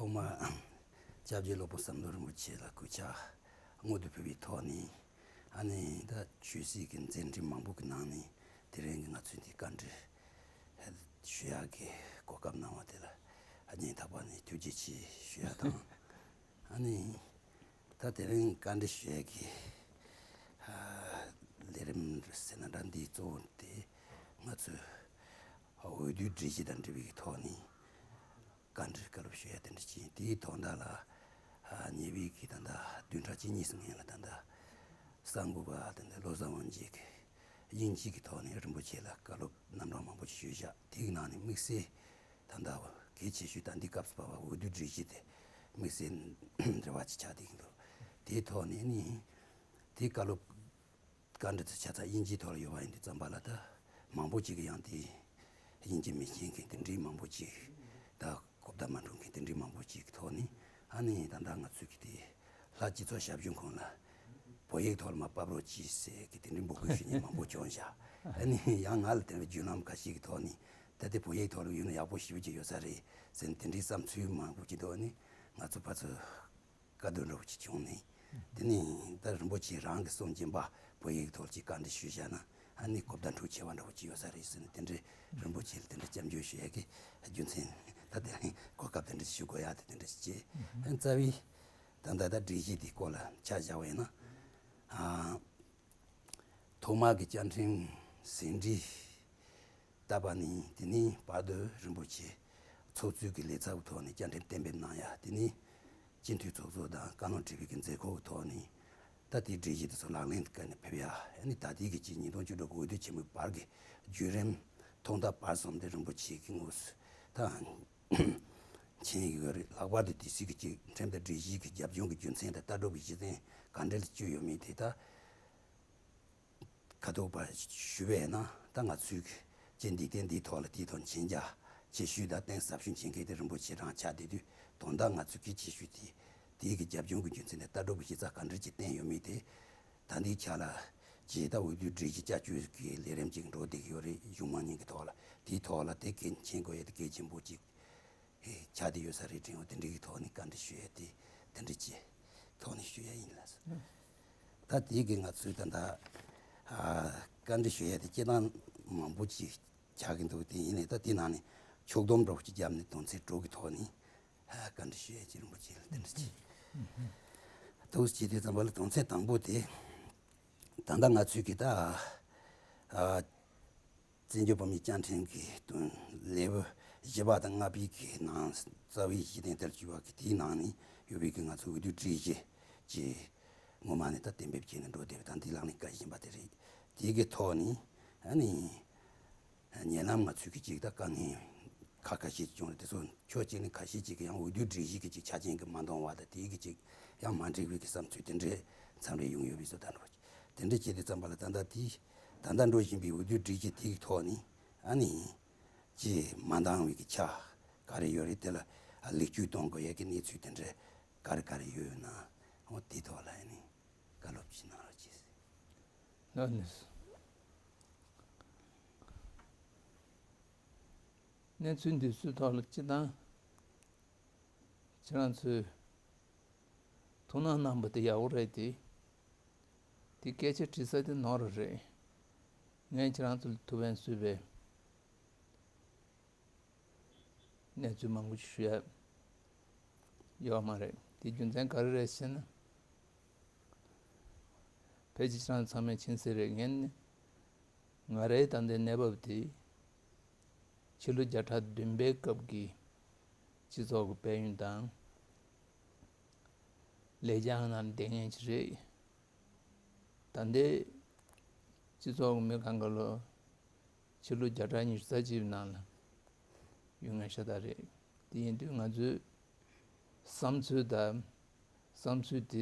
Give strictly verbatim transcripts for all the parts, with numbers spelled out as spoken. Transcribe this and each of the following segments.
ཐོག་མར་སྐྱབས་རྗེ་སློབ་དཔོན་ཟམ་གདོང་རིན་པོ་ཆེ་ལ་གུས་ཕྱག་སྔོན་དུ་ཕུལ་བའི་ཐོག་ནས། ཨ་ནི་ད་ཆོས་སྲིད་ཀྱི་མཛད་འཕྲིན་མང་པོ་གི་ནང་ནས་དེ་རིང་གི་ང་ཚོའི་འདི་བཀའ་འདྲི་ཞུ་ཡག་གི་གོ་སྐབས་གནང་བ་དེ་ལ་སྙིང་ཐག་པ་ནས་ཐུགས་རྗེ་ཆེ་ཞུ་ཡག་དང་། ཨ་ནི་ད་དེ་རིང་བཀའ་འདྲི་ཞུ་ཡག་གི་ལས་རིམ་ཟེར་ན་འདྲ། འདིའི་གཙོ་བོ་དེ་ང་ཚོས་འོས་བསྡུའི་སྒྲིག་གཞི་དང་འབྲེལ་བའི་ཐོག་ནས་བཀའ་འདྲི་བཀའ་སློབ་ཞུ་ཡ་དེ་འདྲ་ཅིག་དེའི་དོན་དག་ལ་ཉེ་བའི་གི་ད་ལྟ་བདུན་ཕྲག་གཅིག་གཉིས་སུ་ངན་ལ་ད་ལྟ་གསར་འགོད་པ་ད་ལྟ་བློ་བཟང་དབང་རྒྱལ་གྱིས་དབྱིན་ཇི་གི་ཐོག་ནས་རིན་པོ་ཆེ་ལ་བཀའ་སློབ་རྣམ་གྲངས་མང་པོ་ཞིག་ཞུས་བཞག་དེའི་ནང་ནས་དམིགས་བསལ་ད་ལྟ་གལ་ཆེ་ཤོས་ད་འདི་སྐབས་སུ་བབས་པ་འོས་བསྡུའི་སྒྲིག་གཞི་དེ་དམིགས་བསལ་འབྲེལ་བ་ཅིག་ཆགས་བསྡད་ཀྱི་འདུག་དེའི་ཐོག་ནས་ནི་དེའི་བཀའ་སློབ་བཀའ་འདྲི་དེ་ཆ་ཚང་དབྱིན་ཇིའི་ཐོག་ལ་ཡོད་པ་ཡིན་དུས་ཙམ་པ་ལ། ད་མང་པོ་ཅིག་གིས་ཡང་དེ་དབྱིན་ཇི་མི་ཤེས་མཁན་དེ་འདྲའི་མང་པོ་ཅིག་ད་གོ་བརྡ་མ་འཕྲོད་མཁན་དེ་འདྲའི་མང་པོ་ཅིག་གི་ཐོག་ནས། ཨ་ནི་ད་ལྟ་ང་ཚོས་ཀྱི་དེ་ལྷ་སྤྱི་ཚོགས་ཞབས་ཞུ་ཁང་ལ་བོད་ཡིག་ཐོག་ལ་མར་ཕབ་རོགས་གྱིས་ཟེར་གི་དེ་འདྲའི་འབོད་སྐུལ་ཞུ་མཁན་མང་པོ་བྱུང་བཞག་ཨ་ནི་ཡང་ང་ལ་དེ་འདྲའི་བརྒྱུད་ལམ་ཁ་ཤས་ཀྱི་ཐོག་ནས། ད་དེ་བོད་ཡིག་ཐོག་ལ་ཡོད་ན་ཡག་པོ་ཞེ་པོ་ཅིག་ཡོད་ས་རེད་ཟེར་ནས་དེ་འདྲའི་བསམ་ཚུལ་མང་པོ་ཅིག་འདུག་ཨ་ནི་ང་ཚོ་ཕར་ཚུར་བཀའ་བསྡུར་འདྲ་བོ་ཅིག་བྱུང་ནས། དེ་ནས་ད་རིན་པོ་ཆེ་རང་གི་གསུང་སྦྱིན་པ་བོད་ཡིག་ཐོག་ཅིག་བཀའ་འདྲི་ཞུས་བཞག་ན་ཨ་ནི་གོ་བརྡ་འཕྲོད་ཆེ་བ་འདྲ་བོ་ཅིག་ཡོད་ས་རེད་ཟེར་ནས། དེ་འདྲའི་རིན་པོ་ཆེ་ལ་དེ་འདྲ་སྐྱབས་འཇུག་ཞུ་ཡ་གི་རྒྱུ་མཚན། ད་དེ་རིང་གོ་སྐབས་དེ་འདྲ་ཞུ་དགོས་ཡ་དེ་དེ་འདྲ་ཞིག་བྱས། ཨ་ནི་རྩ་བའི་ད་ལྟ་ད་སྒྲིག་གཞི་དེའི་སྐོར་ལ་ཆ་བཞག་པ་ཡིན་ན། ཨ། ཐོག་མར་གྱི་བཅའ་ཁྲིམས་ཟིན་བྲིས་བཏབ་པ་ནས་དེ་ནས་བར་དུ་རིན་པོ་ཆེ་ཚོགས་གཙོས་ཀྱི་ལས་ཚབ་ཀྱི་ཐོག་ནས་བཅའ་ཁྲིམས་གཏན་འབེབས་གནང་ཡ། དེ་ནས་སྤྱི་འཐུས་ཚོགས་གཙོ་དང་བཀའ་བློན་ཁྲི་པའི་གི་མཛད་ཁོག་གི་ཐོག་ནས་ད་དེའི་སྒྲིག་གཞི་དེ་ཚོ་ལག་ལེན་དུ་བཀར་ནས་ཕེབས་ཡ། ཨ་ནི་ད་ལྟའི་གི་ཅིག་ཉིས་སྟོང་བཅུ་དྲུག་གི་འོས་བསྡུ་ཆེན་མོའི་བར་གྱི་བརྒྱུད་རིམ་ཐོག་མཐའ་བར་གསུམ་དེ་རིན་པོ་ཆེ་གི་ངོས་སུ་ད་མཁྱེན་ཡོད་རེད། ལྷག་པར་དུ་དེ་ཚོའི་གི་ཅིག་ཁྲིམས་དང་སྒྲིག་གཞི་གི་རྒྱབ་ལྗོངས་ཀྱི་རྒྱུ་མཚན་དང་ལྟ་གྲུབ་ཀྱི་གཞི་རྟེན་ག་འདྲ་ལ་བཅོལ་ཡོད་མེད་དེ་ད། ཁ་ཐུག་པ་ཞུ་བས་ན། ད་ང་ཚོའི་སྤྱི་འདི་གཏན་འདིའི་ཐོག་ལ་དེའི་ཐོག་མཁྱེན་རྒྱ་ཆེ་ཤོས་དང་གཏིང་ཟབ་ཤོས་མཁྱེན་མཁན་དེ་རིན་པོ་ཆེ་རང་ཆགས་བསྡད་དུས། དོན་དག་ང་ཚོའི་གལ་ཆེ་ཤོས་དེ་དེའི་གི་རྒྱབ་ལྗོངས་ཀྱི་རྒྱུ་མཚན་དེ་ལྟ་གྲུབ་ཀྱི་གཞི་རྩ་ག་འདྲ་ཅིག་བསྟན་ཡོད་མེད་དེ། ད་འདིའི་ཆ་ལ་ཇི་ལྟར་འོས་བསྡུའི་སྒྲིག་གཞི་བསྐྱར་བཅོས་ཀྱི་ལས་རིམ་ཅིག་འགྲོ་བསྡད་ཀྱི་ཡོད་རེད། གཞུང་མང་གཉིས་ཀྱི་ཐོག་ལ། དེའི་ཐོག་ལ་དེ་གལ་མཁྱེན་དགོས་ཡ་དེ་གལ་ཆེན་པོ་ཅིག་ཆགས་བསྡད་ཡོད་ས་རེད་དྲན་འོ། དེ་འདྲའི་གི་ཐོག་ནས་བཀའ་འདྲི་ཞུ་ཡ་དེ་དེ་འདྲ་ཅིག་ཐོག་ནས་ཞུ་ཡ་ཡིན་ལགས་སོ། ད་དེའི་གི་ང་ཚོའི་ད་ལྟ་ཨ་བཀའ་འདྲི་ཞུ་ཡ་དེ་སྐྱེ་སྟངས་མང་པོ་ཅིག་ཆགས་ཀྱི་འདུག་དེ་ཡིན་ནའི་ད་དེ་ནང་ནས་ཕྱོགས་བསྡོམས་འདྲ་བོ་ཅིག་བརྒྱབ་ནས་དོན་ཚན་དྲུག་གི་ཐོག་ནས་ཨ་བཀའ་འདྲི་ཞུ་ཡ་ཅིག་རིན་པོ་ཆེ་ལ་དེ་འདྲ་ཅིག་འདུག་བྱས་དུས་ཙམ་པ་ལ་དོན་ཚན་དང་པོ་དེ་ད་ལྟ་ང་ཚོའི་གི་ད་ཨ། བཙན་བྱོལ་བོད་མིའི་བཅའ་ཁྲིམས་ཀྱི་དོན་ལེའུ་བཞི་པ་དང་ལྔ་པའི་གི་ནང་རྩ་བའི་གཞི་རྟེན་དེར་གྱུར་པ་གི་དེའི་ནང་ནས་ཡོད་པའི་གི་ང་ཚོ་འོས་བསྡུའི་སྒྲིག་གཞི་ཅིག་སྔོན་མ་ནས་ད་གཏན་འབེབས་བྱས་ནས་འགྲོ་བསྡད་པ་དང་། དེའི་ལག་ལེན་བཀལ་བཞིན་པ་དེ་རེད། དེའི་གི་ཐོག་ནས་ཨ་ནི་ཉེ་ལམ་ང་ཚོའི་གི་ཅིག་ད་དཀའ་ངལ་ཁག་ཁ་ཤས་ཅིག་བྱུང་རེད། དེ་ཚོ་ཕྱོགས་གཅིག་ནས་ཁ་ཤས་ཅིག་གི་ཡང་འོས་བསྡུའི་སྒྲིག་གཞི་གི་ཅིག་ཆ་རྐྱེན་གི་མ་འདང་བ་དང་། དེའི་གི་ཅིག་ཡང་མ་འགྲིག་པའི་གི་བསམ་ཚུལ་དེ་འདྲའི་མཚམས་རེ་ཡོང་ཡོད་པའི་བཟོ་ལྟ་འདྲ་བོ་ཅིག་དེ་འདྲ་བྱས་དུས་ཙམ་པ་ལ་ད་ལྟ་དེའི་ད་ལྟ་འགྲོ་བཞིན་པའི་འོས་བསྡུའི་སྒྲིག་གཞི་དེའི་ཐོག་ནས་ཨ་ནི་ཅིག་མ་འདང་བའི་གི་ཆ་ག་རེ་ཡོད་རེད། དེ་ལ་ལེགས་བཅོས་གཏོང་དགོས་ཡས་ཀྱི་གནས་ཚུལ་དེ་འདྲ་ག་རེ་ག་རེ་ཡོད་ན། འོ་དེའི་ཐོག་ལ་ཨ་ནི་བཀའ་སློབ་ཅིག་གནང་རོགས་གྱིས། ལགས་ནས། གནས་ཚུལ་འདི་ཚོའི་ཐོག་ལ་སྤྱིར་བཏང་ཁྱེད་རང་ཚོས་ཐུགས་སྣང་གནང་པ་དེ་ཡག་པོ་རེད་དེ། དེ་སྐད་ཆ་དྲི་ས་དེ་ནོར་བ་རེད། ངས་ཁྱེད་རང་ཚོ་ལ་ཐུགས་ཕན་གསོས་པའི་གནས་ཚུལ་མང་པོ་ཞིག་ཞུ་ཡ་ཡོད་མ་རེད། དེ་རྒྱུ་མཚན་ག་རེ་རེད་ཟེར་ན། ཕལ་ཆེར་ཁྱེད་རང་ཚང་མས་མཁྱེན་གསལ་རེད། ངས་ནི་ང་རའི་ད་ལྟའི་གནས་བབ་དེ་ཕྱི་ལོ་བརྒྱ་ཕྲག་བདུན་པའི་སྐབས་ཀྱི་སྤྱི་ཚོགས་ཀྱི་དཔལ་ཡོན་དང་ལེགས་བྱང་ནང་བསྡད་མཁན་ཅིག་རེད། ད་ལྟའི་སྤྱི་ཚོགས་ཀྱི་མི་གང་ག་ལོ་ཕྱི་ལོ་བརྒྱ་ཕྲག་ཉི་ཤུ་རྩ་གཅིག་ནང་ལ་ཡོད་མཁན་ཤ་སྟག་རེད། དེ་ཡིན་དུས་ང་ཚོའི་བསམ་ཚུལ་དང་བསམ་ཚུལ་དེ་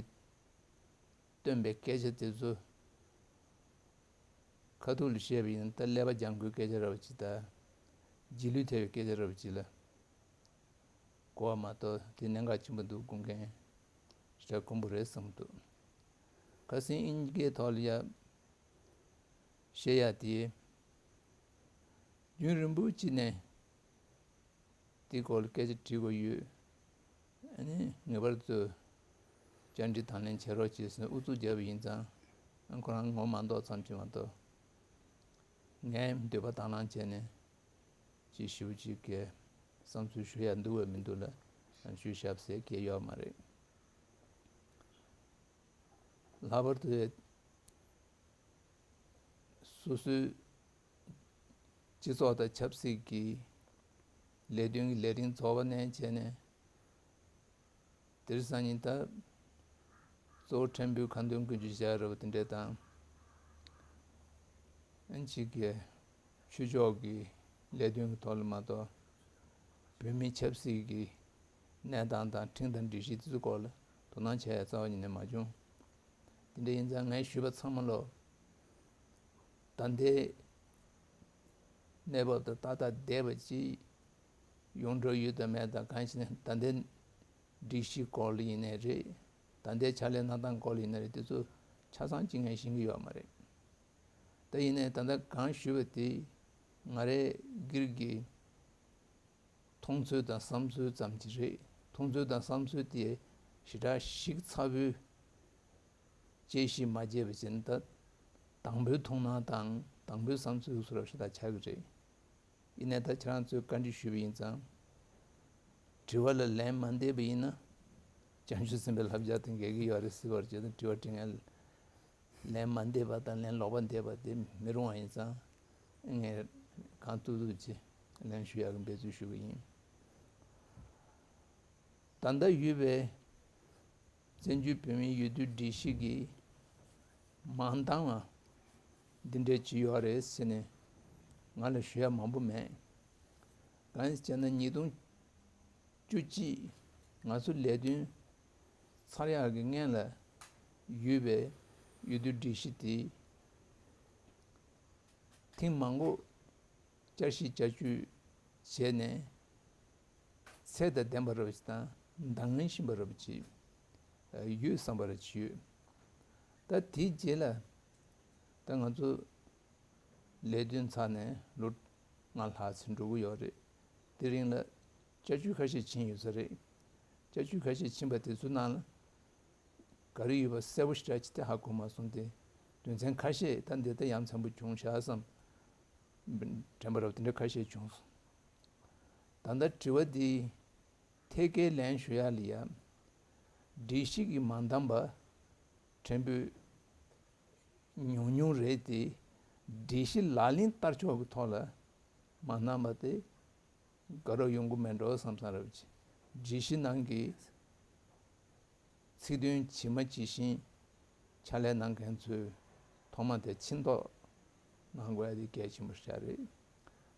སྟོན་པའི་སྐད་ཆ་དེ་ཚོ་ཁ་ཐུག་ལ་བཤད་པ་ཡིན་ན། ད་ཀླད་པ་རྒྱང་མཁོའི་སྐད་ཆ་འདྲ་བ་ཅིག་དང་། རྗེས་ལུས་ཐེབས་པའི་སྐད་ཆ་འདྲ་བ་ཅིག་ལ་གོ་བ་མ་གཏོགས་དེ་གནད་འགག་ཆེན་པོ་འདུག་དགོངས་མཁན་ཞེ་དྲག་དཀོན་པོ་རེད་བསམ་གྱི་འདུག་ཁ་སང་དབྱིན་སྐད་ཐོག་ལ་ཡ་བཤད་ཡ་དེ་རྒྱུན་རིང་པོ་ཅིག་ནས་དེའི་སྐོར་ལ་སྐད་ཆ་དྲི་དགོས་ཡོད། ཨ་ནི་ངེས་པར་དུ་བཅར་འདྲི་དང་ལེན་བྱེད་རོགས་བྱེད་ཟེར་ནས་ཨུ་ཚུགས་བརྒྱབ་པ་ཡིན་ཙང་། ཨ་ཁོ་རང་ངོ་མ་འདོགས་ཙམ་གྱིས་མ་གཏོགས། ངས་འདོད་པ་དང་བླངས་བྱས་ནས་ཅིག་ཞུ་ཅིག་གི་བསམ་ཚུལ་ཞུ་ཡ་འདུག་བས་མི་འདུག་ལ། ཞུས་བཞག་ཟེར་གྱི་ཡོད་མ་རེད། ལྷག་པར་དུ་སོ་སོའི་སྤྱི་ཚོགས་དང་ཆབ་སྲིད་ཀྱི་ལས་དོན་གྱི་ལས་རིམ་རྫོགས་པ་ནས་བྱས་ནས། དེང་སང་ཉིན་ད་གཙོ་བོ་ཕྲན་བུའི་ཁ་འདོན་ཀུན་སྤྱོད་བྱ་རེད་པ་དེ་འདྲ་དང་། ཨན་ཅིག་གི་ཆོས་ཕྱོགས་ཀྱི་ལས་དོན་གྱི་ཐོག་ལ་མ་གཏོགས། བོད་མིའི་ཆབ་སྲིད་ཀྱི་གནས་སྟངས་དང་ཁྲིམས་དང་སྒྲིག་གཞི་དེ་ཚོའི་སྐོར་ལ་དོ་སྣང་བྱས་ཡ་རྩ་བ་ཉིད་ནས་མ་བྱུང་། དེ་འདྲ་ཡིན་ཙང་ངས་ཞུས་པ་ཚང་མ་ལོ། ད་ལྟའི་གནས་བབ་དང་ཏག་ཏག་བསྡད་པ་ཅིག་ཡོང་འགྲོ་ཡོད་དམ་མེད་དང་། གང་ཞིག་ནས་ད་ལྟའི་སྒྲིག་གཞི་སྐོར་ལ་ཡིན་ནའི་རེད། ད་ལྟའི་ཕྱག་ལས་གནང་སྟངས་སྐོར་ལ་ཡིན་ནའི་རེད། དེ་ཚོ་ཆ་ཚང་གཅིག་ངས་ཤེས་ཀྱི་ཡོད་མ་རེད། ད་ཡིན་ནའི་ད་ལྟ་གང་ཞུས་པ་དེ་ང་རའི་སྒེར་གྱི་མཐོང་ཚུལ་དང་བསམ་ཚུལ་ཙམ་གྱི་རེད། མཐོང་ཚུལ་དང་བསམ་ཚུལ་དེ་ཞེ་དྲག་ཞིབ་ཚགས་པོའི་དཔྱད་ཞིབ་མ་བྱས་པ་བྱས་ན། ད་དང་པོའི་མཐོང་སྣང་དང་དང་པོའི་བསམ་ཚུལ་བཟོ་འདྲ་ཞིག་ད་ཆགས་ཀྱི་རེད། ཡིན་ནའི་ད་ཁྱེད་རང་ཚོས་བཀའ་འདྲི་ཞུས་པ་ཡིན་ཙང་། དྲི་བ་ལ་ལན་མ་འདེབས་པ་ཡིན་ན། བྱང་ཆུབ་སེམས་དཔའི་བསླབ་བྱ་དང་འགལ་གྱི་ཡོད་རེད་ཟེར་བར་བྱས་ན། དྲི་བ་དྲི་ངན་ལན་མ་འདེབས་པ་དང་ལན་ལོག་པ་འདེབས་པ་དེ་མི་རུང་བ་ཡིན་ཙང་། ངས་གང་ཐུབ་ཐུབ་ཀྱིས་ལན་ཞུ་ཡག་གི་འབད་བརྩོན་ཞུ་གི་ཡིན། ད་ལྟ་ཡོད་པའི་བཙན་བྱོལ་བོད་མིའི་འོས་བསྡུ་སྒྲིག་གཞི་གི་མིང་བཏགས་པ་འདི་འདྲ་ཅིག་ཡོད་རེད་ཟེར་ནས་ང་ལ་ཞུ་ཡ་མང་པོ་མེད། གང་ཡིན་ཟེར་ན། ཉིས་སྟོང་བཅུ་གཅིག་ང་ཚོ་ལས་དོན་ཚར་ཡག་གི་སྔོན་ལ་ཡོད་པའི་འོས་བསྡུ་སྒྲིག་གཞི་དེ་ཐེངས་མང་པོ་བསྐྱར་ཞིབ་བསྐྱར་བཅོས་བྱས་ནས། ཚད་དང་ལྡན་པ་འདྲ་བ་ཞིག་དང་འདང་ངེས་ཤིང་འདྲ་བ་ཅིག་ཡོད་བསམ་པ་འདྲ་ཅིག་ཡོད། ད་དེའི་རྗེས་ལ་ད་ང་ཚོ་ལས་དོན་ཚར་ནས་ལོ་ལྔ་ལྷག་ཙམ་འགྲོ་གི་ཡོད་རེད། དེ་རིང་ལ་བསྐྱར་བཅོས་ཁ་ཤས་ཕྱིན་ཡོད་ས་རེད། བསྐྱར་བཅོས་ཁ་ཤས་ཕྱིན་པ་དེ་ཚོའི་ནང་ལ་ག་རེ་ཡོད་པ་གསལ་པོ་ཞེ་དྲག་ཅིག་དེ་ཧ་གོ་མ་སོང་སྟེ། དོན་ཚན་ཁ་ཤས་ད་འདི་ལྟ་ཡ་མཚན་པོ་བྱུང་ཤག་བསམ། དྲན་པ་རབ་དེ་འདྲ་ཁ་ཤས་བྱུང་སོང་། ད་ལྟ་དྲི་བ་འདི་ཐད་ཀའི་ལན་ཞུ་ཡག་ལ་ཡ། སྒྲིག་གཞི་གི་མིང་བཏགས་པ་ཕྲན་བུ་ཉུང་ཉུང་རེད་དེ། སྒྲིག་གཞི་ལག་ལེན་བསྟར་ཕྱོགས་ཀྱི་ཐོག་ལ་མིང་བཏགས་པ་དེ་དགའ་རབ་ཡོང་གི་མེད་འགྲོ་བསམ་བསམ་འདྲ་བ་ཅིག་སྒྲིག་གཞི་ནང་གི་ཚིག་དོན་ཇི་མ་ཇི་བཞིན་ཕྱག་ལས་གནང་མཁན་ཚོས་ཐོག་མ་དེ་ཕྱིན་ཐོག་གནང་དགོས་ཡ་དེ་གལ་ཆེན་པོ་ཞིག་རེད།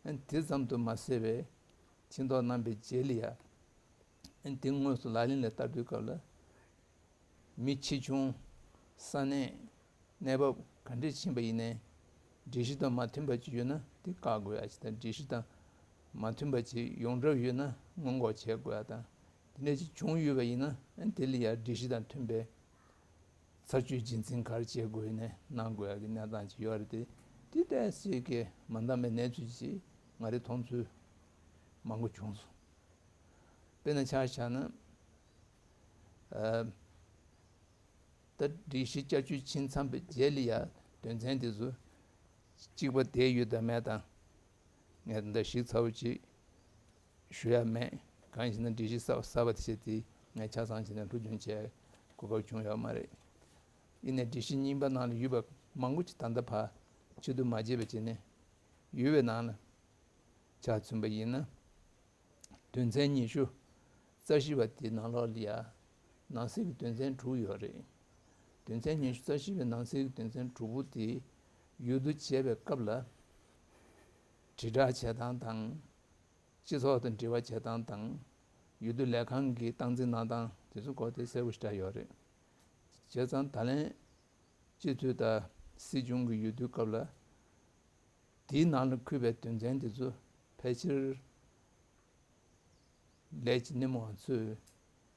ཨ་ནི་དེ་ཙམ་དུ་མ་ཟད་པའི་ཕྱིན་ཐོག་གནང་པའི་རྗེས་ལ་ཡ། ཨ་ནི་དེ་དངོས་སུ་ལག་ལེན་ལ་བསྟར་དུས་སྐབས་ལ། མི་ཆེ་ཆུང་། ས་གནས། གནས་བབ་ག་འདྲས་ཕྱིན་པ་ཡིན་ནའི། སྒྲིག་གཞི་དང་མ་མཐུན་པ་ཅིག་ཡོད་ན་དེ་བཀག་དགོས་ཡ་ཅིག་དང་། སྒྲིག་གཞི་དང་མ་མཐུན་པ་ཅིག་ཡོང་གྲབས་ཡོད་ན་སྔོན་འགོག་བྱེད་དགོས་ཡ་དང་། དེ་འདྲ་ཅིག་བྱུང་ཡོད་པ་ཡིན་ན། ཨ་ནི་དེ་ལ་ཡ་སྒྲིག་གཞི་དང་མཐུན་པའི་ཚར་གཅོད་རྒྱུན་འཛིན་ག་རེ་བྱེད་དགོས་ཡིན་ནའི་གནང་དགོས་ཡ་གི་གནས་སྟངས་ཅིག་ཡོད་རེད་དེ། དེ་ལྟ་སྲིད་ཀྱི་མ་འདང་བའི་གནས་ཚུལ་ཅིག་ང་རའི་མཐོང་ཚུལ་མང་པོ་བྱུང་སོང་། དཔེར་ན་ཆ་བཞག་ན། ཨ། ད་སྒྲིག་གཞི་བསྐྱར་བཅོས་ཕྱིན་ཚར་བའི་རྗེས་ལ་ཡ་དོན་ཚན་དེ་ཚོ་གཅིག་པ་བསྡད་ཡོད་དམ་མེད་དང་། ངས་ད་ཞིབ་ཚགས་པོ་ཅིག་ཞུ་ཡ་མེད། གང་ཡིན་ཟེར་ན་སྒྲིག་གཞི་གསར་གསར་པ་དེ་བྱས་དེ་ངས་ཆ་ཚང་བྱས་ནས་སློབ་སྦྱོང་བྱས་གོ་སྐབས་བྱུང་ཡོད་མ་རེད། ཡིན་ནའི་སྒྲིག་གཞི་རྙིང་པ་ནང་ལ་ཡོད་པ་མང་པོ་ཅིག་ད་ལྟ་བར་ཕྱིར་བསྡུ་མ་བྱས་པ་བྱས་ནས་ཡོད་པའི་ནང་ལ་ཆ་མཚོན་པ་ཡིན་ན། དོན་ཚན་ཉི་ཤུ་རྩ་བཞི་པ་དེའི་ནང་ལོགས་ལ་ཡ། ནང་གསེས་ཀྱི་དོན་ཚན་དྲུག་ཡོད་རེད། དོན་ཚན་ཉི་ཤུ་རྩ་བཞི་པའི་ནང་གསེས་ཀྱི་དོན་ཚན་དྲུག་པོ་དེ་འོས་བསྡུ་བྱས་པའི་སྐབས་ལ། དྲིལ་བསྒྲགས་བྱེད་སྟངས་དང་། སྤྱི་ཚོགས་དང་འབྲེལ་བ་བྱེད་སྟངས་དང་། འོས་བསྡུ་ལས་ཁང་གི་སྟངས་འཛིན་གནང་སྟངས་དེ་ཚོ་སྐོར་དེ་གསལ་པོ་ཞེ་དྲག་ཡོད་རེད། བྱས་ཙང་ད་ལན་སྤྱི་འཐུས་དང་སྲིད་སྐྱོང་གི་འོས་བསྡུའི་སྐབས་ལ། དེའི་ནང་ལ་འཁོད་པའི་དོན་ཚན་དེ་ཚོ་ཕལ་ཆེར་ལས་ཀྱི་སྣེ་མོ་བ་ཚོས། འོས་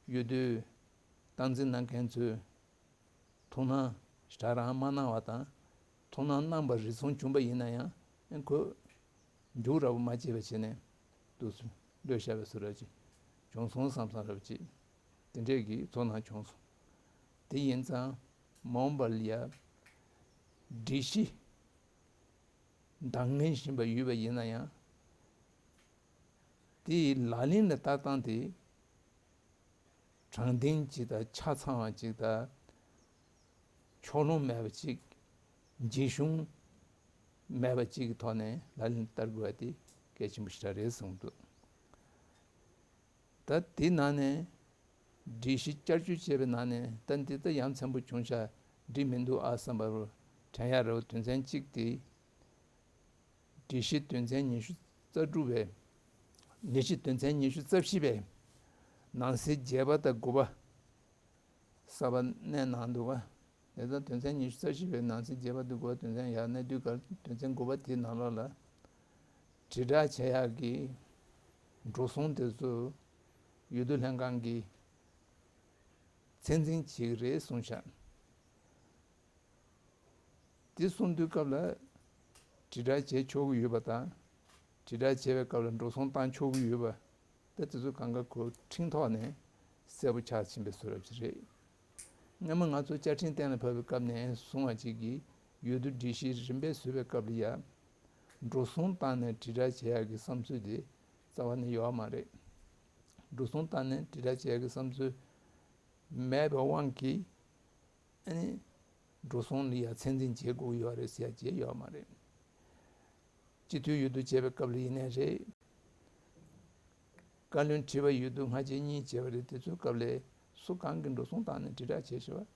བསྡུའི་སྟངས་འཛིན་གནང་མཁན་ཚོས་ཐུགས་སྣང་ཞེ་དྲག་རང་མ་གནང་བ་དང་། ཐུགས་སྣང་གནང་པ་རེ་ཟུང་བྱུང་པ་ཡིན་ན་ཡང་། ཨ་ཁོས་མཇུག་ར་བོ་མ་བྱས་པ་བྱས་ནས་འདུག་སེ་ལྷོད་བཞག་པའི་བཟོ་འདྲ་ཅིག་བྱུང་སོང་བསམ་བསམ་འདྲ་བ་ཅིག་དེ་འདྲས་ཀྱི་ཚོར་སྣང་བྱུང་སོང་། དེ་ཡིན་ཙང་མ་འོངས་པ་ལ་ཡ་སྒྲིག་གཞི་འདང་ངེས་བཞིན་པ་ཡོད་པ་ཡིན་ན་ཡང་དེའི་ལག་ལེན་ལ་བསྟར་སྟངས་དེ་དྲང་བདེན་ཅིག་དང་ཆ་ཚང་བ་ཅིག་དང་ཕྱོགས་ལྷུང་མེད་པ་ཅིག་འཇིགས་ཞུམ་མེད་པ་ཅིག་གི་ཐོག་ནས་ལག་ལེན་བསྟར་དགོས་པ་དེ་གལ་ཆེན་པོ་ཞིག་རེད་བསམ་འདུག་ད་དེ་ནང་ནས་སྒྲིག་གཞི་བསྐྱར་བཅོས་བྱས་པའི་ནང་ནས་ད་འདི་ད་ཡ་མཚན་པོ་བྱུང་ཤག་འགྲིག་མི་འདུག་ཨ་བསམ་པ་རུ་དྲན་ཡ་རེད་བ། དོན་ཚན་གཅིག་དེ་སྒྲིག་གཞི་དོན་ཚན་ཉི་ཤུ་རྩ་དྲུག་པའི་སྒྲིག་གཞི་དོན་ཚན་ཉི་ཤུ་རྩ་བཞི་པའི་ནང་གསེས་བརྒྱད་པ་དང་དགུ་པ་གསར་པ་བསྣན་གནང་འདུག་ག་དེ་ཚོ་དོན་ཚན་ཉི་ཤུ་རྩ་བཞི་པའི་ནང་གསེས་བརྒྱད་པ་དང་དགུ་པ་དོན་ཚན་ཡར་གནས་དུས་ཀར་དོན་ཚན་དགུ་པ་དེའི་ནང་ལོགས་ལ་དྲིལ་བསྒྲགས་བྱེད་ཡག་གི་འགྲོ་སོང་དེ་ཚོ་འོས་བསྡུ་ལྷན་ཁང་གི་ཚད་འཛིན་བྱེད་ཀྱི་རེད་གསུངས་ཤག་དེ་གསུང་དུས་སྐབས་ལ་དྲིལ་བསྒྲགས་བྱེད་ཆོག་གི་ཡོད་པ་དང་། དྲིལ་བསྒྲགས་བྱེད་པའི་སྐབས་ལ་འགྲོ་སོང་བཏང་ཆོག་གི་ཡོད་པ། ད་དེ་ཚོ་གང་ག་ཁོ་ཁྲིམས་ཐོག་ནས་གསལ་པོ་ཆགས་ཕྱིན་པའི་བཟོ་འདྲ་ཅིག་རེད། སྔོན་མ་ང་ཚོ་བཅའ་ཁྲིམས་གཏན་ལ་ཕབ་པའི་སྐབས་ནས་བཟུང་བ་ཅིག་གིས་འོས་བསྡུ་སྒྲིག་གཞི་རིམ་པས་བཟོས་པའི་སྐབས་ལ་ཡ། འགྲོ་སོང་བཏང་ནས་དྲིལ་བསྒྲགས་བྱེད་ཡག་གི་བསམ་ཚུལ་དེ་རྩ་བ་ནས་ཡོད་མ་རེད། འགྲོ་སོང་བཏང་ནས་དྲིལ་བསྒྲགས་བྱེད་ཡག་གི་བསམ་ཚུལ་མེད་པའི་དབང་གིས། ཨ་ནི། འགྲོ་སོང་ལ་ཡ་ཚད་འཛིན་བྱེད་དགོས་ཀྱི་ཡོད་རེད་ཟེར་ཡ་བྱས་ཡོད་མ་རེད། སྤྱི་འཐུས་འོས་བསྡུ་བྱས་པའི་སྐབས་ལ་ཡིན་ནའི་རེད། བཀའ་བློན་ཁྲི་པ་འོས་བསྡུ་སྔ་རྗེས་གཉིས་བྱས་པ་རེད། དེ་ཚོའི་སྐབས་ལ་སུ་གང་གིས་འགྲོ་སོང་བཏང་ནས་དྲིལ་བསྒྲགས་བྱས་བྱས་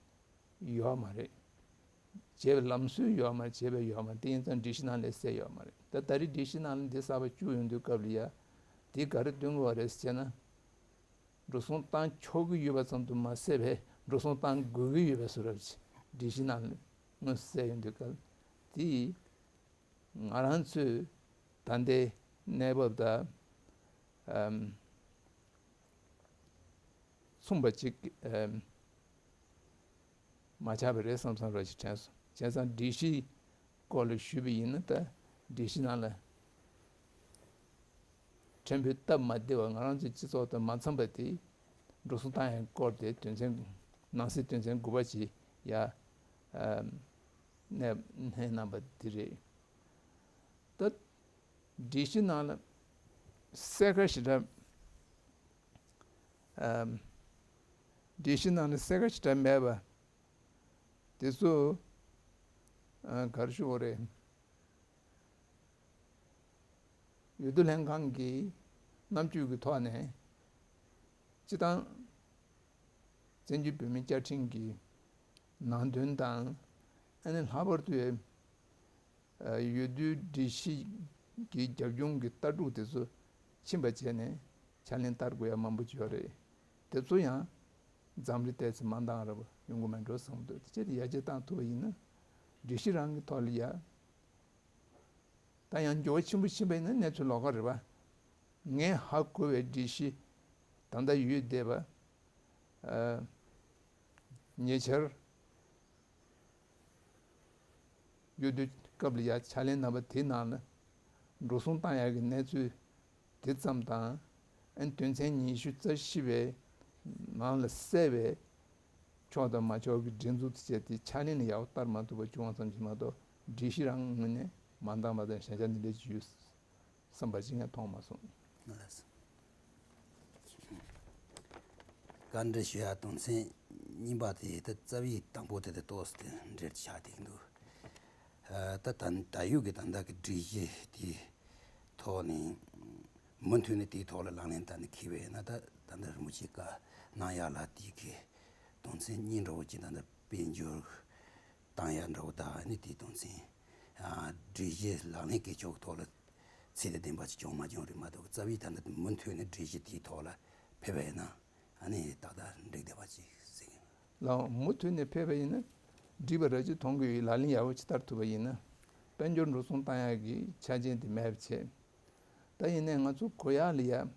པ་ཡོད་མ་རེད། བྱས་པའི་ལམ་སྲོལ་ཡོད་མ་རེད། བྱས་པ་ཡོད་མ་རེད། དེ་ཡིན་ཙང་སྒྲིག་གཞི་ནང་ལ་གསལ་ཡོད་མ་རེད། ད་ད་རེས་སྒྲིག་གཞི་ནང་ལ་འདི་གསར་པ་བཅུག་ཡོང་དུས་སྐབས་ལ་ཡ། དེ་ག་རེ་སྟོན་དགོས་པ་རེད་ཟེར་ན། འགྲོ་སོང་བཏང་ཆོག་གི་ཡོད་པ་ཙམ་དུ་མ་ཟད་པའི་འགྲོ་སོང་བཏང་དགོས་ཀྱི་ཡོད་པའི་བཟོ་འདྲ་ཅིག་སྒྲིག་གཞི་ནང་ལ་མངོན་གསལ་ཡོང་དུས་སྐབས་དེ་ང་རང་ཚོས་ད་ལྟའི་གནས་བབ་དང་ཨམ་མཚུངས་པ་ཅིག་ཨམ་མ་ཆགས་པ་རེད་བསམ་བསམ་འདྲ་ཅིག་དྲན་སོང་། བྱས་ཙང་སྒྲིག་གཞིའི་སྐོར་ལ་ཞུས་པ་ཡིན་ན། ད་སྒྲིག་གཞི་ནང་ལ་ཕྲན་བུ་སྟབས་མ་བདེ་བ། ང་རང་ཚོའི་སྤྱི་ཚོགས་དང་མ་འཚམས་པ་དེ་འགྲོ་སོང་བཏང་ཡག་སྐོར་དེ་དོན་ཚན་ནང་གསེས་དོན་ཚན་དགུ་པ་ཅིག་ཡ་ཨ་ནས་སྣེ་གནང་པ་དེ་རེད། ད་སྒྲིག་གཞི་ནང་ལ་གསལ་ཁ་ཞེ་དྲག་ཨམ། སྒྲིག་གཞི་ནང་ལ་གསལ་ཁ་ཞེ་དྲག་མེད་པ་དེ་ཚོ་ཨ་ག་རེ་ཞུ་དགོས་རེད། འོས་བསྡུ་ལྷན་ཁང་གི་རྣམ་དཔྱོད་ཀྱི་ཐོག་ནས་སྤྱི་བཏང་བཙན་བྱོལ་བོད་མིའི་བཅའ་ཁྲིམས་ཀྱི་ནང་དོན་དང་། ཨ་ནི་ལྷག་པར་དུ་འོས་བསྡུའི་སྒྲིག་གཞི་གི་རྒྱབ་ལྗོངས་ཀྱི་ལྟ་གྲུབ་དེ་ཚོ་ཕྱིན་པ་བྱས་ནས་ཕྱག་ལེན་བསྟར་དགོས་ཡ་མང་པོ་ཅིག་ཡོད་རེད། དེ་ཚོ་ཡང་འཛམ་གླིང་ཏོག་ཙམ་མ་འདང་ར་བ་ཡོང་གི་མེད་འགྲོ་བསམ་འདུག་དེ་ཆེད་དུ་ཡར་རྒྱས་བཏང་ཐུབ་པ་ཡིན་ན། སྒྲིག་གཞི་རང་གི་ཐོག་ལ་ཡ། ད་ཡང་འགྱུར་བ་ཆེན་པོ་ཕྱིན་པ་ཡིན་ན་གནས་ཚུལ་ལོགས་ཀ་རེད་པ། ངས་ཧ་གོ་བའི་སྒྲིག་གཞི་ད་ལྟ་ཡོད་བསྡད་པ། ཨ། ཉེ་ཆར་འོས་བསྡུའི་སྐབས་ལ་ཡ་ཕྱག་ལེན་གནང་བ་དེའི་ནང་ལ་འགྲོ་སོང་བཏང་ཡག་གི་གནས་ཚུལ་དེ་ཙམ་དང་། ཨན་དོན་ཚན་ཉི་ཤུ་རྩ་བཞི་པའི་ནང་ལ་གསལ་བའི་ཆོག་དང་མ་ཆོག་གི་སྒྲིག་འཛུགས་དེ་བྱས་ཏེ་ཕྱག་ལེན་ལ་ཡག་པོ་བསྟར་མ་ཐུབ་པ་བྱུང་བ་ཙམ་གྱིས་མ་གཏོགས། སྒྲིག་གཞི་རང་ངོས་ནས་མ་འདང་བ་དང་གཞན་ཆ་འདི་འདྲ་ཅིག་ཡོད་བསམ་པ་ཅིག་ངས་མཐོང་མ་སོང་། ལགས་སོ། བཀའ་འདྲི་ཞུ་ཡ་དོན་ཚན་གཉིས་པ་དེ་ད་རྩ་བའི་དང་པོ་དེ་དང་ཏོག་ཙམ་དེ་འབྲེལ་ཆགས་བསྡད་འདུག་ཨ། ད་ད་ད་ཡོད་ཀྱི་ད་ལྟ་གི་སྒྲིག་གཞི་དེའི་ཐོག་ནས་མུ་མཐུད་ནས་དེའི་ཐོག་ལ་ལག་ལེན་བསྟར་ནས་འཁེལ་བས་ན། ད་ད་ལྟ་རིན་པོ་ཆེ་བཀའ་གནང་ཡ་ལ་དེའི་གི་དོན་ཚན་གཉིས་འདྲ་བོ་ཅིག་ད་ལྟ་དཔལ་འབྱོར་བཏང་ཡ་འདྲ་བོ་དང་། ཨ་ནི་དེའི་དོན་ཚན། ཨ། སྒྲིག་གཞི་ལག་ལེན་བཀལ་ཕྱོགས་ཐོག་ལ་ཚད་ལྡན་ལྡན་པ་ཅིག་བྱུང་མ་བྱུང་རེད་མ་གཏོགས། རྩ་བའི་ད་ལྟ་མུ་མཐུད་ནས་སྒྲིག་གཞི་དེའི་ཐོག་ལ་ཕེབས་པ་ཡིན་ན། ཨ་ནི་ཏག་ཏག་འགྲིག་བསྡད་པ་ཅིག་གཟིགས་ཡིན། ལགས། མུ་མཐུད་ནས་ཕེབས་པ་ཡིན་ན་འགྲིག་པ་ར་ཅིག་མཐོང་གི་ཡོད། ལག་ལེན་ཡག་པོ་ཅིག་བསྟར་ཐུབ་པ་ཡིན་ན། དཔལ་འབྱོར་འགྲོ་སོང་བཏང་ཡག་གི་ཆ་རྐྱེན་དེ་མེད་པ་བྱས། ད་ཡིན་ནའི་ང་ཚོ་གོ་ཡག་ལ་ཡ། ཨ།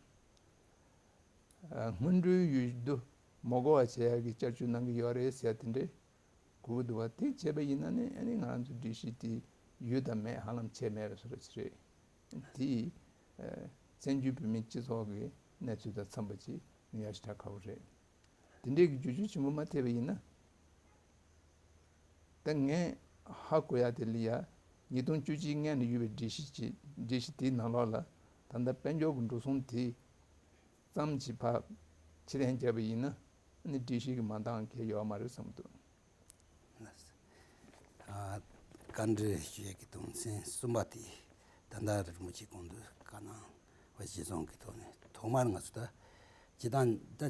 སྔོན་འགྲོའི་འོས་བསྡུ་མ་དགོས་པ་བྱེད་ཡག་གི་བསྐྱར་བཅོས་གནང་གི་ཡོད་རེད་ཟེར་ཡ་དེ་འདྲས་གོ་གི་འདུག་བ། དེ་བྱས་པ་ཡིན་ན་ནི། ཨ་ནི་ང་རང་ཚོའི་སྒྲིག་གཞི་དེ་ཡོད་དང་མེད་ཧ་ལམ་ཁྱད་མེད་པའི་བཟོ་འདྲ་ཅིག་རེད། དེ་ཨ། བཙན་བྱོལ་བོད་མིའི་སྤྱི་ཚོགས་ཀྱི་གནས་ཚུལ་དང་འཚམས་པ་ཅིག་ཡོང་ཡ་ཞེ་དྲག་ཁག་པོ་རེད། དེ་འདྲའི་གི་བསྒྱུར་བཅོས་ཆེན་པོ་མ་ཐེབས་པ་ཡིན་ན། ད་ངས་ཧ་གོ་ཡ་དེ་ལ་ཡ། ཉིས་སྟོང་བཅུ་གཅིག་སྔོན་ལ་ཡོད་པའི་སྒྲིག་གཞི་ཅིག་སྒྲིག་གཞི་དེའི་ནང་ལོགས་ལ་ད་ལྟ་དཔལ་འབྱོར་གྱི་འགྲོ་སོང་དེ་ཙམ་གྱིས་ཕར་ཕྱིར་ལན་བརྒྱབ་པ་ཡིན་ན། ཨ་ནི་སྒྲིག་གཞི་གི་མ་འདང་གལ་ཡོད་མ་རེད་བསམ་གྱི་འདུག། ཨ། བཀའ་འདྲི་ཞུ་ཡས་ཀྱི་དོན་ཚན་གསུམ་པ་དེ། ད་ལྟ་རིན་པོ་ཆེ་གོང་དུ་བཀའ་གནང་བ་གཞིར་བཟུང་གི་ཐོག་ནས། ཐོག་མར་ང་ཚོ་ད་སྤྱིར་བཏང་ད་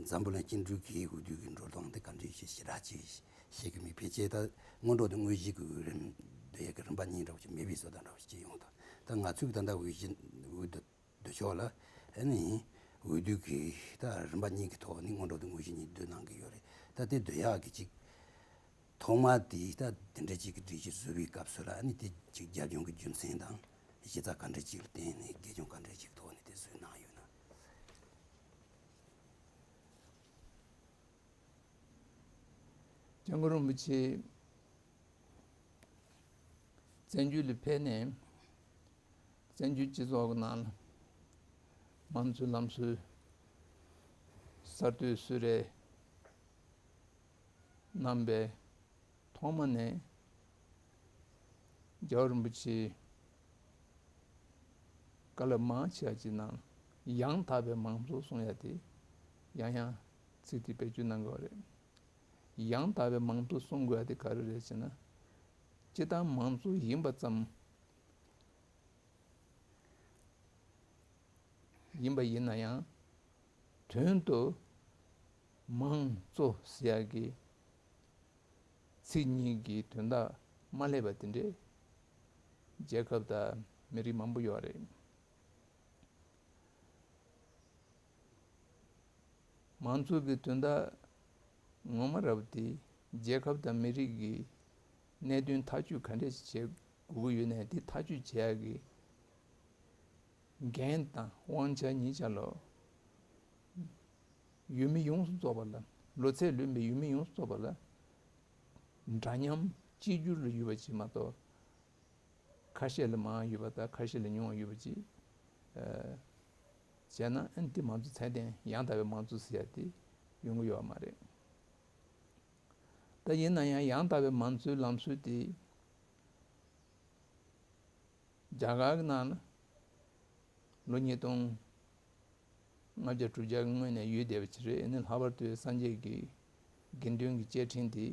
འཛམ་བུ་གླིང་སྤྱི་འགྲོས་ཀྱི་འོས་བསྡུ་གི་འགྲོ་སྟངས་དེ་ག་འདྲ་ཞིག་ཞེ་དྲག་ཅིག་ཤེས་ཀྱི་མེད། ཕལ་ཆེར་ད་སྔོན་འགྲོ་དང་དངོས་གཞི་གི་འོས་རིམ་བསྡུ་ཡས་ཀྱི་རིམ་པ་གཉིས་འདྲ་བོ་ཞིག་མེད་པའི་བཟོ་ལྟ་འདྲ་བོ་ཞིག་ཡོང་དང་། ད་ང་ཚོས་ད་ལྟ་འོས་གཞི་འོས་བསྡུ་བསྡུ་ཕྱོགས་ལ་ཨ་ནི་འོས་བསྡུ་གི་ད་རིམ་པ་གཉིས་ཀྱི་ཐོག་ནས་སྔོན་འགྲོ་དང་དངོས་གཞི་གཉིས་བསྡུ་གནང་གི་ཡོད་རེད། ད་དེ་བསྡུ་ཡག་གི་ཅིག་ཐོག་མ་དེ་ད་དེ་འདྲ་ཅིག་གི་སྒྲིག་གཞི་བཟོ་བའི་སྐབས་སུ་ལ་ཨ་ནི་དེ་ཅིག་རྒྱབ་ལྗོངས་ཀྱི་རྒྱུ་མཚན་དང་གཞི་རྩ་ག་འདྲ་ཅིག་ལ་བརྟེན་ནས་རྒྱབ་ལྗོངས་ག་འདྲ་ཅིག་ཐོག་ནས་དེ་བཟོས་གནང་ཡོད་ན། སྐྱབས་མགོན་རིན་པོ་ཆེ་བཙན་བྱོལ་ལ་ཕེབས་ནས། བཙན་བྱོལ་སྤྱི་ཚོགས་ཀྱི་ནང་ལ་མང་གཙོའི་ལམ་སྲོལ་གསར་གཏོད་གསོལ་རས་གནང་བའི་ཐོག་མ་ནས་རྒྱལ་བ་རིན་པོ་ཆེས་བཀའ་སློབ་མང་ཆེ་བ་ཅིག་ནང་ཡང་དག་པའི་མང་གཙོ་གསུང་ཡ་དེ་ཡང་ཡང་ཚིག་དེ་བེད་སྤྱོད་གནང་དགོས་པ་རེད། ཡང་དག་པའི་མང་གཙོ་གསུང་དགོས་ཡ་དེ་ག་རེ་རེད་ཅེ་ན། སྤྱིར་བཏང་མང་གཙོ་ཡིན་པ་ཙམ། ཡིན་པ་ཡིན་ན་ཡང་། དོན་དུ་མང་གཙོ་ཟེར་ཡག་གི་ཚིག་གཉིས་ཀྱི་དོན་དག་མ་སླེབས་པ་དེ་འདྲའི་རྒྱལ་ཁབ་དང་མི་རིགས་མང་པོ་ཡོད་རེད། མང་གཙོ་གི་དོན་དག་ངོ་མ་རབ་དེ་རྒྱལ་ཁབ་དང་མི་རིགས་ཀྱི་གནད་དོན་ཐག་གཅོད་ག་འདྲས་བྱེད་དགོས་ཀྱི་ཡོད་ནའི་དེ་ཐག་གཅོད་བྱེད་ཡག་གི་འགན་དང་དབང་ཆ་གཉིས་ཆ་ལ་ཡུལ་མི་ཡོངས་སུ་རྫོགས་པ་ལ། ལོ་ཚད་ལོན་པའི་ཡུལ་མི་ཡོངས་སུ་རྫོགས་པ་ལ་འདྲ་མཉམ་གཅིག་གྱུར་ལ་ཡོད་པ་ཅིག་མ་གཏོགས། ཁ་ཤས་ལ་མང་བ་ཡོད་པ་དང་ཁ་ཤས་ལ་ཉུང་བ་ཡོད་པ་ཅིག་ཨ། བྱས་ན་ཨ་ནི་དེ་མང་གཙོ་ཚད་ལྡན་ཡང་དག་པའི་མང་གཙོ་ཟེར་ཡ་དེ་ཡོང་གི་ཡོད་པ་མ་རེད། ད་ཡིན་ན་ཡང་ཡང་དག་པའི་མང་གཙོའི་ལམ་སྲོལ་དེ་རྒྱ་གར་གྱི་ནང་ལ་ལོ་ཉིས་སྟོང་ལྔ་བརྒྱ་དྲུག་བརྒྱ་གི་སྔོན་ནས་ཡོད་བསྡད་པ་ཅིག་རེད། ཨ་ནི་ལྷག་པར་དུ་སངས་རྒྱས་ཀྱི་དགེ་འདུན་གྱི་བཅའ་ཁྲིམས་དེ་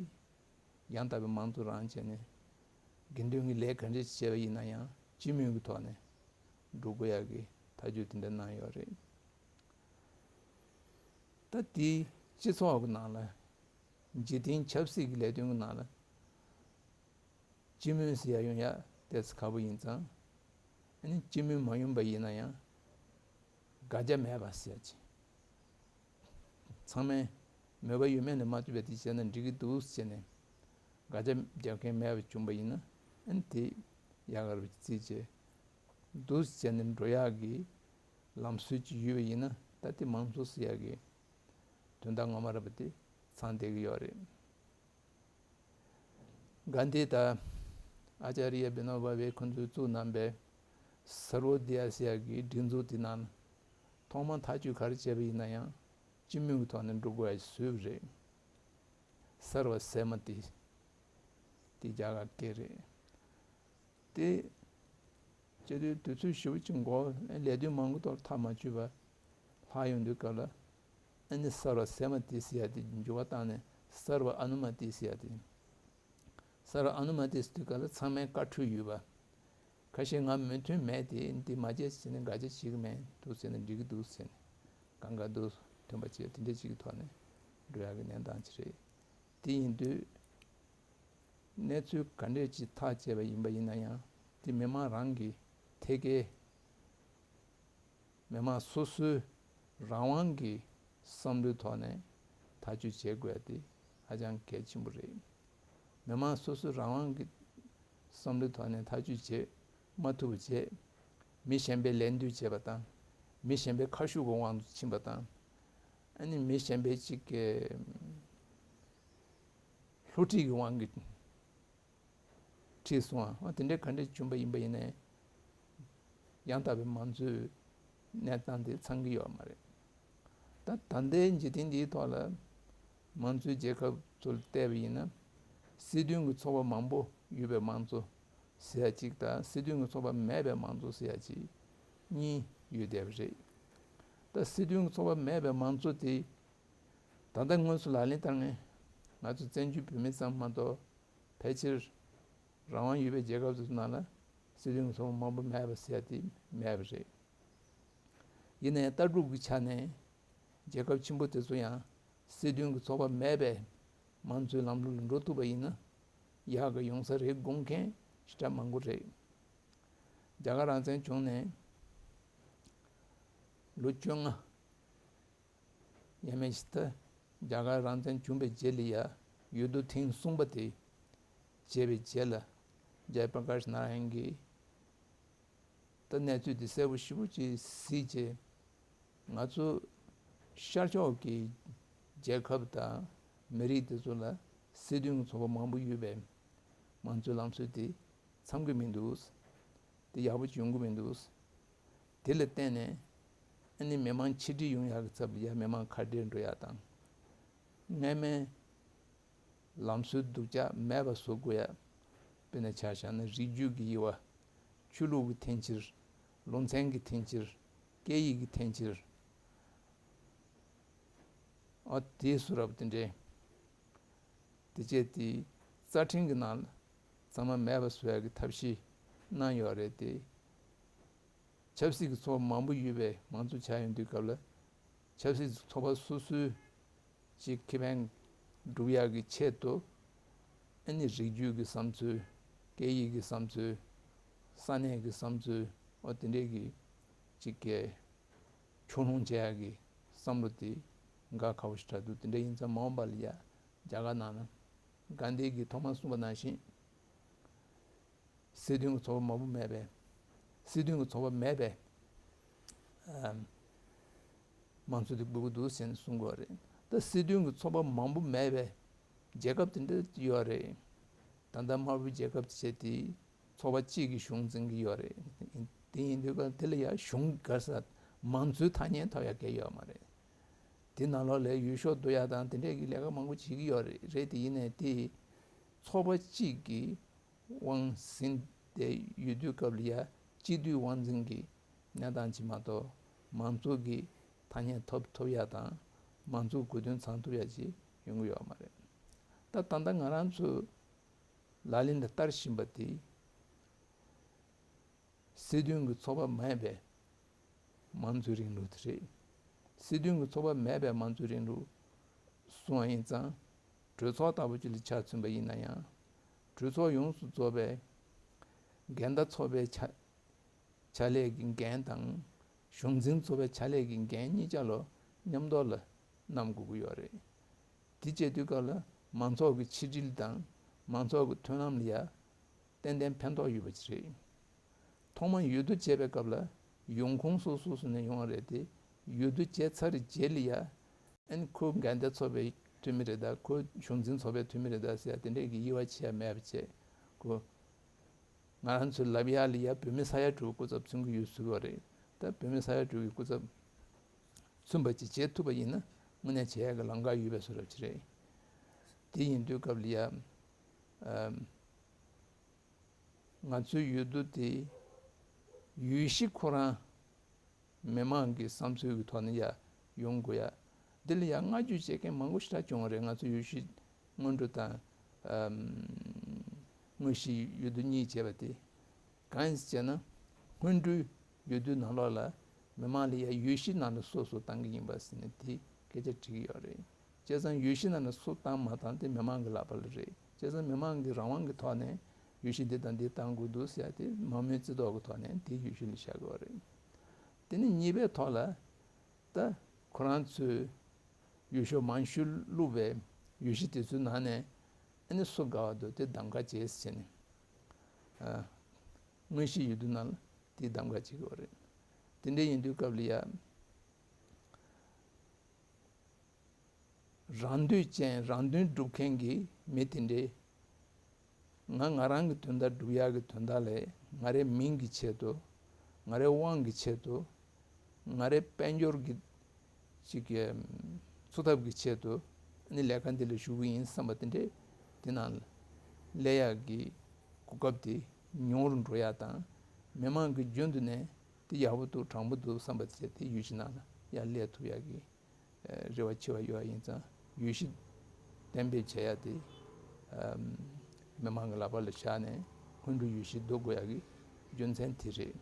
ཡང་དག་པའི་མང་གཙོ་རང་བྱས་ནས་དགེ་འདུན་གྱི་ལས་ག་འདྲ་བྱས་པ་ཡིན་ན་ཡང་སྤྱི་མོས་ཀྱི་ཐོག་ནས་འགྲོ་དགོས་ཡག་གི་ཐག་གཅོད་དེ་འདྲ་གནང་ཡོད་རེད། ད་དེའི་སྤྱི་ཚོགས་ཀྱི་ནང་ལ་འཇིག་རྟེན་ཆབ་སྲིད་ཀྱི་ལས་དོན་གྱི་ནང་ལ་སྤྱི་མོས་ཟེར་ཡ་ཡོང་ཡ་ཏོག་ཙམ་ཁག་པོ་ཡིན་ཙང་། ཨ་ནི་སྤྱི་མོས་མ་ཡོང་པ་ཡིན་ན་ཡང་དགག་བྱ་མེད་པ་ཟེར་ཡ་ཅིག། ཚང་མས་མོས་པ་ཡོད་མེད་ལ་མ་ལྟོས་པའི་དེ་བྱས་ན་འགྲིག་གི་འདུག་ཟེར་ནས་དགག་བྱ་རྒྱག་མཁན་མེད་པ་བྱུང་པ་ཡིན་ན། ཨ་ནི་དེ་ཡག་ག་རེ་བརྩིས་བྱས་འདུག་ཟེར་ནས་འགྲོ་ཡག་གི་ལམ་སྲོལ་ཅིག་ཡོད་པ་ཡིན་ན། ད་དེ་མང་གཙོ་ཟེར་ཡག་གི་དོན་དག་ངོ་མ་རེད་པ་དེ་ཚང་བསྡད་ཀྱི་ཡོད་རེད། གྷན་དྷི་དང་ཨཱ་ཅཱརྱ་བི་ནོ་བྷ་ཝེ་ཁོང་ཚོས་བཙུགས་གནང་པའི་སརྦོ་དཡ་ཟེར་ཡག་གི་སྒྲིག་འཛུགས་དེ་ནང་ཐོག་མར་ཐག་གཅོད་ག་རེ་བྱས་པ་ཡིན་ན་ཡང་སྤྱི་མོས་ཀྱི་ཐོག་ནས་འགྲོ་དགོས་ཡག་བཟོས་པ་རེད། སརྦ་སེ་མ་ཏི་དེ་རྒྱ་གར་སྐད་རེད། དེ་བྱེད་དུས་དུས་ཚོད་ཞེ་པོ་ཅིག་འགོར། ལས་དོན་མང་པོ་ཐོག་མཐའ་མ་ཆོད་པ་ལྷག་ཡོང་དུས་སྐབས་ལ། ཨ་ནི་སརྦ་སེ་མ་ཏི་ཟེར་ཡ་དེ་འགྱུར་བ་བཏང་ནས་སརྦ་ཨ་ནུ་མ་ཏི་ཟེར་ཡ་དེ། སརྦ་ཨ་ནུ་མ་ཏི་ཟེར་དུས་སྐབས་ལ་ཚང་མས་བཀའ་འཁྲོལ་ཡོད་པ། ཁ་ཤས་ང་མོས་མཐུན་མེད་དེ་འདི་མ་བྱེད་ཟེར་ནས་དགག་བྱ་བྱེད་ཀྱི་མེད་འདུག་ཟེར་ནས་འགྲིག་གི་འདུག་ཟེར་ནས་གང་ག་འདུག་མཐུན་པ་བྱས་དེ་འདྲ་ཅིག་གི་ཐོག་ནས་འགྲོ་ཡག་གི་གནས་སྟངས་ཅིག་རེད། དེ་ཡིན་དུས། གནས་ཚུལ་ག་འདྲས་ཅིག་ཐག་བཅད་པ་ཡིན་པ་ཡིན་ན་ཡང་དེ་མི་མང་རང་གི་ཐད་ཀའི་མི་མང་སོ་སོའི་རང་དབང་གི་བསམ་བློའི་ཐོག་ནས་ཐག་གཅོད་བྱེད་དགོས་ཡ་དེ་ཧ་ཅང་གལ་ཆེན་པོ་རེད། མི་མང་སོ་སོའི་རང་དབང་གི་བསམ་བློའི་ཐོག་ནས་ཐག་གཅོད་བྱེད་མ་ཐུབ་པ་བྱས། མི་གཞན་པས་ལད་ཟློས་བྱས་པ་དང་། མི་གཞན་པའི་ཁ་ཤུགས་ཀྱི་དབང་དུ་ཕྱིན་པ་དང་། ཨ་ནི་མི་གཞན་པའི་གཅིག་གི་བསླུ་བྲིད་ཀྱི་དབང་གིས་ཁྲིད་སོང་བ། འོ་དེ་འདྲའི་ག་འདྲ་བྱུང་པ་ཡིན་པ་ཡིན་ནའི་ཡང་དག་པའི་མང་གཙོའི་གནས་སྟངས་དེ་ཚང་གི་ཡོད་མ་རེད། ད་ད་ལྟའི་འཇིག་རྟེན་འདིའི་ཐོག་ལ་མང་གཙོའི་རྒྱལ་ཁབ་ཚོ་ལ་བལྟས་པ་ཡིན་ན། སྲིད་དོན་གྱི་ཚོགས་པ་མང་པོ་ཡོད་པའི་མང་གཙོ་ཟེར་ཡ་གཅིག་དང་། སྲིད་དོན་གྱི་ཚོགས་པ་མེད་པའི་མང་གཙོ་ཟེར་ཡ་གཅིག་གཉིས་ཡོད་བསྡད་པ་རེད། ད་སྲིད་དོན་གྱི་ཚོགས་པ་མེད་པའི་མང་གཙོ་དེ། ད་ལྟ་དངོས་སུ་ལག་ལེན་བསྟར་མཁན་ང་ཚོ་བཙན་བྱོལ་བོད་མི་ཙམ་མ་གཏོགས། ཕལ་ཆེར་རང་དབང་ཡོད་པའི་རྒྱལ་ཁབ་ཚོའི་ནང་ལ་སྲིད་དོན་གྱི་ཚོགས་པ་མང་པོ་མེད་པ་ཟེར་ཡ་དེ་མེད་པ་རེད། ཡིན་ནའི་ལྟ་གྲུབ་ཀྱི་ཆ་ནས་རྒྱལ་ཁབ་ཆེན་པོ་དེ་ཚོ་ཡང་སྲིད་དོན་གྱི་ཚོགས་པ་མེད་པའི་མང་གཙོའི་ལམ་ལུགས་ལ་འགྲོ་ཐུབ་པ་ཡིན་ན་ཡག་གི་ཡོང་ས་རེད་དགོངས་མཁན་ཞེ་དྲག་མང་པོ་རེད། རྒྱ་གར་རང་བཙན་བྱུང་ནས་ལོ་བཅོ་ལྔ། ཡས་མས་ཤིག་ད་རྒྱ་གར་རང་བཙན་བྱུང་བའི་རྗེས་ལ་ཡ། འོས་བསྡུ་ཐེངས་གསུམ་པ་དེ་བྱས་པའི་རྗེས་ལ། ཇའི་པྲ་ཀཱཤ་ནཱ་ར་ཡན་གྱིས་ད་གནས་ཚུལ་འདི་གསལ་པོ་ཞེ་པོ་ཅིག་གཟིགས་བྱས། ང་ཚོ་ཤར་ཕྱོགས་ཀྱི་རྒྱལ་ཁབ་དང་མི་རིགས་དེ་ཚོ་ལ་སྲིད་དོན་གྱི་ཚོགས་པ་མང་པོ་ཡོད་པའི་མང་གཙོའི་ལམ་སྲོལ་དེ་འཚམ་གྱི་མི་འདུག། དེ་ཡག་པོ་བྱུང་གི་མི་འདུག། དེ་ལ་བརྟེན་ནས་ཨ་ནི་མི་མང་ཆིག་སྒྲིལ་ཡོང་ཡག་གི་ཚབ་ལ་ཡ་མི་མང་ཁ་བྲལ་འགྲོ་ཡག་དང་། སྔ་མའི་ལམ་སྲོལ་སྡུག་ཅག་མེད་པ་བཟོ་དགོས་ཡ། དཔེར་ན་ཆ་བཞག་ན་རིགས་རྒྱུད་ཀྱི་དབྱེ་བ། ཆོས་ལུགས་ཀྱི་འཐེན་འཁྱེར། ལུང་ཚན་གྱི་འཐེན་འཁྱེར། སྐད་ཡིག་གི་འཐེན་འཁྱེར། ཨ་དེའི་བཟོ་འདྲ་པོ་དེ་འདྲའི། དེ་བྱས་ཏེ་རྩ་ཁྲིམས་ཀྱི་ནང་ལ་ཚང་མ་མེད་པ་བཟོ་ཡག་གི་ཐབས་ཤེས་གནང་ཡོད་རེད་དེ། ཆབ་སྲིད་ཀྱི་ཚོགས་པ་མང་པོ་ཡོད་པའི་མང་གཙོ་ཆགས་ཡོང་དུས་སྐབས་ལ། ཆབ་སྲིད་ཀྱི་ཚོགས་པ་སོ་སོའི་ཅིག་ཁེ་ཕན་སྒྲུབ་ཡག་གི་ཆེད་དུ། ཨ་ནི་རིགས་རྒྱུད་ཀྱི་བསམ་ཚུལ། སྐད་ཡིག་གི་བསམ་ཚུལ། ས་གནས་ཀྱི་བསམ་ཚུལ། འོ་དེ་འདྲས་ཀྱི་ཅིག་གི་ཕྱོགས་ལྷུང་བྱེད་ཡག་གི་བསམ་བློ་དེ་འགའ་ཁག་པོ་ཞིག་གྲགས་འདུག། དེ་འདྲ་ཡིན་ཙང་མ་འོངས་པ་ལ་ཡ་རྒྱ་གར་ནང་ལ་གྷན་དྷི་གིས་ཐོག་མར་གསུངས་པ་ནང་བཞིན། སྲིད་དོན་གྱི་ཚོགས་པ་མང་པོ་མེད་པའི། སྲིད་དོན་གྱི་ཚོགས་པ་མེད་པའི་ཨམ་མང་གཙོ་དེ་དགོས་ཀྱི་འདུག་ཟེར་ནས་གསུང་གི་ཡོད་རེད། ད་སྲིད་དོན་གྱི་ཚོགས་པ་མང་པོ་མེད་པའི་རྒྱལ་ཁབ་དེ་འདྲ་ཡོད་རེད། ད་ལྟ་དམར་པོའི་རྒྱལ་ཁབ་བྱས་ཏེ་ཚོགས་པ་གཅིག་གི་གཞུང་འཛིན་གྱི་ཡོད་རེད། དེ་ཡིན་དུས་ཀ་དེ་ལ་ཡང་གཞུང་ག་ས་མང་གཙོའི་ཐ་སྙད་ཐོབ་ཡ་གལ་ཡོད་མ་རེད། དེ་ནང་ལོགས་ལ་འོས་ཤོག་བསྡུ་ཡ་དང་དེ་འདྲས་ཀྱི་ལས་ཀ་མང་པོ་བྱེད་ཀྱི་ཡོད་རེད། རེད་དེ་ཡིན་ནའི་དེ་ཚོགས་པ་གཅིག་གི་དབང་ཟིན་ཏེ་ཡོད་དུས་སྐབས་ལ་ཡ་སྤྱི་འཐུས་དབང་འཛིན་གྱི་གནས་སྟངས་ཅིག་མ་གཏོགས་མང་གཙོ་གི་ཐ་སྙད་ཐོབ་ཐུབ་ཡ་དང་མང་གཙོ་དགོས་དོན་ཚང་ཐུབ་ཡ་ཅིག་ཡོང་གི་ཡོད་མ་རེད། ད་ད་ལྟ་ང་རང་ཚོས་ལག་ལེན་དུ་བསྟར་བཞིན་པ་དེ། སྲིད་དོན་གྱི་ཚོགས་པ་མེད་པའི་མང་གཙོའི་རིང་ལུགས་དེ་རེད། སྲིད་དོན་གྱི་ཚོགས་པ་མེད་པའི་མང་གཙོའི་རིང་ལུགས་གསུང་བ་ཡིན་ཙང་། གྲོས་ཚོགས་ལྟ་བུ་ཅིག་ལ་ཆ་མཚོན་པ་ཡིན་ན་ཡང་། གྲོས་ཚོགས་ཡོངས་སུ་རྫོགས་པའི་འགལ་ཟླ་ཚོགས་པའི་ཆ་ཕྱག་ལས་ཀྱི་འགན་དང་། གཞུང་འཛིན་ཚོགས་པའི་ཕྱག་ལས་ཀྱི་འགན་གཉིས་ཆ་ལོ་མཉམ་དུ་ལ་བསྣམས་དགོས་ཀྱི་ཡོད་རེད། དེ་བྱེད་དུས་སྐབས་ལ་མང་ཚོགས་ཀྱི་ཆིག་སྒྲིལ་དང་མང་ཚོགས་ཀྱི་མཐུན་ལམ་ལ་ཡ་ཏན་ཏན་ཕན་ཐོགས་ཡོད་པ་ཅིག་རེད། ཐོག་མར་འོས་བསྡུ་བྱེད་པའི་སྐབས་ལ་ཡོང་ཁུངས་སོ་སོ་སོ་ནས་ཡོང་བ་རེད་དེ། འོས་བསྡུ་བྱས་ཚར་བའི་རྗེས་ལ་ཡ། ཨན་ཁོ་འགལ་ཟླ་ཚོགས་པའི་འཐུས་མི་རེད་ད། ཁོ་གཞུང་འཛིན་ཚོགས་པའི་འཐུས་མི་རེད་ད་ཟེར་ཡ་དེ་འདྲས་ཀྱི་དབྱེ་བ་ཕྱེ་ཡ་མེད་པ་བྱས། ཁོ་ང་རང་ཚོའི་ལབ་ཡ་ལ་ཡ་བོད་མི་ས་ཡ་དྲུག་སྐུ་ཚབ་མཚོན་གྱི་ཡོད་ཟེར་བ་རེད། ད་བོད་མི་ས་ཡ་དྲུག་གི་སྐུ་ཚབ་མཚོན་པ་ཅིག་བྱེད་ཐུབ་པ་ཡིན་ན་དངོས་གནས་བྱེད་ཡ་གི་ལམ་ཁ་ཡོད་པའི་བཟོ་འདྲ་ཅིག་རེད། དེ་ཡིན་དུས་སྐབས་ལ་ཡ། ཨམ། ང་ཚོའི་འོས་བསྡུ་དེ་འོས་གཞི་ཁོ་རང་མི་མང་གི་བསམ་ཚུལ་གྱི་ཐོག་ནས་ཡ་ཡོང་དགོས་ཡ། འདི་ལ་ཡ་བསྔགས་བརྗོད་བྱེད་མཁན་མང་པོ་ཞེ་དྲག་བྱུང་བ་རེད། ང་ཚོའི་འོས་གཞི་སྔོན་འགྲོ་དང་། ཨམ། དངོས་གཞིའི་འོས་བསྡུ་གཉིས་བྱས་པ་དེ། གང་ཡིན་ཟེར་ན། སྔོན་འགྲོའི་འོས་བསྡུ་ནང་ལོགས་ལ་མི་མང་ལ་ཡ་འོས་གཞི་ནང་ལ་སོ་སོ་བཏང་གི་ཡིན་པ་ཟེར་ནས་དེ་སྐད་ཆ་དྲིས་ཀྱི་ཡོད་རེད། བྱས་ཙང་འོས་གཞི་ནང་ལ་སུ་བཏང་མ་བཏང་དེ་མི་མང་གི་ལག་པ་ལ་རེད། བྱས་ཙང་མི་མང་གི་རང་དབང་གི་ཐོག་ནས་འོས་གཞི་འདི་དང་འདི་བཏང་དགོས་འདུག་ཟེར་ཡ་དེ་མང་མོས་རྩིས་ཐོག་གི་ཐོག་ནས་དེ་འོས་གཞི་ལ་བཞག་དགོས་པ་རེད། དེ་ནས་གཉིས་པའི་ཐོག་ལ་ད་ཁོ་རང་ཚོས་འོས་ཤོག་མང་ཤོས་བླུགས་པའི་འོས་གཞི་དེ་ཚོའི་ནང་ནས་ཨ་ནི་སུ་དགའ་བ་འདུག་དེ་གདམ་ག་བྱེད་ཟེར་ནས། ཨ། དངོས་གཞིའི་འོས་བསྡུ་ནང་ལ་དེ་གདམ་ག་བྱེད་དགོས་པ་རེད། དེ་འདྲ་ཡིན་དུས་སྐབས་ལ་ཡ། རང་འདོད་ཅན་རང་དོན་སྒྲུབ་མཁན་གྱི་མི་དེ་འདྲས། ང་ང་རང་གི་དོན་དག་སྒྲུབ་ཡག་གི་དོན་དག་ལས་ང་རའི་མིང་གི་ཆེད་དུ། ང་རའི་དབང་གི་ཆེད་དུ། ང་རའི་དཔལ་འབྱོར་གྱི་ ཅིག་གི་འཚོ་ཐབས་ཀྱི་ཆེད་དུ་ནི་ལས་ཀ་འདི་ལ་ཞུགས་ཀྱི་ཡིན་བསམ་པ་དེ་འདྲས་དེ་ནང་སླེབས་ཡག་གི་གོ་སྐབས་དེ་ཉུང་རུ་འགྲོ་ཡག་དང་། མི་མང་གིས་རྒྱུན་དུ་ནས་དེ་ཡག་པོ་འདུག་དྲང་པོ་འདུག་བསམ་པ་དེ་དེ་ཡུལ་གཞན་ནང་ལ་ཡར་སླེབས་ཐུབ་ཡག་གི་རེ་བ་ཆེ་བ་ཡོད་པ་ཡིན་ཙང་། ཡུལ་གཞི་གཏན་འབེབས་བྱེད་ཡག་དེ་མི་མང་གི་ལག་པ་ལ་བཞག་ནས་སྔོན་འགྲོ་ཡུལ་གཞི་བཟློག་དགོས་ཡག་གི་རྒྱུ་མཚན་དེ་རེད།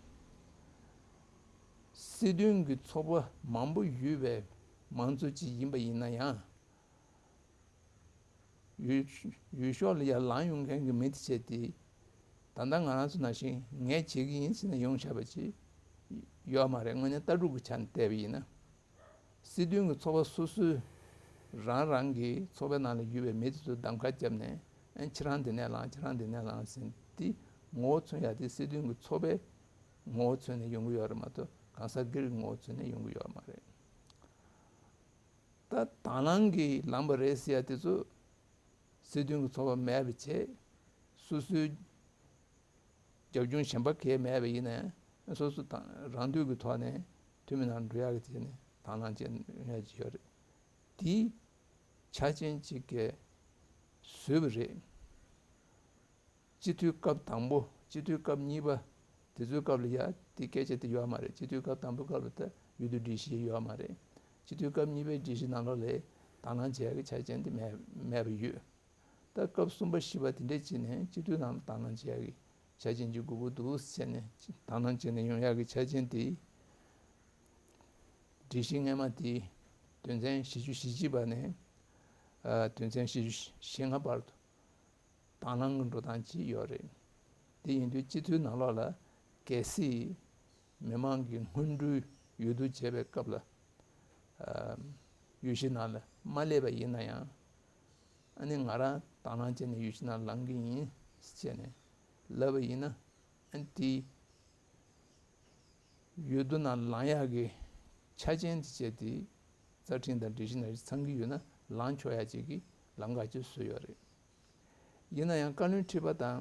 སྲིད་དོན་གྱི་ཚོགས་པ་མང་པོ་ཡོད་པའི་མང་གཙོ་ཅིག་ཡིན་པ་ཡིན་ན་ཡང་། ཡུལ་ཡུལ་ཤོག་ལ་ཡར་ལངས་ཡོང་མཁན་གྱི་མི་དེ་བྱས་ཏེ། ད་ལྟ་ང་རང་ཚོ་ནང་བཞིན་ངས་བྱེད་ཀྱི་ཡིན་ཟེར་ནས་ཡོང་བཞག་པ་ཅིག་ཡོད་མ་རེད། དངོས་གནས་ལྟ་གྲུབ་ཀྱི་ཆ་ནས་བལྟས་པ་ཡིན་ན། སྲིད་དོན་གྱི་ཚོགས་པ་སོ་སོས་རང་རང་གི་ཚོགས་པའི་ནང་ལ་ཡོད་པའི་མི་དེ་ཚོ་གདམ་ཁ་བརྒྱབ་ནས། ཨ། ཁྱེད་རང་འདི་ནས་ལངས། ཁྱེད་རང་འདི་ནས་ལངས་ཟེར་ཏེ་ངོ་བོ་མཚོན་ཡག་དེ་སྲིད་དོན་གྱི་ཚོགས་པའི་ངོ་བོ་མཚོན་ནས་ཡོང་གི་ཡོད་རེད་མ་གཏོགས། གང་ཟག་སྒེར་གྱི་ངོ་བོ་མཚོན་ནས་ཡོང་གི་ཡོད་མ་རེད། ད་དང་བླངས་ཀྱིས་ལངས་པ་རེད་ཟེར་ཡག་དེ་ཚོ་སྲིད་དོན་གྱི་ཚོགས་པ་མེད་པ་བྱས། སོ་སོའི་རྒྱབ་ལྗོངས་གཞན་པ་གས་མེད་པ་ཡིན་ནའི་སོ་སོ་དང་རང་འདོད་ཀྱི་ཐོག་ནས་འཐུས་མི་ནང་འགྲོ་ཡག་གི་ཆེད་ནས་དང་བླངས་བྱས་ཡོང་ཡག་ཅིག་ཡོད་རེད། དེའི་ཆ་རྐྱེན་གཅིག་གས་བཟོས་པ་རེད། སྤྱི་འཐུས་སྐབས་དང་པོ། སྤྱི་འཐུས་སྐབས་གཉིས་པ་དེ་ཚོའི་སྐབས་ལ་ཡ་དེ་སྐད་ཆ་དེ་ཡོད་མ་རེད། སྤྱི་འཐུས་སྐབས་དང་པོའི་སྐབས་ལ་ད་འོས་བསྡུ་སྒྲིག་གཞི་ཡོད་མ་རེད། སྤྱི་འཐུས་སྐབས་གཉིས་པའི་སྒྲིག་གཞི་ནང་ལོགས་ལ་དང་བླངས་བྱེད་ཡག་གི་ཆ་རྐྱེན་དེ་མེད་མེད་པ་ཡོད། ད་སྐབས་གསུམ་པ་བཞི་པ་དེ་འདྲས་བྱས་ནས་སྤྱི་འཐུས་ནང་ལ་དང་བླངས་བྱེད་ཡག་གི་ཆ་རྐྱེན་ཅིག་དགོས་ཀྱི་འདུག་ཟེར་ནས། དང་བླངས་བྱས་ནས་ཡོང་ཡག་གི་ཆ་རྐྱེན་དེ། སྒྲིག་གཞི་སྔོན་མ་དེ་དོན་ཚན་བཞི་བཅུ་ཞེ་གཅིག་པ་ནས། ཨ། དོན་ཚན་བཞི་བཅུ་ཞེ་ལྔ་བར་དུ་དང་བླངས་ཀྱི་འགྲོ་སྟངས་ཅིག་ཡོད་རེད། དེ་ཡིན་དུས་སྤྱི་འཐུས་ནང་ལོགས་ལ་གལ་སྲིད་མི་མང་གིས་སྔོན་འགྲོའི་འོས་བསྡུ་བྱེད་པའི་སྐབས་ལ། ཨ། འོས་གཞི་ནང་ལ་མ་སླེབས་པ་ཡིན་ན་ཡང་། ཨ་ནི་ང་རང་དང་བླངས་བྱས་ནས་འོས་གཞི་ནང་ལངས་ཀྱི་ཡིན་ཟེར་ནས་ལབ་པ་ཡིན་ན། ཨ་ནི་དེ་འོས་བསྡུ་ནང་ལངས་ཡག་གི་ཆ་རྐྱེན་དེ་བྱས་ཏེ། རྩ་ཁྲིམས་དང་སྒྲིག་གཞི་ནང་བཞིན་ཚང་གི་ཡོད་ན་ལངས་ཆོག་ཡག་ཅིག་གི་ལམ་ཁ་ཅིག་བཟོས་ཡོད་རེད། ཡིན་ན་ཡང་བཀའ་བློན་ཁྲི་པ་དང་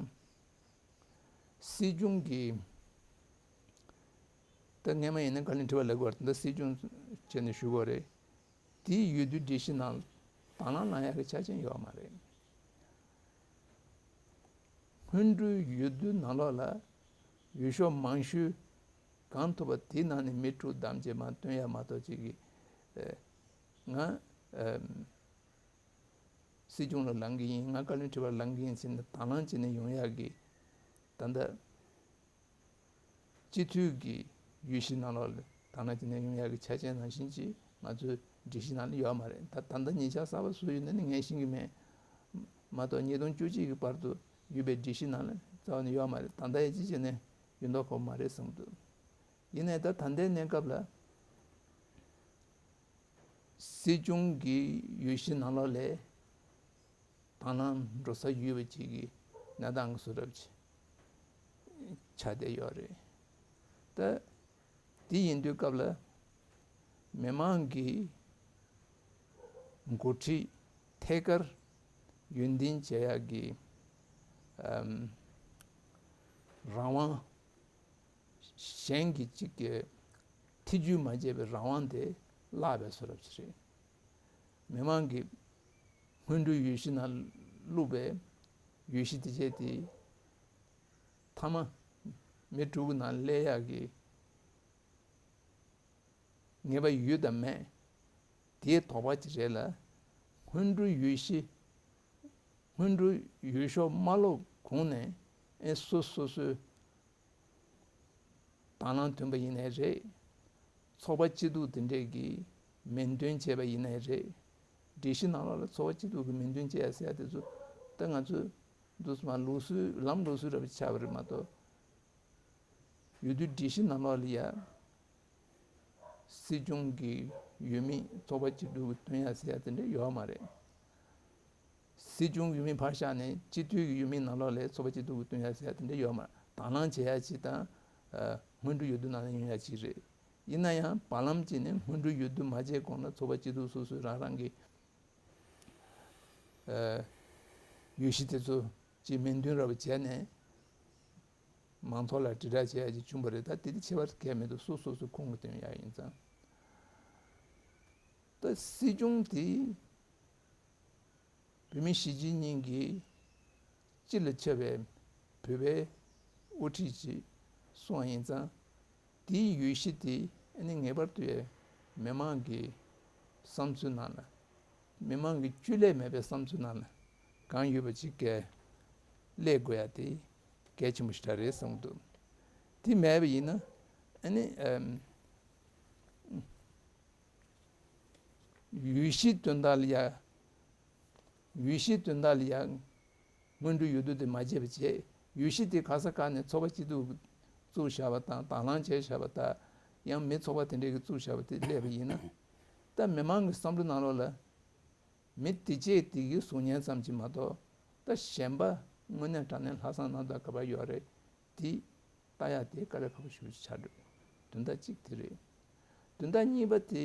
སྲིད་སྐྱོང་གི། ད་སྔས་མ་ཡིན་ན་བཀའ་བློན་ཁྲི་པ་ལབ་དགོས་རེད། ད་སྲིད་སྐྱོང་བྱས་ནས་ཞུ་དགོས་རེད། དེའི་འོས་བསྡུའི་སྒྲིག་གཞི་ནང་དང་བླངས་གནང་ཡག་གི་ཆ་རྐྱེན་ཡོད་མ་རེད། སྔོན་འགྲོའི་འོས་བསྡུ་ནང་ལོགས་ལ་འོས་ཤོག་མང་ཤོས་གང་ཐོབ་པ་དེའི་ནང་ནས་མི་དྲུག་བདམས་བྱས་མར་བཏོན་ཡག་མ་གཏོགས་ཅིག་གིས། ཨ། ང་ཨ་སྲིད་སྐྱོང་ལ་ལངས་ཀྱི་ཡིན། ང་བཀའ་བློན་ཁྲི་པ་ལ་ལངས་ཀྱི་ཡིན་ཟེར་ནས་དང་བླངས་བྱས་ནས་ཡོང་ཡག་གི། ད་ལྟ་སྤྱི་འཐུས་ཀྱི་འོས་གཞི་ནང་ལོགས་ལ་དང་བླངས་བྱས་ནས་ཡོང་ཡག་གི་ཆ་རྐྱེན་ནང་བཞིན་ཅིག་ང་ཚོའི་སྒྲིག་གཞི་ནང་ལ་ཡོད་མ་རེད། ད་ད་ལྟ་ཉེ་ཆར་གསར་པ་བཟོས་ཡོད་ན་ནི་ངས་ཤེས་ཀྱི་མེད། མ་གཏོགས་ཉིས་སྟོང་བཅུ་གཅིག་གི་བར་དུ་ཡོད་པའི་སྒྲིག་གཞི་ནང་ལ་རྩ་བ་ནས་ཡོད་མ་རེད། ད་ལྟ་ཡ་ཅི་བྱས་ནས་ཡོད་མདོག་ཁ་པོ་མ་རེད་བསམ་འདུག་ཡིན་ནའི་ད་ད་ལྟའི་གནས་སྐབས་ལ་སྲིད་སྐྱོང་གི་འོས་གཞི་ནང་ལོགས་ལ་དང་བླངས་འགྲོ་ས་ཡོད་པ་ཅིག་གི་གནས་སྟངས་ཀྱི་བཟོ་འདྲ་ཅིག་ཆགས་བསྡད་ཡོད་རེད། ད་དེ་ཡིན་དུས་སྐབས་ལ་མི་མང་གི་འགོ་ཁྲིད་ཐད་ཀར་ཡོན་ཏན་བྱེད་ཡག་གི་ཨམ་རང་དབང་གཞན་གྱི་གཅིག་གི་ཐེ་ཇུས་མ་བྱས་པའི་རང་དབང་དེ་བརླག་པའི་བཟོ་འདྲ་ཅིག་རེད། མི་མང་གི་སྔོན་འགྲོའི་འོས་གཞི་ནང་བླུགས་པའི་འོས་གཞི་དེ་བྱས་ཏེ། མཐའ་མ་མི་དྲུག་གི་ནང་སླེབས་ཡག་གི་ངེས་པ་ཡོད་དམ་མེད། དེའི་དོགས་པ་ཅིག་རེད་ལ། སྔོན་འགྲོའི་འོས་གཞི། སྔོན་འགྲོའི་འོས་ཤོག་མ་སློག་གོང་ནས་ཨེ་སོ་སོ་སོའི་དང་བླངས་ཐོན་པ་ཡིན་ནའི་རེད། ཚོགས་པ་སྐྱིད་སྡུག་དེ་འདྲས་ཀྱི་མིང་འདོན་བྱས་པ་ཡིན་ནའི་རེད། སྒྲིག་གཞི་ནང་ལོགས་ལ་ཚོགས་པ་སྐྱིད་སྡུག་གི་མིང་འདོན་བྱས་ཟེར་ཡ་དེ་ཚོ། ད་ང་ཚོས་འདུག་སེ་མར་ལུགས་སྲོལ། ལམ་ལུགས་སྲོལ་འདྲ་པོ་ཆགས་པ་རེད་མ་གཏོགས། འོས་བསྡུའི་སྒྲིག་གཞི་ནང་ལོགས་ལ་ཡ། སྲིད་སྐྱོང་གི་འོས་མི་ཚོགས་པ་སྐྱིད་སྡུག་གིས་བཏོན་ཡ་ཟེར་ཡ་དེ་འདྲ་ཡོད་མ་རེད། སྲིད་སྐྱོང་གི་འོས་མི་ཕར་བཞག་ནས་སྤྱི་འཐུས་ཀྱི་འོས་མི་ནང་ལོགས་ལ་ཚོགས་པ་སྐྱིད་སྡུག་གིས་བཏོན་ཡ་ཟེར་ཡ་དེ་འདྲ་ཡོད་མ་རེད། དང་བླངས་བྱེད་ཡ་ཅིག་དང་། ཨ། སྔོན་འགྲོའི་འོས་བསྡུ་ནང་ལ་ཡོང་ཡ་ཅིག་རེད། ཡིན་ན་ཡང་བར་ལམ་ཅིག་ནས་སྔོན་འགྲོའི་འོས་བསྡུ་མ་བྱས་གོང་ལ་ཚོགས་པ་སྐྱིད་སྡུག་སོ་སོས་རང་རང་གི། ཨ། འོས་གཞི་དེ་ཚོ་ཅིག་མིང་འདོན་འདྲ་པོ་བྱས་ནས། མང་ཚོགས་ལ་དྲིལ་བསྒྲགས་བྱེད་ཡ་ཅིག་བྱུང་བ་རེད། ད་དེ་དེ་ཁྱད་པར་གང་ཡང་མི་འདུག་སོ་སོ་སོ་ཁོང་གིས་བཏོན་ཡ་ཡིན་ཙང་། ད་སྲིད་སྐྱོང་དེ་བོད་མི་གཞིས་བྱེས་གཉིས་ཀྱི་སྤྱི་ལ་ཆགས་པའི་བོད་པའི་དབུ་ཁྲིད་ཅིག་སོང་བ་ཡིན་ཙང་། དེའི་འོས་གཞི་དེ་ཨ་ནི་ངེས་པར་དུ་ཡ་མི་མང་གི་བསམ་ཚུལ་ནང་ལ། མི་མང་གི་བཅུད་ལས་མེད་པའི་བསམ་ཚུལ་ནང་ལ་གང་ཡོད་པ་ཅིག་ག་སླེབས་དགོས་ཡ་དེ་གལ་ཆེན་པོ་ཞེ་དྲག་རེད་བསམ་གྱི་འདུག་དེ་མེད་པ་ཡིན་ན་ཨ་ནི་ཨམ། འོས་གཞིའི་དོན་དག་ལ་ཡ། འོས་གཞིའི་དོན་དག་ལ་ཡ། སྔོན་འགྲོའི་འོས་བསྡུ་དེ་མ་བྱས་པ་བྱས། འོས་གཞི་དེ་ག་ས་ག་ནས་ཚོགས་པ་སྐྱིད་སྡུག་བཙུགས་བཞག་པ་དང་དང་བླངས་བྱས་བཞག་པ་དང་། ཡང་མི་ཚོགས་པ་དེ་འདྲས་ཀྱིས་བཙུགས་བཞག་པ་དེ་སླེབས་པ་ཡིན་ན། ད་མི་མང་གི་བསམ་བློ་ནང་ལོགས་ལ། མི་དེ་གཅིག་དེ་གི་གཟུགས་བརྙན་ཙམ་གྱིས་མ་གཏོགས། ད་གཞན་པ་དངོས་གནས་དྲང་གནས་ལྷག་བསམ་རྣམ་དག་ག་པར་ཡོད་རེད། དེ་ལྟ་ཡག་དེ་དཀའ་ལས་ཁག་པོ་ཞེ་པོ་ཅིག་ཆགས་འགྲོ། དོན་དག་གཅིག་དེ་རེད། དོན་དག་གཉིས་པ་དེ།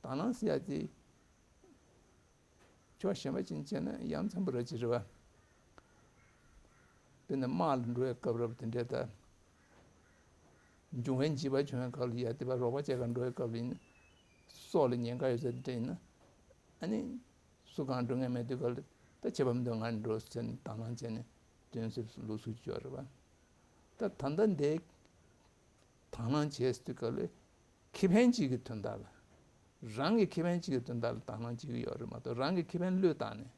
དང་བླངས་ཟེར་ཡག་དེ་ཕྱོགས་གཞན་པ་ཅིག་ནས་བྱས་ན་ཡ་མཚན་པོ་ར་ཅིག་རེད་བ། དཔེར་ན་དམག་ལ་འགྲོ་བའི་སྐབས་རབ་དེ་འདྲས་དང་། འབྱུང་བའི་འཇིགས་པ་བྱུང་བའི་སྐབས་ལ་ཡ་དེ་བ་རོགས་པ་བྱེད་གར་འགྲོ་བའི་སྐབས་ལ་ཡིན་ན། སྲོག་ལ་ཉེན་ཁ་ཡོད་ས་དེ་འདྲ་ཡིན་ན། ཨ་ནི་སུ་གང་འགྲོ་མཁན་མེད་དུས་སྐབས་ལ་ད་ཁྱད་པར་མི་འདུག་ང་འགྲོ་ཟེར་ནས་དང་བླངས་བྱས་ནས་སྟོན་སྲིད་ལུགས་སྲོལ་ཅིག་ཡོད་རེད་བ། ད་ད་ལྟ་འདི་དང་བླངས་བྱས་དུས་སྐབས་ལ་ཁེ་ཕན་གཅིག་གི་དོན་དག་ལ། རང་གི་ཁེ་ཕན་གཅིག་གི་དོན་དག་ལ་དང་བླངས་བྱེད་ཀྱི་ཡོད་རེད་མ་གཏོགས། རང་གི་ཁེ་ཕན་བློས་བཏང་ནས།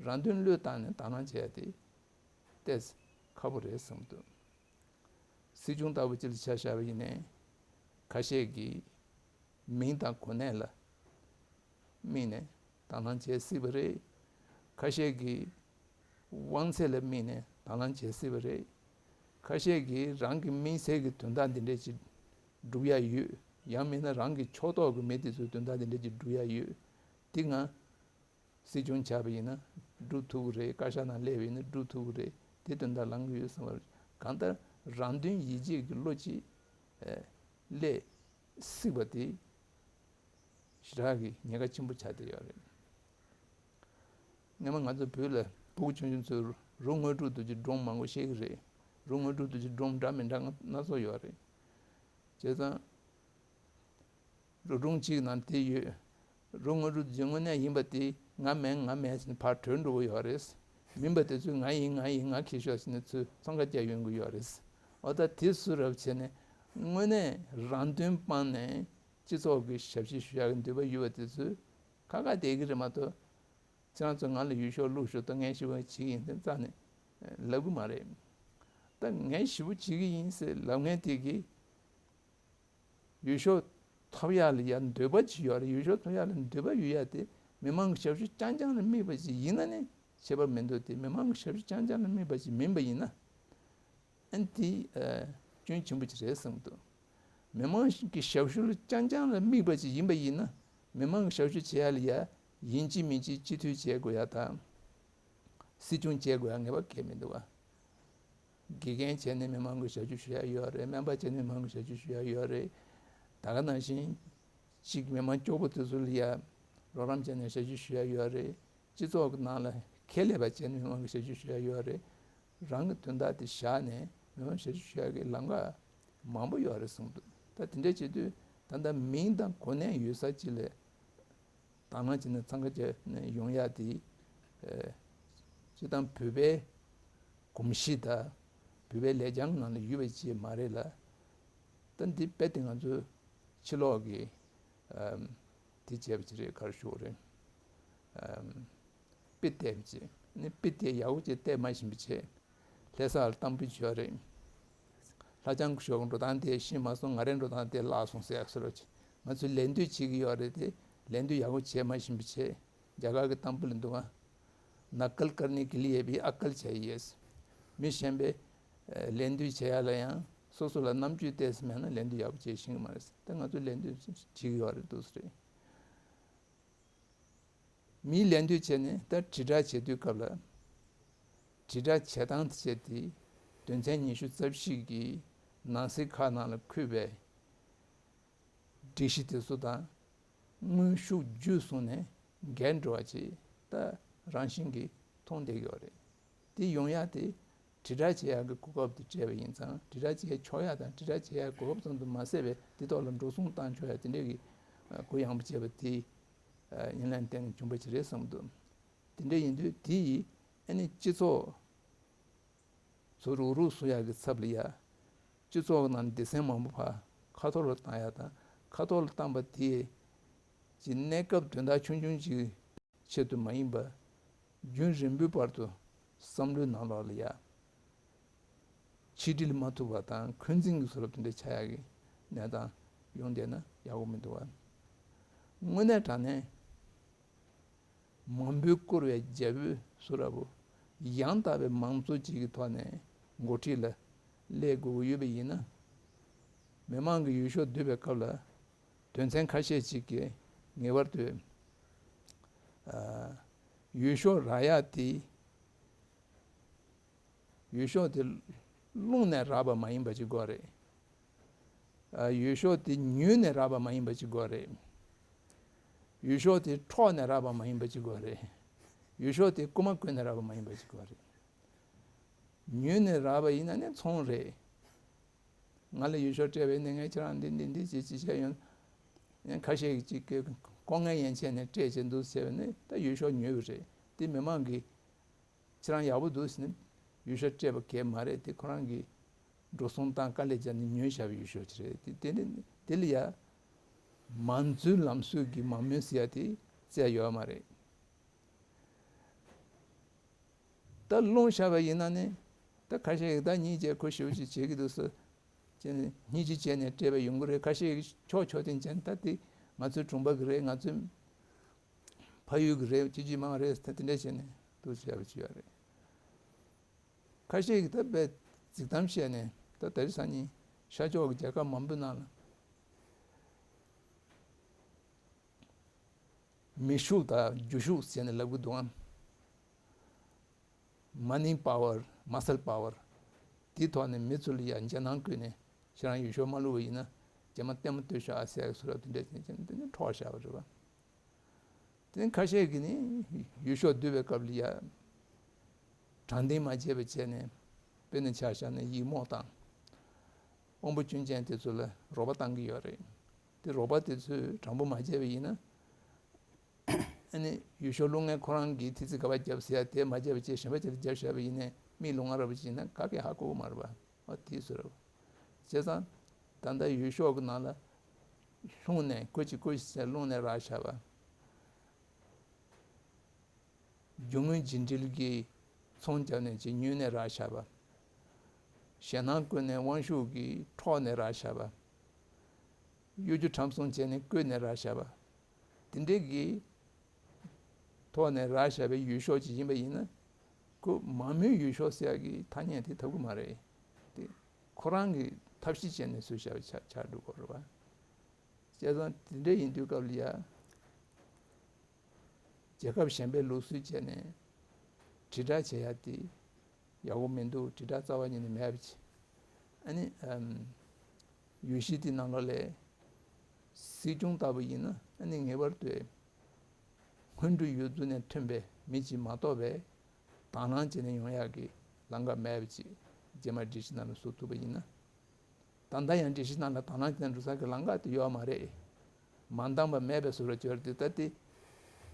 རང་དོན་བློས་བཏང་ནས་དང་བླངས་བྱས་ཏེ་ཏོག་ཙམ་ཁག་པོ་རེད་བསམ་འདུག་སྲིད་སྐྱོང་ལྟ་བུ་ཅིག་ལ་ཆ་བཞག་པ་ཡིན་ནའི། ཁ་ཤས་ཀྱིས་མིང་དང་གོ་གནས་ལ་དམིགས་ནས་དང་བླངས་བྱེད་སྲིད་པ་རེད། ཁ་ཤས་ཀྱིས་དབང་ཚད་ལ་དམིགས་ནས་དང་བླངས་བྱེད་སྲིད་པ་རེད། ཁ་ཤས་ཀྱིས་རང་གི་དམིགས་བསལ་གྱི་དོན་དག་འདི་འདྲས་ཅིག་སྒྲུབ་ཡ་ཡོད། ཡང་མིན་ན་རང་གི་ཕྱོགས་གཏོགས་ཀྱི་མི་དེ་ཚོའི་དོན་དག་འདི་འདྲས་ཅིག་སྒྲུབ་ཡ་ཡོད། དེ་ང་སྲིད་སྐྱོང་ཆགས་པ་ཡིན་ན་སྒྲུབ་ཐུབ་ཀྱི་རེད། བཀའ་ཤག་ནང་སླེབས་པ་ཡིན་ན་སྒྲུབ་ཐུབ་ཀྱི་རེད། དེ་དོན་དག་ལངས་ཀྱི་ཡོད་བསམ་པ་རེད། གང་ལྟར་རང་དོན་ཡིད་བྱེད་ཀྱི་བློ་ཅིག་ཨེ་སླེབས་སྲིད་པ་དེ་ཞེ་དྲག་གི་ཉེན་ཁ་ཆེན་པོ་ཆགས་བསྡད་ཡོད་རེད། སྔོན་མ་ང་ཚོ་བོད་ལ་ཕྲུ་གུ་ཆུང་ཆུང་ཚོས་རོ་དངོས་གྲུབ་ཏུ་ཀྱི་སྒྲུང་མང་པོ་ཤེས་ཀྱི་རེད། རོ་དངོས་གྲུབ་ཏུ་ཀྱི་སྒྲུང་འདྲ་མི་འདྲ་སྣ་ཚོགས་ཡོད་རེད། བྱས་ཙང་རོ་སྒྲུང་གཅིག་ནང་དེ་ཡོད། རོ་དངོས་གྲུབ་ཏུ་ཀྱི་དངོས་གནས་ཡིན་པ་དེ་ང་མིན་ང་མིན་ཟེར་ནས་ཕར་བྲོས་འགྲོ་གི་ཡོད་རེད། མིན་པ་དེ་ཚོས་ང་ཡིན་ང་ཡིན་ང་ཁྱེར་ཤོག་ཟེར་ནས་ཚུར་འཚང་ཁ་རྒྱག་ཡོང་གི་ཡོད་རེད། འོ་ད་དེ་སུ་རབ་བྱས་ནས་དངོས་གནས་རང་དོན་སྤངས་ནས་སྤྱི་ཚོགས་ཀྱི་ཞབས་ཕྱི་ཞུ་ཡག་གི་འདོད་པ་ཡོད་པ་དེ་ཚོས་ཁ་ཁ་བསྡད་ཀྱི་རེད་མ་གཏོགས། ཁྱེད་རང་ཚོ་ང་ལ་འོས་ཤོག་བླུགས་ཤོག་ད་ངས་ཞེ་པོ་བྱེད་ཀྱི་ཡིན་ཟེར་རྩ་ནས་ལབ་ཀྱི་མ་རེད། ད་ངས་ཞེ་པོ་བྱེད་ཀྱི་ཡིན་ཟེར་ལབ་མཁན་དེ་གིས་འོས་ཤོག་ཐོབ་ཡག་ལ་ཡ་འདོད་པ་ཅིག་ཡོད་རེད། འོས་ཤོག་ཐོབ་ཡག་ལ་འདོད་པ་ཡོད་ཡ་དེ་མི་མང་གི་ཞབས་ཞུ་རྐྱང་རྐྱང་ལ་དམིགས་པ་ཅིག་ཡིན་ན་ནི་ཁྱད་པར་མི་འདུག་དེ་མི་མང་གི་ཞབས་ཞུ་རྐྱང་རྐྱང་ལ་དམིགས་པ་ཅིག་མིན་པ་ཡིན་ན། ཨ་ནི་དེ་ཨ་སྐྱོན་ཆེན་པོ་ཅིག་རེད་བསམ་གྱི་འདུག་མི་མང་གི་ཞབས་ཞུ་ལ་རྐྱང་རྐྱང་ལ་དམིགས་པ་ཅིག་ཡིན་པ་ཡིན་ན། མི་མང་གི་ཞབས་ཞུ་བྱེད་ཡ་ལ་ཡ་ཡིན་གཅིག་མིན་གཅིག་སྤྱི་འཐུས་བྱེད་དགོས་ཡ་དང་། སྲིད་སྐྱོང་བྱེད་དགོས་ཡ་ངེས་པ་གལ་མི་འདུག་བ། དགེ་རྒན་བྱས་ནས་མི་མང་གི་ཞབས་ཞུ་ཞུ་ཡ་ཡོད་རེད། སྨན་པ་བྱས་ནས་མི་མང་གི་ཞབས་ཞུ་ཞུ་ཡ་ཡོད་རེད། ད་ག་ནང་བཞིན་གཅིག་མི་མང་སྐྱོ་པོ་དེ་ཚོ་ལ་ཡ་རོགས་རམ་བྱས་ནས་ཞབས་ཞུ་ཞུ་ཡ་ཡོད་རེད། སྤྱི་ཚོགས་ཀྱི་ནང་ལ་ཁྱད་ལས་པ་བྱས་ནས་མི་མང་གི་ཞབས་ཞུ་ཞུ་ཡ་ཡོད་རེད། རང་གི་དོན་དག་དེ་བཞག་ནས་མི་མང་ཞབས་ཞུ་ཞུ་ཡ་གི་ལམ་ཁ་མང་པོ་ཡོད་རེད་གསུངས་འདུག་ད་དེ་འདྲ་བྱེད་དུས་ད་ལྟ་མིང་དང་གོ་གནས་ཡོད་ས་ཅིག་ལ་དང་བླངས་བྱས་ནས་འཚང་ཁ་རྒྱག་ནས་ཡོང་ཡ་དེ་ཨེ་སྤྱིར་བཏང་བོད་པའི་གོམས་གཤིས་དང་བོད་པའི་ལེགས་བྱང་ནང་ལ་ཡོད་པ་ཅིག་མ་རེད་ལ། ད་འདི་རྦད་དེ་ང་ཚོའི་ཕྱི་ལོགས་ཀྱི་ཨམ་དེ་བྱས་པ་ཅིག་རེད། ག་རེ་ཞུ་དགོས་རེད། ཨམ་དཔེ་བལྟས་པ་ཅིག་ནི་དཔེ་དེ་ཡག་པོ་ཅིག་བལྟས་མ་ཤེས་པ་བྱས། ལྷ་ས་ལ་གཏམ་དཔེ་བྱས་རེད། ལྷ་ལྕམ་སྐུ་ཞབས་ཀྱི་འགྲོ་སྟངས་དེ་ཤེས་མ་སོང་། ང་རའི་འགྲོ་སྟངས་དེ་བརླག་སོང་ཟེར་ཡག་སོ་རོ་ཅིག་ང་ཚོས་ལད་ཟློས་བྱེད་ཀྱི་ཡོད་རེད་དེ། ལད་ཟློས་ཡག་པོ་བྱས་མ་ཤེས་པ་བྱས། རྒྱ་གར་གྱི་གཏམ་དཔེ་ལ་འདུག་ག། नकल करने के लिए भी अक्ल चाहिए། མི་གཞན་པའི་ལད་ཟློས་བྱེད་ཡ་ལ་ཡང་སོ་སོ་ལ་རྣམ་དཔྱོད་ཏོག་ཙམ་མེད་ན་ལད་ཟློས་ཡག་པོ་བྱེད་ཤེས་ཀྱི་མ་རེད། ད་ང་ཚོས་ལད་ཟློས་བྱེད་ཀྱི་ཡོད་རེད་འདུག་ཟེར། མིའི་ལད་ཟློས་བྱས་ནས་ད་དྲིལ་བསྒྲགས་བྱེད་དུས་སྐབས་ལ། དྲིལ་བསྒྲགས་བྱེད་སྟངས་དེ་བྱས་ཏེ་དོན་ཚན་ཉི་ཤུ་རྩ་བཞི་གི་ནང་གསེས་ཁག་ནང་ལ་འཁོད་པའི་སྒྲིག་གཞི་དེ་ཚོ་དང་དངོས་ཤུགས་བརྒྱུད་སོང་ནས་འགལ་འགྲོ་བ་ཅིག་ད་རང་བཞིན་གྱིས་མཐོང་བསྡད་ཡོད་རེད། དེ་ཡོང་ཡ་དེ་ དྲིལ་བསྒྲགས་བྱེད་ཡག་གི་གོ་སྐབས་དེ་སྤྲད་པ་ཡིན་ཙང་། དྲིལ་བསྒྲགས་བྱེད་ཆོག་ཡག་དང་དྲིལ་བསྒྲགས་བྱེད་ཡག་གོ་སྐབས་ཙམ་དུ་མ་ཟད་པའི་དེ་ཐོག་ལ་འགྲོ་སོང་བཏང་ཆོག་ཡག་དེ་འདྲའི་གི་གུ་ཡངས་པོ་བྱས་པ་དེ་ཡིན་ལན་བརྟེན་བྱུང་བ་ཅིག་རེད་བསམ་འདུག་དེ་འདྲ་ཡིན་དུས་དེ་ཡིས་ཨ་ནི་སྤྱི་ཚོགས་ཚུར་རུག་རུག་བཟོ་ཡག་གི་ཚབ་ལ་ཡ། སྤྱི་ཚོགས་ནང་སྡེ་ཚན་མང་པོ་ཕར་ཁ་ཐོར་ལ་བཏང་ཡག་དང་། ཁ་ཐོར་ལ་བཏང་པ་དེ་གི་གནས་སྐབས་དོན་དག་ཆུང་ཆུང་ཅིག་ཆེད་དུ་མ་ཡིན་པར། རྒྱུན་རིང་པོའི་བར་དུ་བསམ་བློའི་ནང་ལོགས་ལ་ཡ། ཆིག་སྒྲིལ་མ་ཐུབ་པ་དང་འཁོན་འཛིན་གྱི་བཟོ་འདྲ་དེ་འདྲ་ཆགས་ཡག་གི་གནས་སྟངས་ཡོང་བསྡད་ན་ཡག་པོ་མི་འདུག་བ། དངོས་གནས་དྲང་གནས་མང་པོས་བཀུར་བའི་རྒྱལ་པོའི་བཟོ་འདྲ་པོ། ཡང་དག་པའི་མང་གཙོ་ཅིག་གི་ཐོག་ནས་འགོ་ཁྲིད་ལ་སླེབས་དགོས་ཀྱི་ཡོད་པ་ཡིན་ན། མི་མང་གི་འོས་ཤོག་བསྡུ་བའི་སྐབས་ལ། དོན་ཚན་ཁ་ཤས་ཅིག་གིས་ངེས་པར་དུ་ཨ་འོས་ཤོག་རག་ཡག་དེ། འོས་ཤོག་དེ་རླུང་ནས་རག་པ་མ་ཡིན་པ་ཅིག་དགོས་རེད། ཨ་འོས་ཤོག་དེ་ཉུལ་ནས་རག་པ་མ་ཡིན་པ་ཅིག་དགོས་རེད། འོས་ཤོག་དེ་འཕྲོག་ནས་རག་པ་མ་ཡིན་པ་ཅིག་དགོས་རེད། འོས་ཤོག་དེ་རྐུ་མ་བརྐུས་ནས་རག་པ་མ་ཡིན་པ་ཅིག་དགོས་རེད། ཉུལ་ནས་རག་པ་ཡིན་ན་ནི་ཚོང་རེད། ང་ལ་འོས་ཤོག་སྤྲད་པ་ཡིན་ན་ངས་ཁྱེད་རང་འདི་འདི་འདི་ཅིག་ཅིག་བྱས་ཡོང་། ཡང་ཁ་ཤས་ཀྱིས་ཅིག་གི་ལྐོག་རྔན་ཡན་ཆད་ནས་སྤྲད་བྱས་འདུག་ཟེར་བ་ནི་ད་འོས་ཤོག་ཉོས་པ་རེད། དེ་མི་མང་གིས་ཁྱེད་རང་ཡག་པོ་འདུག་ཟེར་ནས་འོས་ཤོག་སྤྲད་པ་གས་མ་རེད། དེ་ཁོ་རང་གིས་འགྲོ་སོང་བཏང་དཀའ་ལས་བརྒྱབ་ནས་ཉོས་བཞག་པའི་འོས་ཤོག་ཅིག་རེད། དེ་དེ་ནི་དེ་ལ་ཡ་མང་གཙོའི་ལམ་སྲོལ་གྱི་མང་མོས་ཟེར་ཡ་དེ་བཙལ་ཡོད་མ་རེད། ད་རླུང་ཤར་བ་ཡིན་ན་ནི། ད་ཁ་ཤས་ཀྱིས་ད་སྙིང་རྗེ་ཁོ་ཞེ་པོ་ཅིག་བྱེད་ཀྱི་འདུག་ཟེར། བྱས་ནས་སྙིང་རྗེ་བྱས་ནས་སྤྲད་པ་ཡོང་གི་རེད། ཁ་ཤས་ཀྱིས་ཕྱོགས་ཕྱོགས་འཐེན་བྱས་ནས། ད་དེ་ང་ཚོའི་གྲོང་པ་གི་རེད། ང་ཚོའི་ཕ་ཡུལ་གི་རེད། སྤྱི་སྤྱོད་མང་རེད། ད་དེ་འདྲ་བྱས་ནས་འདུག་བྱས་པ་ཅིག་ཡོད་རེད། ཁ་ཤས་ཀྱིས་ད་དཔེ་རྫིག་གཏམ་བཤད་ནས། ད་དེ་རིང་སང་ཉིན་ཤར་ཕྱོགས་ཀྱི་རྒྱལ་ཁབ་མང་པོའི་ནང་ལ། མི་ཤུགས་དང་རྒྱུ་ཤུགས་ཟེར་ནས་ལབ་གི་འདུག་ཨང་། Money power, muscle power། དེའི་ཐོག་ནས་མི་ཚོ་ལ་ཡ་འཇབ་རྣམ་བསྐུལ་ནས། ཁྱེད་རང་འོས་ཤོག་མ་བླུགས་པ་ཡིན་ན་རྗེས་མ་ལྟད་མོ་ལྟོས་ཤོག་ཨ་ཟེར་ཡག་བཟོ་འདྲ་དེ་འདྲ་བྱས་ནས་འཕྲོག་བཞག་པ་རེད་པ། དེ་ནས་ཁ་ཤས་ཀྱིས་ནི་འོས་ཤོག་བསྡུ་བའི་སྐབས་ལ་ཡ་དྲང་བདེན་མ་བྱས་པ་བྱས་ནས། དཔེར་ན་ཆ་བཞག་ན་ཡིག་རྨོངས་དང་། དབང་པོ་སྐྱོན་ཅན་དེ་ཚོ་ལ་རོགས་པ་བཏང་གི་ཡོད་རེད། དེ་རོགས་པ་དེ་ཚོས་དྲང་པོ་མ་བྱས་པ་ཡིན་ན། ཨ་ནི་འོས་ཤོག་བླུག་མཁན་ཁོ་རང་གིས་ཐི་ཚི་ག་པར་བརྒྱབ་ཟེར་ཡ་དེ་མ་བརྒྱབ་པ་བྱས་གཞན་པ་ཅིག་ལ་བརྒྱབ་བཞག་པ་ཡིན་ནའི། མིག་ལོང་བ་ར་བ་ཅིག་ཡིན་ན་ག་གེ་ཧ་གོ་གི་མ་རེད་པ། ཨ་དེ་བཟོ་འདྲ་པོ། བྱས་ཙང་ད་ལྟ་འོས་ཤོག་གི་ནང་ལ་ལྷུང་ནས། བཀོལ་ཅིག་བཀོལ་ཅིག་ཟེར་རླུང་ནས་རག་བཞག་པ། རྒྱུ་དངོས་རྒྱུ་འབྲེལ་གྱི་ཚོང་རྒྱག་ནས་ཅིག་ཉུལ་ནས་རག་བཞག་པ། ཞེད་སྣང་བསྐུལ་ནས་དབང་ཤུགས་ཀྱིས་འཕྲོག་ནས་རག་བཞག་པ། གཡོ་སྒྱུ་ཁྲམ་གསུམ་བྱས་ནས་བརྐུས་ནས་རག་བཞག་པ། དེ་འདྲའི་གི་ཐོག་ནས་རག་བཞག་པའི་འོས་ཤོག་ཅིག་ཡིན་པ་ཡིན་ན། ཁོ་མང་མོས་འོས་ཤོག་ཟེར་ཡག་གི་ཐ་སྙད་དེ་ཐོབ་གི་མ་རེད། དེ་ཁོ་རང་གིས་ཐབས་ཤེས་བྱས་ནས་བཟོས་བཞག་པ་ཆགས་ཆགས་འགྲོ་གི་རེད་པ། བྱས་ཙང་དེ་འདྲ་ཡིན་དུས་སྐབས་ལ་ཡ། རྒྱལ་ཁབ་གཞན་པའི་ལུགས་སྲོལ་བྱས་ནས་དྲིལ་བསྒྲགས་བྱེད་ཡ་དེ་ཡག་པོ་མི་འདུག་དྲིལ་བསྒྲགས་རྩ་བ་ཉིད་ནས་མེད་པ་བྱས། ཨ་ནི་ཨམ། འོས་གཞི་དེ་ནང་ལོགས་ལ་སྲིད་སྐྱོང་ལྟ་བུ་ཡིན་ན། ཨ་ནི་ངེས་པར་དུ་སྔོན་འགྲོའི་འོས་བསྡུ་ནས་ཐོན་པའི་མི་གཅིག་མ་གཏོགས་པའི་དང་བླངས་བྱས་ནས་ཡོང་ཡག་གི་ལམ་ཁ་མེད་པ་བྱས། རྗེས་མ་སྒྲིག་གཞི་ནང་ལ་བཟོ་ཐུབ་པ་ཡིན་ན། ད་ལྟ་ཡང་སྒྲིག་གཞི་ནང་ལ་དང་བླངས་བྱས་ནས་འགྲོ་ས་གི་ལམ་ཁ་དེ་ཡོད་མ་རེད། མ་འདང་བ་མེད་པའི་བཟོ་འདྲ་ཅིག་ཡོད་རེད། ད་དེ་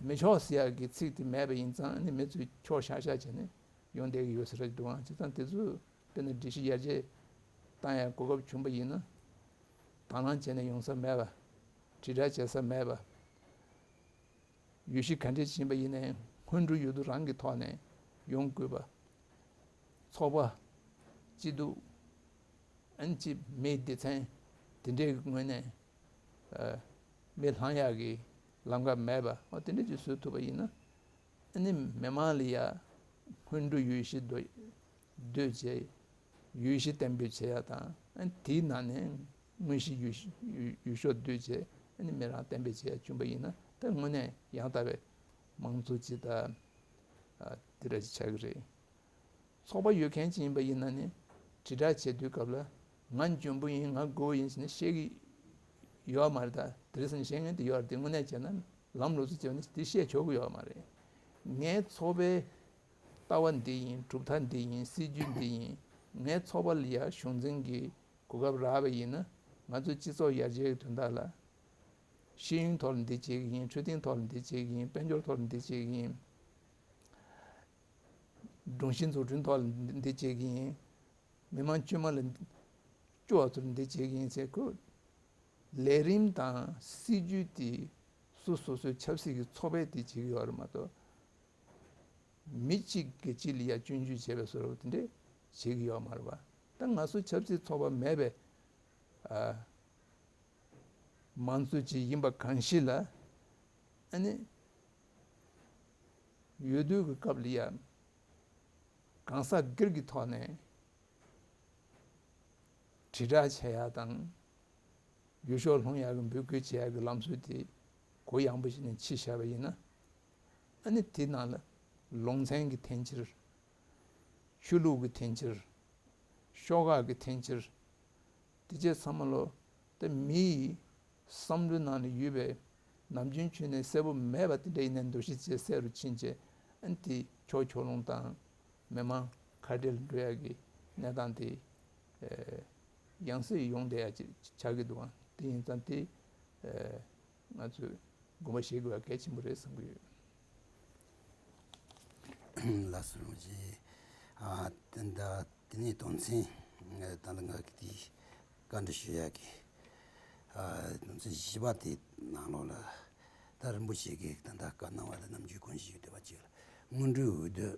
མི་ཆོག་ཟེར་ཡག་གི་ཚིག་དེ་མེད་པ་ཡིན་ཙང་། ཨ་ནི་མི་ཚོས་ཆོག་ཤག་ཤག་བྱས་ནས་ཡོང་བསྡད་ཀྱི་ཡོད་ས་རེད་འདུག་ཨང་། བྱས་ཙང་དེ་ཚོས་དཔེར་ན་སྒྲིག་གཞི་ཡར་རྒྱས་བཏང་ཡག་གོ་སྐབས་བྱུང་པ་ཡིན་ན། དང་བླངས་བྱས་ནས་ཡོང་ས་མེད་པ། དྲིལ་བསྒྲགས་བྱེད་ས་མེད་པ། འོས་གཞི་ག་འདྲས་ཕྱིན་པ་ཡིན་ནའི་སྔོན་འགྲོའི་འོས་བསྡུ་རང་གི་ཐོག་ནས་ཡོང་དགོས་པ། ཚོགས་པ། སྐྱིད་སྡུག་ཨན་ཅི་མི་སྡེ་ཚན་དེ་འདྲའི་ངོས་ནས་ཨ་མི་ལངས་ཡག་གི་ལམ་ཁ་མེད་པ། འོ་དེ་འདྲ་ཅིག་བཟོ་ཐུབ་པ་ཡིན་ན། ཨ་ནི་མི་མང་ལ་ཡ་སྔོན་འགྲོ་འོས་གཞི་འདོད་འདོད་བྱས། འོས་གཞི་གཏན་འབེབས་བྱེད་ཡ་དང་། ཨ་ནི་དེའི་ནང་ནས་དངོས་གཞི་འོས་གཞི་འོས་འོས་ཤོག་བསྡུས་བྱས། ཨ་ནི་མི་རང་གཏན་འབེབས་བྱེད་ཡ་བྱུང་པ་ཡིན་ན། ད་དངོས་གནས་ཡང་དག་པའི་མང་གཙོ་ཅིག་དང་། ཨ་དེ་འདྲ་ཅིག་ཆགས་ཀྱི་རེད། ཚོགས་པ་ཡོད་མཁན་ཅིག་ཡིན་པ་ཡིན་ན་ནི། དྲིལ་བསྒྲགས་བྱེད་དུས་སྐབས་ལ་ང་འཇོན་པོ་ཡིན། ང་མགོ་བོ་ཡིན་ཟེར་ནས་བཤད་ཀྱི་ཡོད་མ་རེད། ད་དེ་རིང་སང་ཉིན་བཤད་མཁན་དེ་ཡོད་རེད། དེ་དངོས་གནས་བྱས་ན་ལམ་ལུགས་སྲོལ་བྱས་ནས་དེ་བཤད་ཆོག་གི་ཡོད་མ་རེད། ངའི་ཚོགས་པའི་ལྟ་ ལྟ་བ་འདི་ཡིན། གྲུབ་མཐའ་འདི་ཡིན། སྲིད་ཇུས་འདི་ཡིན། ངའི་ཚོགས་པ་ལ་ཡ་གཞུང་འཛིན་གྱི་གོ་སྐབས་རག་པ་ཡིན་ན། ང་ཚོ་སྤྱི་ཚོགས་ཡར་རྒྱས་ཀྱི་དོན་དག་ལ། ཤེས་ཡོན་ཐོག་ལ་འདི་བྱེད་ཀྱི་ཡིན། འཕྲོད་བསྟེན་ཐོག་ལ་འདི་བྱེད་ཀྱི་ཡིན། དཔལ་འབྱོར་ཐོག་ལ་འདི་བྱེད་ཀྱི་ཡིན། སྒྲོམ་གཞི་འཛུགས་སྐྲུན་ཐོག་ལ་འདི་བྱེད་ཀྱི་ཡིན། མི་མང་དཀྱུས་མ་ལ་སྐྱོ་བ་ཚོར་འདི་བྱེད་ཀྱི་ཡིན་ཟེར། ཁོ་ལས་རིམ་དང་སྲིད་ཇུས་དེ་སོ་སོ་སོའི་ཆབ་སྲིད་ཀྱི་ཚོགས་པས་དེ་བྱེད་ཀྱི་ཡོད་རེད་མ་གཏོགས། མི་གཅིག་གིས་གཅིག་ལ་ཡ་སྐྱོན་བརྗོད་བྱས་པའི་བཟོ་འདྲ་དེ་འདྲས་བྱེད་ཀྱི་ཡོད་མ་རེད་པ། ད་ང་ཚོ་ཆབ་སྲིད་ཚོགས་པ་མེད་པའི་ཨ་མང་གཙོ་ཅིག་ཡིན་པ་གང་ཞིག་ལ། ཨ་ནི་འོས་བསྡུ་གི་སྐབས་ལ་ཡ་གང་ཟག་སྒེར་གྱི་ཐོག་ནས་དྲིལ་བསྒྲགས་བྱེད་ཡ་དང་། འོས་ཤོག་སློང་ཡ་གི་འབོད་སྐུལ་བྱེད་ཡ་གི་ལམ་སྲོལ་དེ་གུ་ཡངས་པོ་ཞིག་ནས་ཕྱེ་བཞག་པ་ཡིན་ན། ཨ་ནི་དེ་ནང་ལ་ལུང་ཚན་གྱི་འཐེན་འཁྱེར། ཆོས་ལུགས་ཀྱི་འཐེན་འཁྱེར། ཤོག་ཁག་གི་འཐེན་འཁྱེར། དེ་བཅས་ཚང་མ་ལོ། ད་མི་ཡི་བསམ་བློའི་ནང་ལ་ཡོད་པའི་ནམ་རྒྱུན་ཁྱོན་ནས་གསལ་པོ་མེད་པ་དེ་འདྲ་ཡིན་ནའི་འདུ་ཤེས་བཅས་གསལ་རུ་ཕྱིན་བྱས། ཨ་ནི་དེ་ཕྱོགས་ཕྱོགས་ལྷུང་དང་མི་མང་ཁ་བྲལ་འགྲོ་ཡ་གི་གནས་སྟངས་དེ་ཨེ་ཡང་སེ་ཡོང་བསྡད་ཡ་ཅིག་ཆགས་ཀྱི་འདུག་ཨང་། དེ་ཡིན་ཙང་དེ་ཨེ་ང་ཚོས་དགོངས་པ་བཞེས་དགོས་པ་གལ་ཆེན་པོ་རེད་བསམ་གྱི་ཡོད། ལགས་སོ། རིན་པོ་ཆེ། ཨ་དེ་འདྲ། དེ་ནས་དོན་ཚན་ད་ལྟ་ང་གིས་དེ་བཀའ་འདྲི་ཞུ་ཡག་གི་ཨ་དོན་ཚན་བཞི་པ་དེ་ནང་ལོགས་ལ། ད་རིན་པོ་ཆེ་གིས་ད་ལྟ་བཀའ་གནང་བ་ལ་ནམ་རྒྱུན་གོ་བཞིན་ཡོད་བསྡད་པ་ཅིག་ལ། སྔོན་འགྲོའི་འོས་བསྡུ་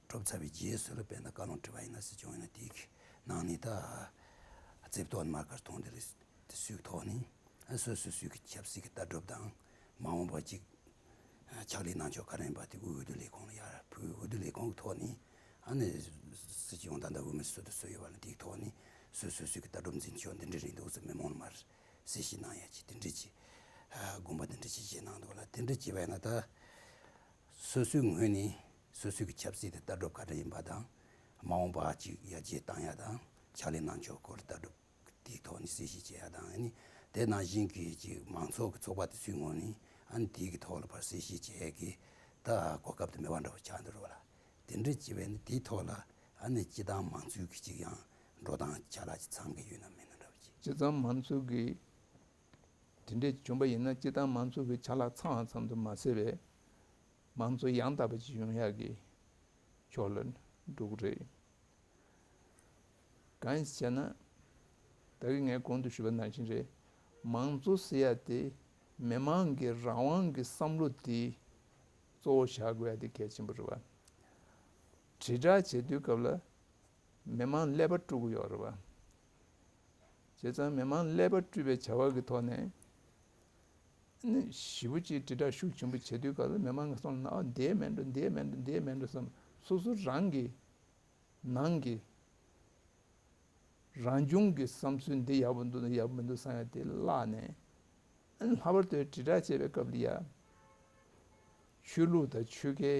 གྲུབ་ཚར་བའི་རྗེས་སུ་ལ་དཔེར་ན་བཀའ་བློན་ཁྲི་པ་ཡིན་ན་སྲིད་སྐྱོང་ཡིན་ན། དེའི་ནང་ནས་ད་རྩིབ་ཐོག་མར་ཁར་མཐོང་དེ་རེད། དེ་ཚོའི་ཐོག་ནས་ཨ་སོ་སོ་སོའི་གི་ཆབ་སྲིད་ཀྱི་ལྟ་གྲུབ་དང་། མ་འོངས་པ་ཅིག་ཕྱག་ལས་གནང་ཕྱོགས་ག་རེ་ཡིན་པ་དེ་འོས་བསྡུ་ལས་ཁུངས་ལ་ཡར་ཕུལ། འོས་བསྡུ་ལས་ཁུངས་ཀྱི་ཐོག་ནས་ཨ་ནི་སྲིད་སྐྱོང་དང་ད་འོས་མི་སུ་དང་སུ་ཡོད་པ་ལ། དེའི་ཐོག་ནས་སོ་སོ་སོའི་གི་ལྟ་གྲུབ་འཛིན་ཕྱོགས་འདི་འདྲ་རེད་འདུག་ཟེར་མི་མང་ལ་མར་གསལ་བཤད་གནང་ཡ་ཅིག་དེ་འདྲ་ཅིག་ཨ་དགོངས་པ་དེ་འདྲ་ཅིག་བྱས་གནང་འདུག་ལ། དེ་འདྲ་བྱས་པ་ཡིན་ན་ད་སོ་སོའི་ངོས་ནས་སོ་སོའི་གི་ཆབ་སྲིད་དེ་ལྟ་གྲུབ་ག་འདྲ་ཡིན་པ་དང་། མ་འོངས་པ་ཅིག་ཡར་རྒྱས་བཏང་ཡ་དང་། ཕྱག་ལས་གནང་ཕྱོགས་སྐོར་ལ་ལྟ་གྲུབ་དེའི་ཐོག་ནས་གསལ་བཤད་བྱེད་ཡ་དང་། ཨ་ནི་དེ་ནང་བཞིན་གྱི་ཅིག་མང་ཚོགས་ཀྱི་ཚོགས་པ་དེ་ཚོའི་ངོས་ནས་ཨ་ནི་དེའི་གི་ཐོག་ལ་ཕར་གསལ་བཤད་བྱེད་ཡ་གི་ད་གོ་སྐབས་དེ་མེད་པ་འདྲ་བོ་ཆགས་འདུག་རེད་བ་ལ། དེ་འདྲ་བྱས་པས་ནི་དེའི་ཐོག་ལ་ཨ་ནི་སྤྱི་བཏང་མང་ཚོགས་ཀྱི་ཅིག་ཡང་འགྲོ་སྟངས་ཆ་ལག་ཅིག་ཚང་གི་ཡོད་ན་མེད་ན་འདྲ་བོ་ཅིག་སྤྱི་བཏང་མང་ཚོགས་ཀྱི་དེ་འདྲས་བྱུང་པ་ཡིན་ན། སྤྱི་བཏང་མང་ཚོགས་ཀྱི་ཆ་ལག་ཚང་བ་ཙམ་དུ་མ་ཟད་པའི་མང་གཙོ་ཡང་དག་པ་ཅིག་ཡོང་ཡག་གི་ཕྱོགས་ལ་འགྲོ་གི་རེད། གང་ཡིན་ཟེར་ན། ད་གིན་ངས་གོང་དུ་ཞུས་པ་ནང་བཞིན་རེད། མང་གཙོ་ཟེར་ཡ་དེ་མི་མང་གི་རང་དབང་གི་བསམ་བློ་དེ་གཙོ་བོ་བཞག་དགོས་ཡ་དེ་གལ་ཆེན་པོ་རེད་བ། དྲིལ་བསྒྲགས་བྱེད་དུས་སྐབས་ལ་མི་མང་ཀླད་པ་དཀྲུག་གི་ཡོད་རེད་བ། བྱས་ཙང་མི་མང་ཀླད་པ་བཀྲུས་པའི་བྱ་བ་གི་ཐོག་ནས་ནི་ཞེ་པོ་ཅིག་དྲིལ་བསྒྲགས་ཤུགས་ཆེན་པོ་བྱེད་དུས་སྐབས་ལ་མི་མང་གི་བསམ་བློ་ནང་། ཨ་འདི་མེད་འགྲོ། འདི་མེད་འགྲོ། འདི་མེད་འགྲོ་བསམ། སོ་སོ་རང་གི་ནང་གི་རང་བྱུང་གི་བསམ་ཚུལ་འདི་ཡག་པོ་འདུག་ན་ཡག་པོ་མི་འདུག་བསམ་ཡ་དེ་བརླག་ནས། ཨ་ནི་ལྷག་པར་དུ་དྲིལ་བསྒྲགས་བྱེད་པའི་སྐབས་ལ་ཡ་ཆོས་ལུགས་དང་ཆོལ་ཁའི་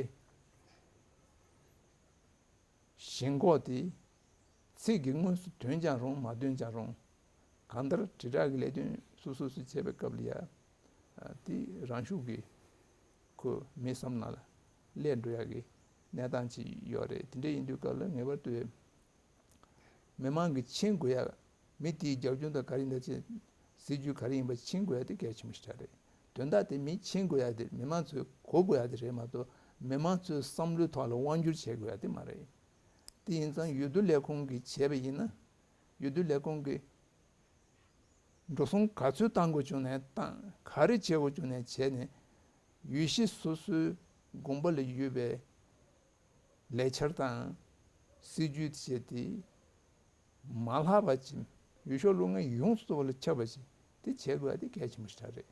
ཞེན་ཁོག་དེ་ཚིག་གིས་དངོས་སུ་ཐོན་ཀྱང་རུང་མ་ཐོན་ཀྱང་རུང་། གང་ལྟར་དྲིལ་བསྒྲགས་ཀྱི་ལས་དོན་སོ་སོ་སོས་བྱས་པའི་སྐབས་ལ་ཡ། ཨ་དེ་རང་ཤུགས་ཀྱིས་ཁོ་མི་བསམ་ནང་ལ་སླེབས་འགྲོ་ཡག་གི་གནས་སྟངས་ཅིག་ཡོད་རེད། དེ་འདྲ་ཡིན་དུས་སྐབས་ལ་ངེས་པར་དུ་མི་མང་གིས་མཁྱེན་དགོས་ཡ། མི་དེའི་རྒྱབ་ལྗོངས་དང་ག་རེ་ཡིན་པ་ཅིག་སྲིད་ཇུས་ག་རེ་ཡིན་པ་མཁྱེན་དགོས་ཡ་དེ་གལ་ཆེན་པོ་ཞིག་རེད། དོན་དག་དེ་མིས་མཁྱེན་དགོས་ཡ་དེ། མི་མང་ཚོས་གོ་དགོས་ཡ་དེ་རེད་མ་གཏོགས། མི་མང་ཚོའི་བསམ་བློའི་ཐོག་ལ་དབང་བསྒྱུར་བྱེད་དགོས་ཡ་དེ་མ་རེད། དེ་ཡིན་ཙང་འོས་བསྡུ་ལས་ཁུངས་ཀྱིས་བྱས་པ་ཡིན་ན། འོས་བསྡུ་ལས་ཁུངས་ཀྱིས་འགྲོ་སོང་ག་ཚོད་བཏང་དགོས་བྱུང་ནའི་བཏང་། ག་རེ་བྱེད་དགོས་བྱུང་ནའི་བྱས་ནས། འོས་གཞི་སོ་སོའི་དགོངས་པ་ལ་ཡོད་པའི་ལས་འཆར་དང་སྲིད་ཇུས་བྱས་ཏེ། མ་ལྷག་པ་ཅིག་འོས་ཤོག་སློག་མཁན་ཡོངས་སུ་རྫོགས་པ་ལ་ཁྱབ་པ་ཅིག་དེ་བྱེད་དགོས་ཡ་དེ་གལ་ཆེན་པོ་ཞིག་རེད།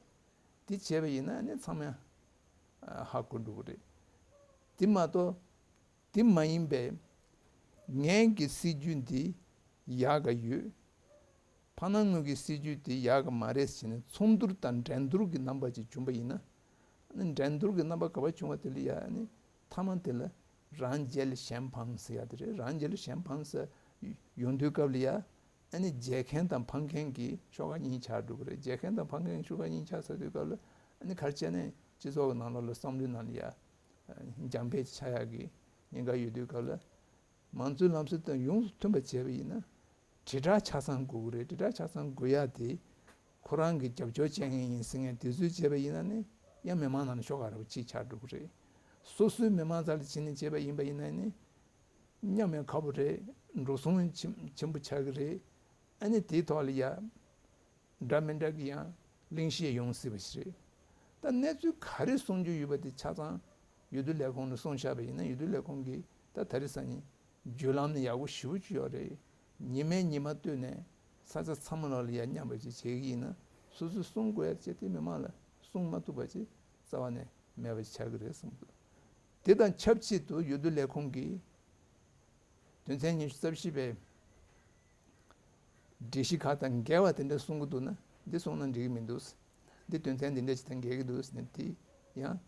དེ་བྱས་པ་ཡིན་ན་ནི་ཚང་མ་ཧ་གོ་འགྲོ་གི་རེད། དེ་མ་གཏོགས། དེ་མ་ཡིན་པའི་ངའི་གི་སྲིད་ཇུས་འདི་ཡག་ག་ཡོད། ཕ་ནང་ངོས་ཀྱི་སྲིད་ཇུས་དེ་ཡག་ག་མ་རེད་ཟེར་ནས་མཚུངས་བསྡུར་དང་འགྲན་བསྡུར་གྱི་རྣམ་པ་ཅིག་བྱུང་པ་ཡིན་ན། ཨ་ནི་འགྲན་བསྡུར་གྱི་རྣམ་པ་ག་པར་བྱུང་བ་དེ་ལ་ཡ། ཨ་ནི་མཐའ་མ་དེ་ལ་རང་རྒྱལ་གཞན་ཕམ་ཟེར་ཡ་དེ་རེད། རང་རྒྱལ་གཞན་ཕམ་ཟེར་ཡོང་དུས་སྐབས་ལ་ཡ། ཨ་ནི་རྒྱལ་མཁན་དང་ཕམ་མཁན་གྱི་ཤོག་ཁ་གཉིས་ཆགས་འགྲོ་གི་རེད། རྒྱལ་མཁན་དང་ཕམ་མཁན་གྱི་ཤོག་ཁ་གཉིས་ཆགས་ཚར་དུས་སྐབས་ལ། ཨ་ནི་ག་རེ་བྱས་ནས་སྤྱི་ཚོགས་ཀྱི་ནང་ལོགས་ལ་བསམ་བློའི་ནང་ལ་ཡ་འགྱངས་པས་ཆགས་ཡག་གི་ ཉེན་ཁ་ཡོད་དུས་སྐབས་ལ། མང་གཙོའི་ལམ་སྲོལ་དང་ཡོངས་སུ་མཐུན་པ་བྱས་པ་ཡིན་ན། དྲིལ་བསྒྲགས་ཆ་ཚང་དགོས་ཀྱི་རེད། དྲིལ་བསྒྲགས་ཆ་ཚང་དགོས་ཡ་དེ་ཁོ་རང་གི་རྒྱབ་སྐྱོར་བྱེད་མཁན་ཡིན་ཟེར་མཁན་དེ་ཚོས་བྱས་པ་ཡིན་ན་ནི་ཡང་མི་མང་ནང་ནས་ཤོག་ཁ་ར་བ་གཅིག་ཆགས་འགྲོ་གི་རེད། སོ་སོའི་མི་མང་རྩ་ལ་བྱས་ནས་བྱས་པ་ཡིན་པ་ཡིན་ན་ནི་མཉམ་ཡང་ཁག་པོ་རེད། འགྲོ་སོང་ཆེན་ཆེན་པོ་ཆགས་ཀྱི་རེད། ཨ་ནི་དེའི་ཐོག་ལ་ཡ། འདྲ་མི་འདྲ་གི་ཡང་གླེང་གཞི་ཡོང་སྲིད་པ་ཞིག་རེད། ད་གནས་ཚུལ་ག་རེ་གསུང་རྒྱུ་ཡོད་པ་དེ་ཆ་ཚང་འོས་བསྡུ་ལས་ཁུངས་ནས་གསུངས་བཞག་པ་ཡིན་ན། འོས་བསྡུ་ལས་ཁུངས་ཀྱིས་ད་དེ་རིང་སང་ཉིན་བརྒྱུད་ལམ་ནི་ཡག་པོ་ཞེ་པོ་ཅིག་ཡོད་རེད། ཉི་མའི་ཉི་མ་བཏོན་ནས་ས་ཆ་ཚང་མ་ལ་ལ་ཡ་མཉམ་པ་ཅིག་བྱེད་ཀྱི་ཡིན་ན། སོ་སོས་གསུང་དགོས་ཡ་བྱས་ཏེ་མི་མང་ལ་གསུང་མ་ཐུབ་པ་ཅིག་རྩ་བ་ནས་མེད་པ་ཅིག་ཆགས་ཀྱི་རེད་བསམ་གྱི་འདུག་དེ་དང་ཆབས་ཅིག་ཏུ་འོས་བསྡུ་ལས་ཁུངས་ཀྱིས་དོན་ཚན་ཉི་ཤུ་རྩ་བཞི་པའི་སྒྲིག་གཞི་ཁག་དང་འགལ་བ་དེ་འདྲ་གསུང་གི་འདུག་ན། འདི་གསུང་ན་འགྲིག་གི་མི་འདུག་འདི་དོན་ཚན་འདི་འདྲ་ཞིག་དང་འགལ་གྱི་འདུག་ཟེར་ནས་དེ་ཡང་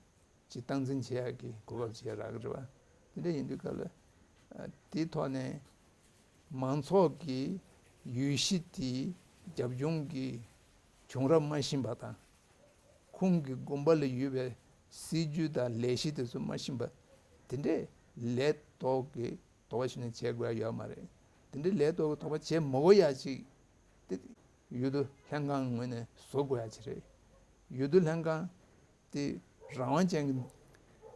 ཅིག་སྟངས་འཛིན་བྱེད་ཡག་གི་གོ་སྐབས་ཅིག་རག་གི་རེད་བ། དེ་འདྲ་ཡིན་དུས་སྐབས་ལ། ཨ། དེའི་ཐོག་ནས་མང་ཚོགས་ཀྱི་འོས་གཞི་དེའི་རྒྱབ་ལྗོངས་ཀྱི་བྱུང་རབས་མ་ཤེས་པ་དང་། ཁོང་གི་དགོངས་པ་ལ་ཡོད་པའི་སྲིད་ཇུས་དང་ལས་གཞི་དེ་ཚོ་མ་ཤེས་པ། དེ་འདྲས་ལས་ལྡོག་གི་དོགས་པ་ཞིག་ནས་བྱེད་དགོས་ཡ་ཡོད་མ་རེད། དེ་འདྲས་ལས་ལྡོག་གི་དོགས་པ་བྱེད་མ་དགོས་ཡ་ཅིག་དེ་འོས་བསྡུ་ལྷན་ཁང་ངོས་ནས་བཟོ་དགོས་ཡ་ཅིག་རེད། འོས་བསྡུ་ལྷན་ཁང་དེ་རང་དབང་ཅན་གྱི་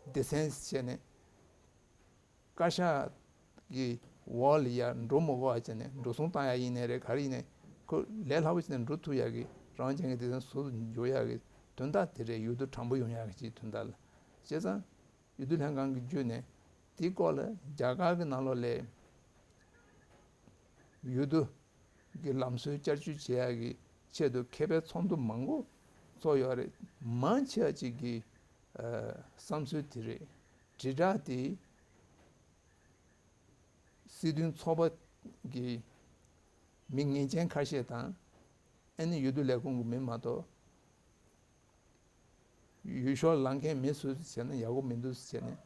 སྡེ་ཚན་བྱས་ནས། བཀའ་ཤག་གི་འོག་ལ་ཡར་འགྲོ་མི་དགོས་པ་བྱས་ནས། འགྲོ་སོང་བཏང་ཡ་ཡིན་ནའི་རེད། ག་རེ་ཡིན་ནའི་ཁོ་ལས་སླ་པོ་བྱས་ནས་འགྲོ་ཐུབ་ཡ་གི་རང་དབང་ཅན་གྱི་སྡེ་ཚན་བཟོ་འཇུག་ཡ་གི་དོན་དག་དེ་རེད། འོས་བསྡུ་དྲང་པོ་ཡོང་ཡ་གི་ཅིག་དོན་དག་ལ། བྱས་ཙང་འོས་བསྡུ་ལྷན་ཁང་གི་བརྒྱུད་ནས་དེའི་སྐོར་ལ་རྒྱ་གར་གྱི་ནང་ལོགས་ལ་འོས་བསྡུ་གི་ལམ་སྲོལ་བསྐྱར་བཅོས་བྱེད་ཡ་གི་ཆེད་དུ་མཁས་པའི་ཚོགས་འདུ་མང་པོ་ཚོགས་ཡོད་རེད། མང་ཆེ་བ་ཅིག་གི་ཨ། བསམ་ཚུལ་དེ་རེད། དྲིལ་བསྒྲགས་དེ་སྲིད་དོན་ཚོགས་པ་གི་མི་ངེས་ཅན་ཁ་ཤས་དང་། ཨ་ནི་འོས་བསྡུ་ལས་ཁུངས་ཀྱི་མི་མ་གཏོགས་འོས་ཤོག་ལངས་མཁན་མི་སུ་ཟེར་ན་ཡག་པོ་མི་འདུག་ཟེར་ནས་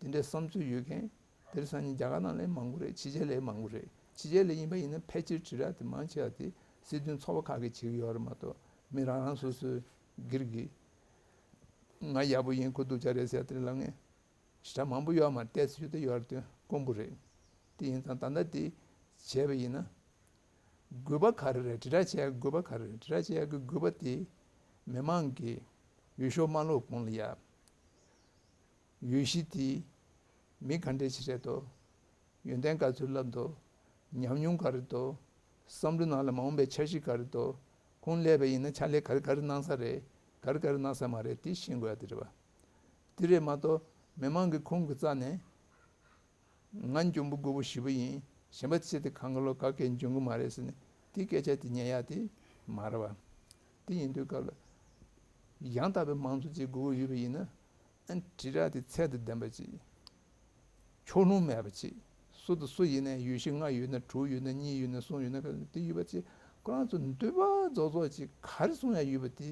དེ་འདྲའི་བསམ་ཚུལ་ཡོད་མཁན་དེ་རིང་སང་ཉིན་རྒྱ་གར་ནང་ལ་མང་པོ་རེད། ཕྱི་རྒྱལ་ལ་མང་པོ་རེད། ཕྱི་རྒྱལ་ལ་ཡིན་པ་ཡིན་ན་ཕལ་ཆེར་དྲིལ་བསྒྲགས་དེ་མང་ཆེ་བ་དེ་སྲིད་དོན་ཚོགས་པ་ཁག་གིས་བྱེད་ཀྱི་ཡོད་རེད་མ་གཏོགས། མི་རང་རང་སོ་སོའི་སྒེར་གྱི་ང་ཡག་པོ་ཡིན། ཁོ་སྡུག་ཅག་རེད་ཟེར་དེ་ལབ་མཁན་ཞེ་དྲག་མང་པོ་ཡོད་མ་རེད། ཏོག་ཙམ་ཞིག་དེ་ཡོད་རེད་དེ་དཀོན་པོ་རེད། དེ་ཡིན་ཙང་ད་ལྟ་དེ་བྱས་པ་ཡིན་ན། དགོས་པ་ག་རེ་རེད། དྲིལ་བསྒྲགས་བྱེད་ཡག་གི་དགོས་པ་ག་རེ་རེད། དྲིལ་བསྒྲགས་བྱེད་ཡག་གི་དགོས་པ་དེ་མི་མང་གི་འོས་ཤོག་མ་སློག་གོང་ལ་ཡ། འོས་གཞི་དེ་མི་ག་འདྲས་ཞིག་རེད་དོ། ཡོན་ཏན་ག་ཚོད་བསླབ་འདུག་ཉམས་མྱོང་ག་རེ་འདུག་བསམ་བློའི་ནང་ལ་མ་འོངས་པའི་འཆར་གཞི་ག་རེ་འདུག་ཁོང་སླེབས་པ་ཡིན་ན་ཕྱག་ལས་ག་རེ་ག་རེ་གནང་ས་རེད། ག་རེ་ག་རེ་གནང་ས་མ་རེད། དེ་ཤེས་དགོས་ཡ་དེ་རེད་བ། དེ་རེད་མ་གཏོགས་མི་མང་གི་ཁོང་གི་རྩ་ནས། ང་འཇོན་པོ་རྒོད་པོ་ཞེ་པོ་ཡིན། གཞན་པ་ཚོ་དེ་གང་ག་ལོ་ག་གེ་འཇོན་གི་མ་རེད་ཟེར་ནས་དེ་སྐད་ཆ་དེ་ཉན་ཡ་དེ་མ་རེད་བ། དེ་ཡིན་དུས་སྐབས་ལ་ཡང་དག་པའི་མང་གཙོ་ཅིག་དགོས་ཀྱི་ཡོད་པ་ཡིན་ན། ཨ། དྲིལ་བསྒྲགས་དེ་ཚད་དང་ལྡན་པ་ཅིག་ཕྱོགས་ལྷུང་མེད་པ་ཅིག་སུ་དང་སུ་ཡིན་ན། འོས་གཞི་ལྔ་ཡོད་ན། དྲུག་ཡོད་ན། གཉིས་ཡོད་ན། གསུམ་ཡོད་ན། ག་དེ་ཡོད་པ་ཅིག་ཁོ་རང་ཚོ་འདོད་པ་རྫོགས་རྫོགས་ཅིག་ག་རེ་གསུང་ཡ་ཡོད་པ་དེ།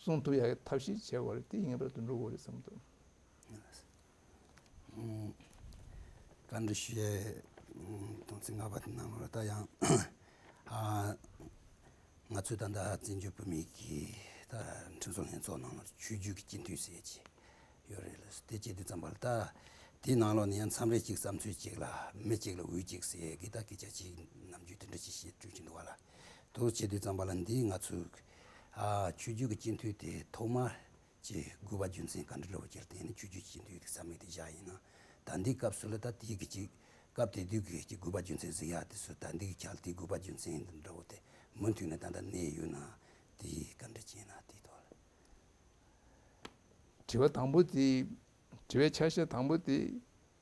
གསུང་ཐུབ་ཡག་གི་ཐབས་ཤེས་བྱེད་དགོས་རེད། དེ་ངེས་པར་དུ་འགྲོ་དགོས་རེད་བསམ་འདུག་ཨུམ། བཀའ་འདྲི་ཞུ་ཡས། ཨུམ། དོན་ཚན་ལྔ་པ་དེ་ནང་ལ་ད་ཡང་། ཨ། ང་ཚོས་ད་ལྟ་བཙན་བྱོལ་བོད་མིའི་གི་ད་ཁྲིམས་བཟོ་ལྷན་ཚོགས་ནང་ལ་ཆོས་བརྒྱུད་ཀྱི་སྤྱི་འཐུས་ཟེར་ཡས་ཅིག་ཡོད་རེད་ལ། དེ་བྱེད་དུས་ཙམ་པ་ལ་ད་དེའི་ནང་ལོགས་ནས་ཡང་མཚམས་རེ་གཅིག་བསམ་ཚུལ་གཅིག་ལ་མི་གཅིག་ལ་འོས་གཅིག་ཟེར་ཡས་གི་ད་སྐད་ཆ་ཅིག་ནམ་རྒྱུན་དེ་འདྲ་ཅིག་བཤད་སྤྲོད་ཀྱི་འདུག་བ་ལ། དེ་བྱེད་དུས་ཙམ་པ་ལ་འདི་ང་ཚོས། ཨ། ཆོས་བརྒྱུད་ཀྱི་སྤྱི་འཐུས་དེ་ཐོག་མར་གྱི་དགོས་པ་རྒྱུ་མཚན་ག་འདྲ་འདྲ་བོ་ཅིག་ལ་བརྟེན་ནས་ཆོས་བརྒྱུད་ཀྱི་སྤྱི་འཐུས་དེ་ས་མིག་དེ་བཞག་ཡིན་ན། ད་འདི་སྐབས་སུ་ལ་ད་དེའི་གི་ཅིག་སྐབས་དེ་དུས་ཀྱི་ཅིག་དགོས་པ་རྒྱུ་མཚན་གཟིགས་ཡག་དེ་ཚོ་ད་འདི་གི་ཁྱག་དེའི་དགོས་པ་རྒྱུ་མཚན་འདྲ་བོ་དེ་མུ་མཐུད་ནས་ད་ལྟ་གནས་ཡོད་ན། དེ་ག་འདྲ་ཅིག་ཡིན་ན་དེའི་ཐོག་ལ། དྲི་བ་དང་པོ་དེ། དྲི་བའི་ཆ་ཤས་དང་པོ་དེ་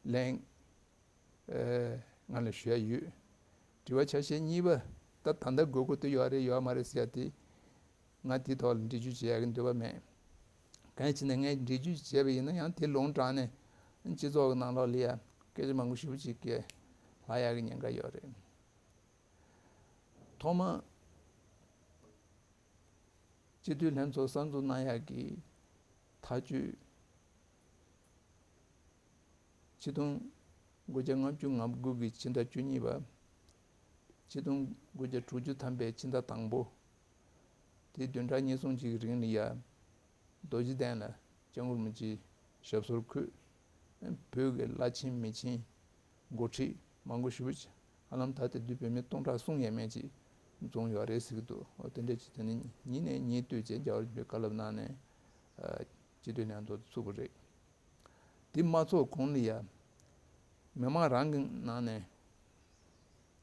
ལན། ཨེ། ང་ལ་ཞུ་ཡ་ཡོད། དྲི་བ་ཆ་ཤས་གཉིས་པ། ད་ད་ལྟ་དགོས་མཁོ་དེ་ཡོད་རེད་ཡོད་མ་རེད་ཟེར་ཡ་དེ། ང་དེའི་ཐོག་ལ་འགྲེལ་བརྗོད་བྱེད་ཡ་གི་འདོད་པ་མེད། གང་ཡིན་ཟེར་ན་ངས་འགྲེལ་བརྗོད་བྱས་པ་ཡིན་ན་ཡང་དེ་ལུང་དྲངས་ནས་སྤྱི་ཚོགས་ཀྱི་ནང་ལོགས་ལ་ཡ་སྐད་ཆ་མང་པོ་ཞེ་པོ་ཅིག་གིས་ལྷག་ཡ་གི་ཉེན་ཁ་ཡོད་རེད། ཐོག་མ། སྤྱི་འཐུས་ལྷན་ཚོགས་གསར་འཛུགས་གནང་ཡག་གི་ཐག་གཅོད། ཆིག་སྟོང་དགུ་བརྒྱ་ལྔ་བཅུ་ང་དགུ་གི་ཕྱི་ཟླ་བཅུ་གཉིས་པ། ཆིག་སྟོང་དགུ་བརྒྱ་དྲུག་ཅུ་ཐམ་པའི་ཕྱི་ཟླ་དང་པོ། དེའི་བདུན་ཕྲག་གཉིས་གསུམ་ཅིག་གི་རིང་ལ་ཡ། རྡོ་རྗེ་གདན་ལ་སྐྱབས་མགོན་རིན་པོ་ཆེའི་ཞབས་སོར་འཁོད། བོད་ཀྱི་བླ་ཆེན་མི་ཆེན་འགོ་ཁྲིད་མང་པོ་ཞེ་པོ་ཅིག་ཧ་ལམ་ད་དེ་དུས་བོད་མི་སྟོང་ཕྲག་གསུམ་ཡས་མས་ཅིག་འཛོམས་ཡོད་རེད་ཟེར་གྱི་འདུག་འོ་དེ་འདྲ་ཅིག་དེ་ནི་ཉིན་ནས་ཉིན་ལྟོས་བྱས་རྒྱལ་བ་རིན་པོ་ཆེས་བཀའ་སློབ་གནང་ནས་སྤྱི་འཐུས་ལྷན་ཚོགས་ཚུགས་པ་རེད། དེ་མ་ཚོགས་གོང་ལ་ཡ་མི་མང་རང་གི་ནང་ནས་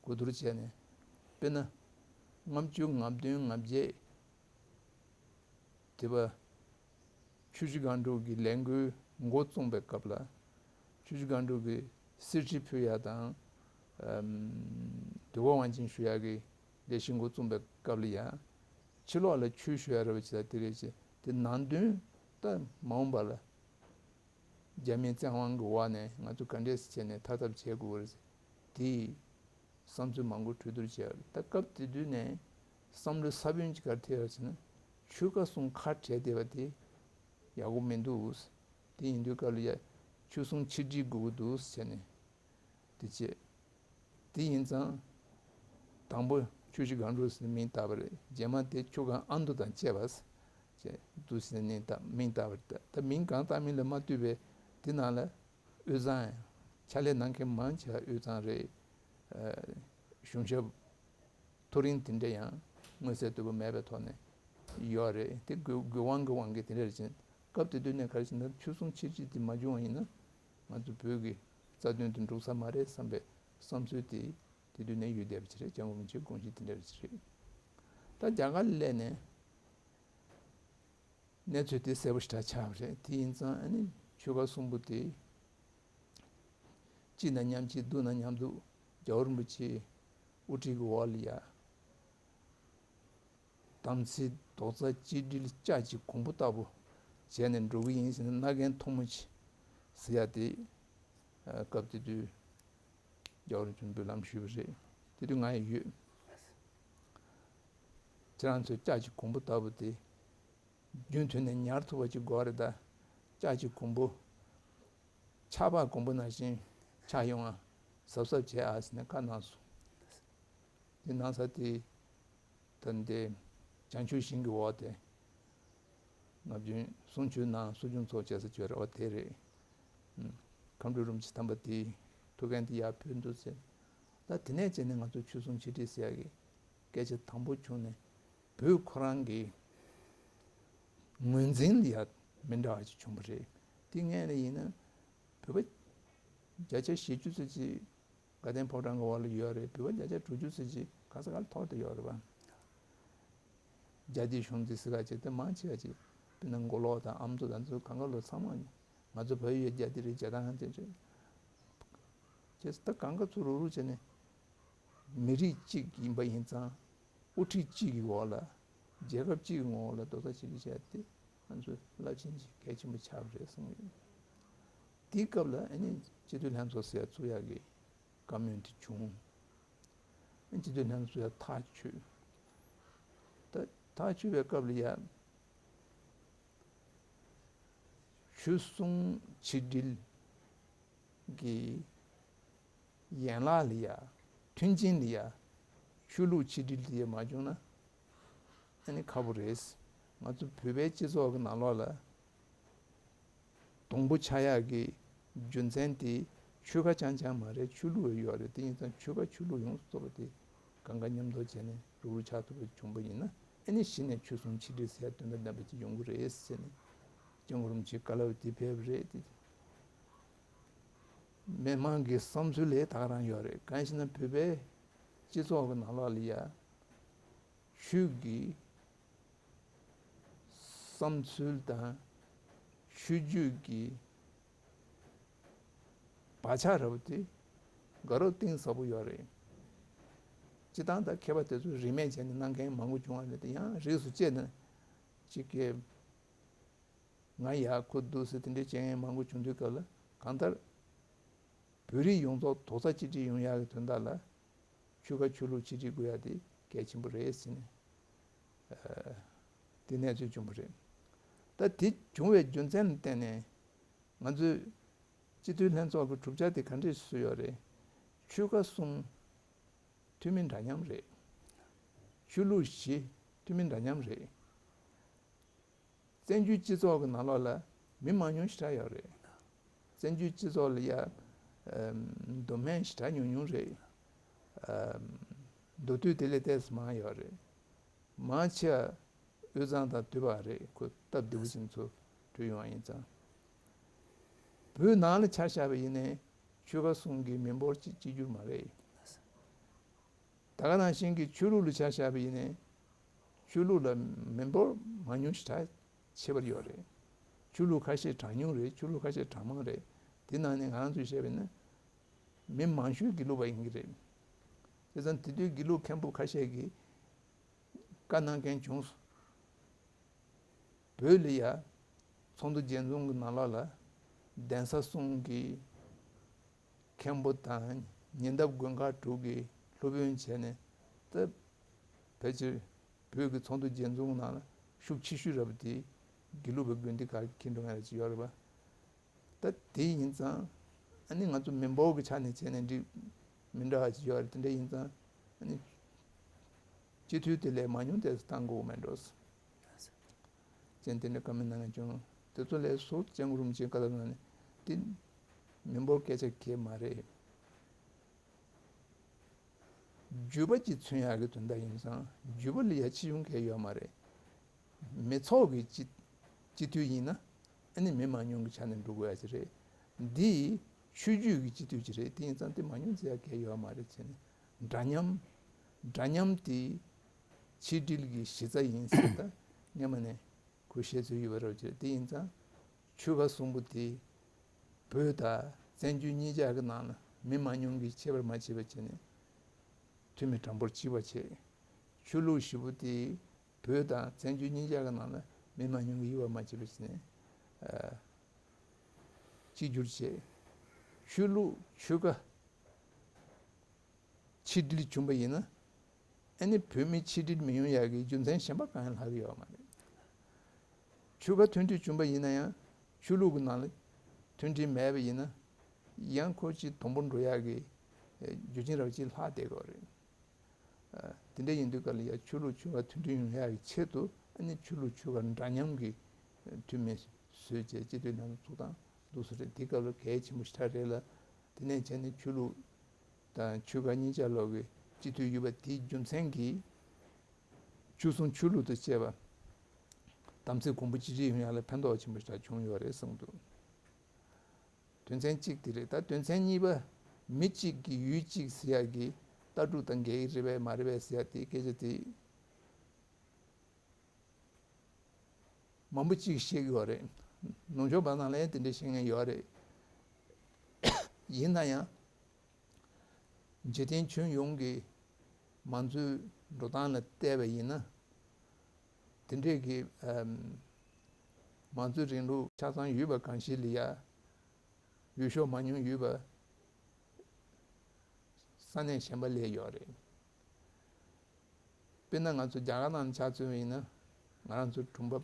གོ་བསྡུར་བྱས་ནས་དཔེར་ན་ལྔ་བཅུ་ང་བདུན་ང་བརྒྱད་དེ་བ་ཆུ་བཞི་སྒང་དྲུག་གི་ལས་འགུལ་འགོ་བཙུགས་པའི་སྐབས་ལ་ཆུ་བཞི་སྒང་དྲུག་གི་གསེར་ཁྲི་ཕུལ་ཡ་དང་དུས་འཁོར་དབང་ཆེན་ཞུ་ཡ་གི་ལས་གཞི་འགོ་བཙུགས་པའི་སྐབས་ལ་ཡ་ཕྱི་ལོགས་ལ་ཆོས་ཞུ་ཡ་རེད་པ་ཅི་ད་དེ་རེད་ཅེས་དེ་ནང་དོན་ད་མ་འོངས་པ་ལ། རྒྱ་མིའི་བཙན་དབང་གི་འོག་ནས་ང་ཚོ་ག་འདྲས་སེ་བྱས་ནས་ཐར་ཐབས་བྱེད་དགོས་རེད། དེའི་བསམ་ཚུལ་མང་པོ་གྲོས་བསྡུར་བྱས་ཡོད་རེད། ད་སྐབས་དེ་དུས་ནས་བསམ་བློའི་ས་བོན་གཅིག་ག་རེ་ཐེབས་ཡོད་ཟེར་ན་ཆོལ་ཁ་གསུམ་ཁ་བྲལ་བསྡད་པ་དེ་ཡག་པོ་མི་འདུག་དེ་ཡིན་དུས་སྐབས་ལ་ཡ་ཆོལ་གསུམ་ཆིག་སྒྲིལ་དགོས་ཀྱི་འདུག་ཟེར་ནས། དེ་བྱས། དེ་ཡིན་ཙང་། དང་པོ་ཆུ་བཞི་སྒང་དྲུག་ཟེར་མིང་བཏགས་པ་རེད། རྗེས་མ་དེ་ཆུ་སྒང་ཨ་མདོ་དང་བཅས་པ་ཟེར་འདུག་ཟེར་ནས་བཏགས་མིང་བཏགས་པ་རེད། ད་མིང་གང་བཏགས་མིན་ལ་མ་ལྟོས་པའི་དེ་ནང་ལ་དབུས་གཙང་ཡང་ཕྱག་ལས་གནང་མཁན་མང་ཆེ་བ་དབུས་གཙང་རེད། གཞུང་ཞབས་མཐོ་རིམ་དེ་འདྲ་ཡང་མངོན་གསལ་དོད་པོ་མེད་པའི་ཐོག་ནས་ཡོད་རེད། དེ་དགོས་དགོས་དབང་གི་དབང་གིས་དེ་འདྲ་རེད་ཅེས། སྐབས་དེ་དུས་ནས་ག་རེ་བྱས་ན་ཆོལ་གསུམ་ཆིག་སྒྲིལ་དེ་མ་བྱུང་བ་ཡིན་ན་ང་ཚོ་བོད་ཀྱི་རྩ་དོན་དེ་འགྲུབ་ས་མ་རེད་བསམ་པའི་བསམ་ཚུལ་དེ་དེ་དུས་ནས་ཡོད་བསྡད་པ་ཅིག་རེད། སྐྱབས་མགོན་རིན་པོ་ཆེའི་དགོངས་གཞི་དེ་འདྲ་རེད་ཅིག་རེད། ད་རྒྱ་གར་ལ་སླེབས་ནས་གནས་ཚུལ་དེ་གསལ་པོ་ཞེ་དྲག་ཆགས་པ་རེད། དེ་ཡིན་ཙང་ཨ་ནི་ཆོལ་ཁ་གསུམ་པོ་དེ་སྐྱིད་ན་མཉམ་སྐྱིད་སྡུག་ན་མཉམ་སྡུག་རྒྱལ་བ་རིན་པོ་ཆེ་དབུ་ཁྲིད་ཀྱི་འོག་ལ་ཡ། དམ་ཚིག་རྡོག་རྩ་གཅིག་སྒྲིལ་ལྕགས་ཀྱི་གོང་བུ་ལྟ་བུ་བྱས་ནས་འགྲོ་གི་ཡིན་ཟེར་ན་རྣ་རྒན་ཐུང་མོ་ཆེ་ཟེར་ཡ་དེ་སྐབས་དེ་དུས་རྒྱལ་བ་རིན་པོ་ཆེས་འབུལ་ལམ་ཞུས་པ་རེད། དེ་དུས་ང་ཡང་ཡོད། ཁྱེད་རང་ཚོའི་ལྕགས་ཀྱི་གོང་བུ་ལྟ་བུ་དེ་རྒྱུན་མཐུད་ནས་ཉར་ཐུབ་པ་ཅིག་དགོས་རེད། ད་ལྕགས་ཀྱི་གོང་བུ་ཆར་པ་གོང་བུ་ནང་བཞིན་ཆགས་ཡོང་ང་གཟབ་གཟབ་བྱེད་ཨ་ཟེར་ནས་བཀའ་གནང་སོང་། དེ་གནང་ས་དེ་ད་འདི་བྱང་ཆུབ་ཤིང་གི་འོག་དེ་ང་བྱོན་གསུང་ཆོས་གནང་གསོ་སྦྱོང་ཚོགས་བྱེད་ས་ཆོས་ར་བ་དེ་རེད། ཁམས་སྤྲུལ་རིན་པོ་ཆེ་དམ་པ་དེའི་ཐུགས་འགན་དེ་ཡར་ཕུལ་འདུག་ཟེར། ད་དེ་ནས་བྱས་ནས་ང་ཚོ་ཆོལ་གསུམ་ཆིག་སྒྲིལ་ཟེར་ཡ་གི་སྐད་ཆ་དང་པོ་བྱུང་ནས་བོད་ཁོ་རང་གི་ངོས་འཛིན་ལ་ཡ་མི་འདྲ་བ་ཅིག་བྱུང་བ་རེད། དེ་སྔོན་ལ་ཡིན་ན་བོད་པ་བརྒྱ་ཆ་བཞི་བཅུ་ཙམ་ཅིག་དགའ་ལྡན་ཕོ་བྲང་གི་འོག་ལ་ཡོད་རེད། བོད་པ་བརྒྱ་ཆ་དྲུག་ཅུ་ཙམ་ཅིག་ག་ས་ག་ལ་ཐོར་ཏེ་ཡོད་རེད་པ། རྒྱ་སྡེ་གཞུང་འཛིན་ཟེར་ག་ཅིག་དེ་མང་ཆེ་བ་ཅིག་དཔེར་ན་མགོ་ལོག་དང་ཨ་མདོ་དང་ཚོ་གང་ག་ལོ་ཚང་མ་ང་ཚོ་བལ་ཡུལ་རྒྱ་སྡེ་རེད། རྒྱ་དང་ཧན་ཅན་ཅིག་ཅེས་ད་གང་ག་ཚོ་རུག་རུག་བྱས་ནས་མི་རིགས་གཅིག་ཡིན་པ་ཡིན་ཙང་དབུ་ཁྲིད་གཅིག་གི་འོག་ལ་རྒྱལ་ཁབ་གཅིག་གི་ངོ་བོ་ལ་རྡོག་རྩ་གཅིག་སྒྲིལ་བྱས་ཏེ་ང་ཚོ་རླབས་ཆེན་གྱི་གལ་ཆེན་པོ་ཆགས་པ་རེད་གསུངས་ཡོད། དེའི་སྐབས་ལ་ཨ་ནི་སྤྱི་འཐུས་ལྷན་ཚོགས་ཟེར་ཡ་བཙུགས་ཡག་གི་བཀའ་མོལ་དེ་བྱུང་། ཨ་ནི་སྤྱི་འཐུས་ལྷན་ཚོགས་ཡ་ཐག་ཆོད། ད་ཐག་ཆོད་པའི་སྐབས་ལ་ཡ་ཆོལ་གསུམ་ཆིག་སྒྲིལ་གྱི་ཡན་ལག་ལ་ཡ་མཐུན་རྐྱེན་ལ་ཡ་ཆོས་ལུགས་ཆིག་སྒྲིལ་དེ་ཡ་མ་བྱུང་ན་ཨ་ནི་ཁག་པོ་རེད། ང་ཚོ་བོད་པའི་སྤྱི་ཚོགས་ཀྱི་ནང་ལོགས་ལ་སྡོང་པོ་ཆགས་ཡག་གི་རྒྱུ་མཚན་དེ་ཆོལ་ཁ་རྐྱང་རྐྱང་མ་རེད། ཆོས་ལུགས་ཡོད་རེད། དེ་ཡིན་ཙང་ཆོལ་ཁ་ཆོས་ལུགས་ཡོངས་སུ་རྫོགས་པ་དེ་གང་ག་མཉམ་དུ་བྱས་ནས་རུག་རུག་ཆགས་ཐུབ་པ་བྱུང་པ་ཡིན་ན་ཨ་ནི་གཞི་ནས་ཆོལ་གསུམ་ཆིག་སྒྲིལ་ཟེར་ཡ་དོན་དང་ལྡན་པ་ཅིག་ཡོང་གི་རེད་ཟེར་ནས་སྐྱབས་མགོན་རིན་པོ་ཆེའི་བཀའ་སློབ་དེ་ཕེབས་པ་རེད་དེ། མི་མང་གི་བསམ་ཚུལ་ལས་ད་ག་རང་ཡོད་རེད། གང་ཞེ་ན་བོད་པའི་སྤྱི་ཚོགས་ཀྱི་ནང་ལོགས་ལ་ཡ་ཆོས་ཀྱི་བསམ་ཚུལ་དང་ཆོས་བརྒྱུད་ཀྱི་བག་ཆགས་འདྲ་པོ་དེ་དགའ་རབ་གཏིང་ཟབ་པོ་ཡོད་རེད། སྤྱིར་བཏང་ད་མཁས་པ་དེ་ཚོས་རིས་མེད་བྱས་ནས་གནང་མཁན་མང་པོ་བྱུང་བ་རེད་དེ་ཡང་རིས་སུ་བཅད་ན་གཅིག་གི་ང་ཡག་ཁུ་འདུག་ཟེར་དེ་འདྲའི་བྱེད་མཁན་མང་པོ་བྱུང་དུས་སྐབས་ལ་གང་ལྟར་བོད་རིགས་ཡོངས་རྫོགས་རྡོག་རྩ་གཅིག་སྒྲིལ་ཡོང་ཡག་གི་དོན་དག་ལ་ཆོལ་ཁ་ཆོས་ལུགས་གཅིག་སྒྲིལ་དགོས་ཡག་དེ་གལ་ཆེན་པོ་རེད་ཟེར་ནས་དེ་གནས་ཚུལ་བྱུང་བ་རེད། ད་དེ་བྱུང་བའི་རྒྱུ་མཚན་ལ་བརྟེན་ནས་ང་ཚོས་སྤྱི་འཐུས་ལྷན་ཚོགས་ཀྱི་གྲུབ་ཆ་དེ་ག་འདྲས་བཟོས་ཡོད་རེད། ཆོལ་ཁ་གསུམ་འཐུས་མི་འདྲ་མཉམ་རེད། ཆོས་ལུགས་བཞི་འཐུས་མི་འདྲ་མཉམ་རེད། བཙན་བྱོལ་སྤྱི་ཚོགས་ཀྱི་ནང་ལོགས་ལ་མི་མང་ཉུང་ཞེ་དྲག་ཡོད་རེད། བཙན་བྱོལ་སྤྱི་ཚོགས་ལ་ཡ་མདོ་སྨད་ཞེ་དྲག་ཉུང་ཉུང་རེད། མདོ་སྟོད་དེ་ལས་ཏོག་ཙམ་མང་ཡོད་རེད། མང་ཆེ་བ་དབུས་གཙང་དང་དུ་བ་རེད། ཁོ་སྟབས་བདེ་པོ་ཅན་ཚོ་བྲོས་ཡོང་བ་ཡིན་ཙང་། བོད་ནང་ལ་ཆ་བཞག་པ་ཡིན་ནའི་ཆོལ་ཁ་གསུམ་གྱི་མི་འབོར་གཅིག་གཅིག་གྱུར་མ་རེད། ད་ག་ནང་བཞིན་གྱི་ཆོས་ལུགས་ལ་ཆ་བཞག་པ་ཡིན་ནའི་ཆོས་ལུགས་ལ་མི་འབོར་མང་ཉུང་ཞེ་དྲག་ཁྱད་པར་ཡོད་རེད། ཆོས་ལུགས་ཁ་ཤས་གྲངས་ཉུང་རེད། ཆོས་ལུགས་ཁ་ཤས་གྲངས་མང་རེད། དེ་ནང་ནས་ང་རང་ཚོས་བཤད་པ་ཡིན་ན་མི་མང་ཤོས་དགེ་ལུགས་པ་ཡིན་གྱི་རེད། བྱས་ཙང་དེ་དུས་དགེ་ལུགས་མཁན་པོ་ཁ་ཤས་ཀྱིས་བཀའ་གནང་མཁན་བྱུང་སོང་། བོད་ལ་ཡ་ཚོགས་འདུ་རྒྱས་འཛོམས་ཀྱི་ནང་ལོགས་ལ་གདན་ས་གསུམ་གྱི་མཁན་པོ་དང་ཉེ་འདབས་དགོན་ཁག་དྲུག་གི་སློབ་དཔོན་བྱས་ནས། ད་ཕལ་ཆེར་བོད་ཀྱི་ཚོགས་འདུ་རྒྱས་འཛོམས་ནང་ལ་ཤུགས་ཆེ་ཤོས་ར་བ་དེ་དགེ་ལུགས་པའི་དགོན་སྡེ་ཁག་གི་འགྲོ་མཁན་ར་ཅིག་ཡོད་རེད་པ། ད་དེ་ཡིན་ཙང་ཨ་ནི་ང་ཚོ་མི་འབོར་གྱི་ཆ་ནས་བྱས་ནས་འགྲིག་མི་འདྲ་བ་ཅིག་ཡོད་རེད། དེ་འདྲ་ཡིན་ཙང་ཨ་ནི་སྤྱི་འཐུས་དེ་ལས་མང་ཉུང་ཏོག་ཙམ་བཏང་དགོས་མེད་འགྲོ། ཅན་དེ་འདྲ་བཀའ་མོལ་གནང་མཁན་བྱུང་། དེ་ཚོ་ལས་སུ་སྐྱབས་མགོན་རིན་པོ་ཆེའི་བཀའ་སློབ་ནང་ནས་དེ་མི་འབོར་སྐད་ཆ་གང་ཡང་མ་རེད། རྒྱུད་པ་གཅིག་མཚོན་ཡག་གི་དོན་དག་ཡིན་ཙང་རྒྱུད་པ་ལ་ཡ་ཆེ་ཆུང་གང་ཡང་ཡོད་མ་རེད། མི་ཚོགས་ཀྱི་སྤྱི་སྤྱི་འཐུས་ཡིན་ན་ཨ་ནི་མི་མང་ཉུང་གི་ཆ་ནས་འགྲོ་དགོས་ཡ་ཅིག་རེད། འདི་ཆོས་བརྒྱུད་ཀྱི་སྤྱི་འཐུས་ཅིག་རེད། དེ་ཡིན་ཙང་དེ་མང་ཉུང་བརྩི་ཡ་གང་ཡང་ཡོད་མ་རེད་བྱས་ནས། འདྲ་མཉམ། འདྲ་མཉམ་དེ་ཆིག་སྒྲིལ་གྱི་གཞི་རྩ་ཡིན་ཟེར། ད་སྔོན་མ་ནས་ཁོས་བཤད་སྲོལ་ཡོད་པ་རེད་བྱས། དེ་ཡིན་ཙང་ཆོལ་ཁ་གསུམ་པོ་དེ་བོད་དང་བཙན་བྱོལ་གཉིས་ཆར་གྱི་ནང་ལ་མི་མང་ཉུང་གིས་ཁྱད་པར་མ་བྱས་པ་བྱས་ནས་འཐུས་མི་གྲངས་འབོར་གཅིག་པ་བྱས། ཆོས་ལུགས་བཞི་པོ་དེ་བོད་དང་བཙན་བྱོལ་གཉིས་ཆར་གྱི་ནང་ལ་མི་མང་ཉུང་གིས་དབྱེ་བ་མ་བྱས་པ་བྱས་ནས་ཨ་གཅིག་གྱུར་བྱས། ཆོས་ལུགས་ཆོལ་ཁ་ཆིག་སྒྲིལ་བྱུང་པ་ཡིན་ན། ཨ་ནི་བོད་མི་ཆིག་སྒྲིལ་མི་ཡོང་ཡག་གི་རྒྱུ་མཚན་གཞན་པ་གང་ཡང་ལྷག་གི་ཡོད་མ་རེད། ཆོལ་ཁ་མཐུན་སྒྲིལ་བྱུང་པ་ཡིན་ན་ཡང་ཆོས་ལུགས་ཀྱི་ནང་ལ་མཐུན་སྒྲིལ་མེད་པ་ཡིན་ན། ཡང་ཁོ་གཅིག་དུམ་བུར་འགྲོ་ཡག་གི་རྒྱུ་རྐྱེན་ར་བ་གཅིག་ལྷག་བསྡད་ཀྱི་ཡོད་རེད། དེ་འདྲ་ཡིན་དུས་སྐབས་ལ་ཡང་ཆོས་ལུགས་ཆོལ་ཁ་མཐུན་སྒྲིལ་ཡོང་ཡག་གི་ཆེད་དུ་ཨ་ནི་ཆོས་ལུགས་ཆོལ་ཁ་འདྲ་མཉམ་གྱི་འཐུས་མི་བཟོས་བྱས་སྤྱི་འཐུས་ལྷན་ཚོགས་བཙུགས་སྟངས་འདུག་སེ་རེད། དེ་སྐབས་ལ་གལ་ཆེན་པོ་ཞེ་དྲག་རེད་ལ། དེ་ནས་བྱས་ནས་ཆོས་ལུགས་དང་ཆོལ་ཁ་གཉིས་ཆ་ལོག་གི་སྤྱི་འཐུས་ཡོད་པ་དེའི་རྒྱུ་མཚན་གྱིས་ཆོལ་གསུམ་ཆོས་ལུགས་དང་བཅས་པ་དམ་ཚིག་གོང་བུ་གཅིག་སྒྲིལ་ཡོང་ཡག་ལ་ཕན་ཐོགས་ཆེན་པོ་ཞེ་དྲག་བྱུང་ཡོད་རེད་བསམ་འདུག་དོན་ཚན་གཅིག་དེ་རེད། ད་དོན་ཚན་གཉིས་པ། མི་གཅིག་གི་ཡུལ་གཅིག་ཟེར་ཡག་གི་ལྟ་གྲུབ་དང་འགལ་གྱི་རེད་པས་མ་རེད་པས་ཟེར་ཡག་དེ་སྐད་ཆ་དེ་མང་པོ་གཅིག་བཤད་ཀྱི་ཡོད་རེད། ནུབ་ཕྱོགས་པ་ནང་ལ་ཡང་དེ་འདྲ་བཤད་མཁན་ཡོད་རེད། ཡིན་ན་ཡང་འཇིག་རྟེན་ཁྱོན་ཡོངས་ཀྱི་མང་གཙོའི་འགྲོ་སྟངས་ལ་བལྟས་པ་ཡིན་ན། དེ་འདྲས་ཀྱི་ཨམ་མང་གཙོའི་རིང་ལུགས་ཆ་ཚང་ཡོད་པ་གང་ཞིག་ལ་ཡ་འོས་ཤོག་མང་ཉུང་ཡོད་པ་ས་གནས་གཞན་པ་ལས་ཡོད་རེད། དཔེར་ན་ང་ཚོ་རྒྱ་གར་ནང་ཆ་མཚོན་པ་ཡིན་ན། ང་རང་ཚོ་གྲུང་པ་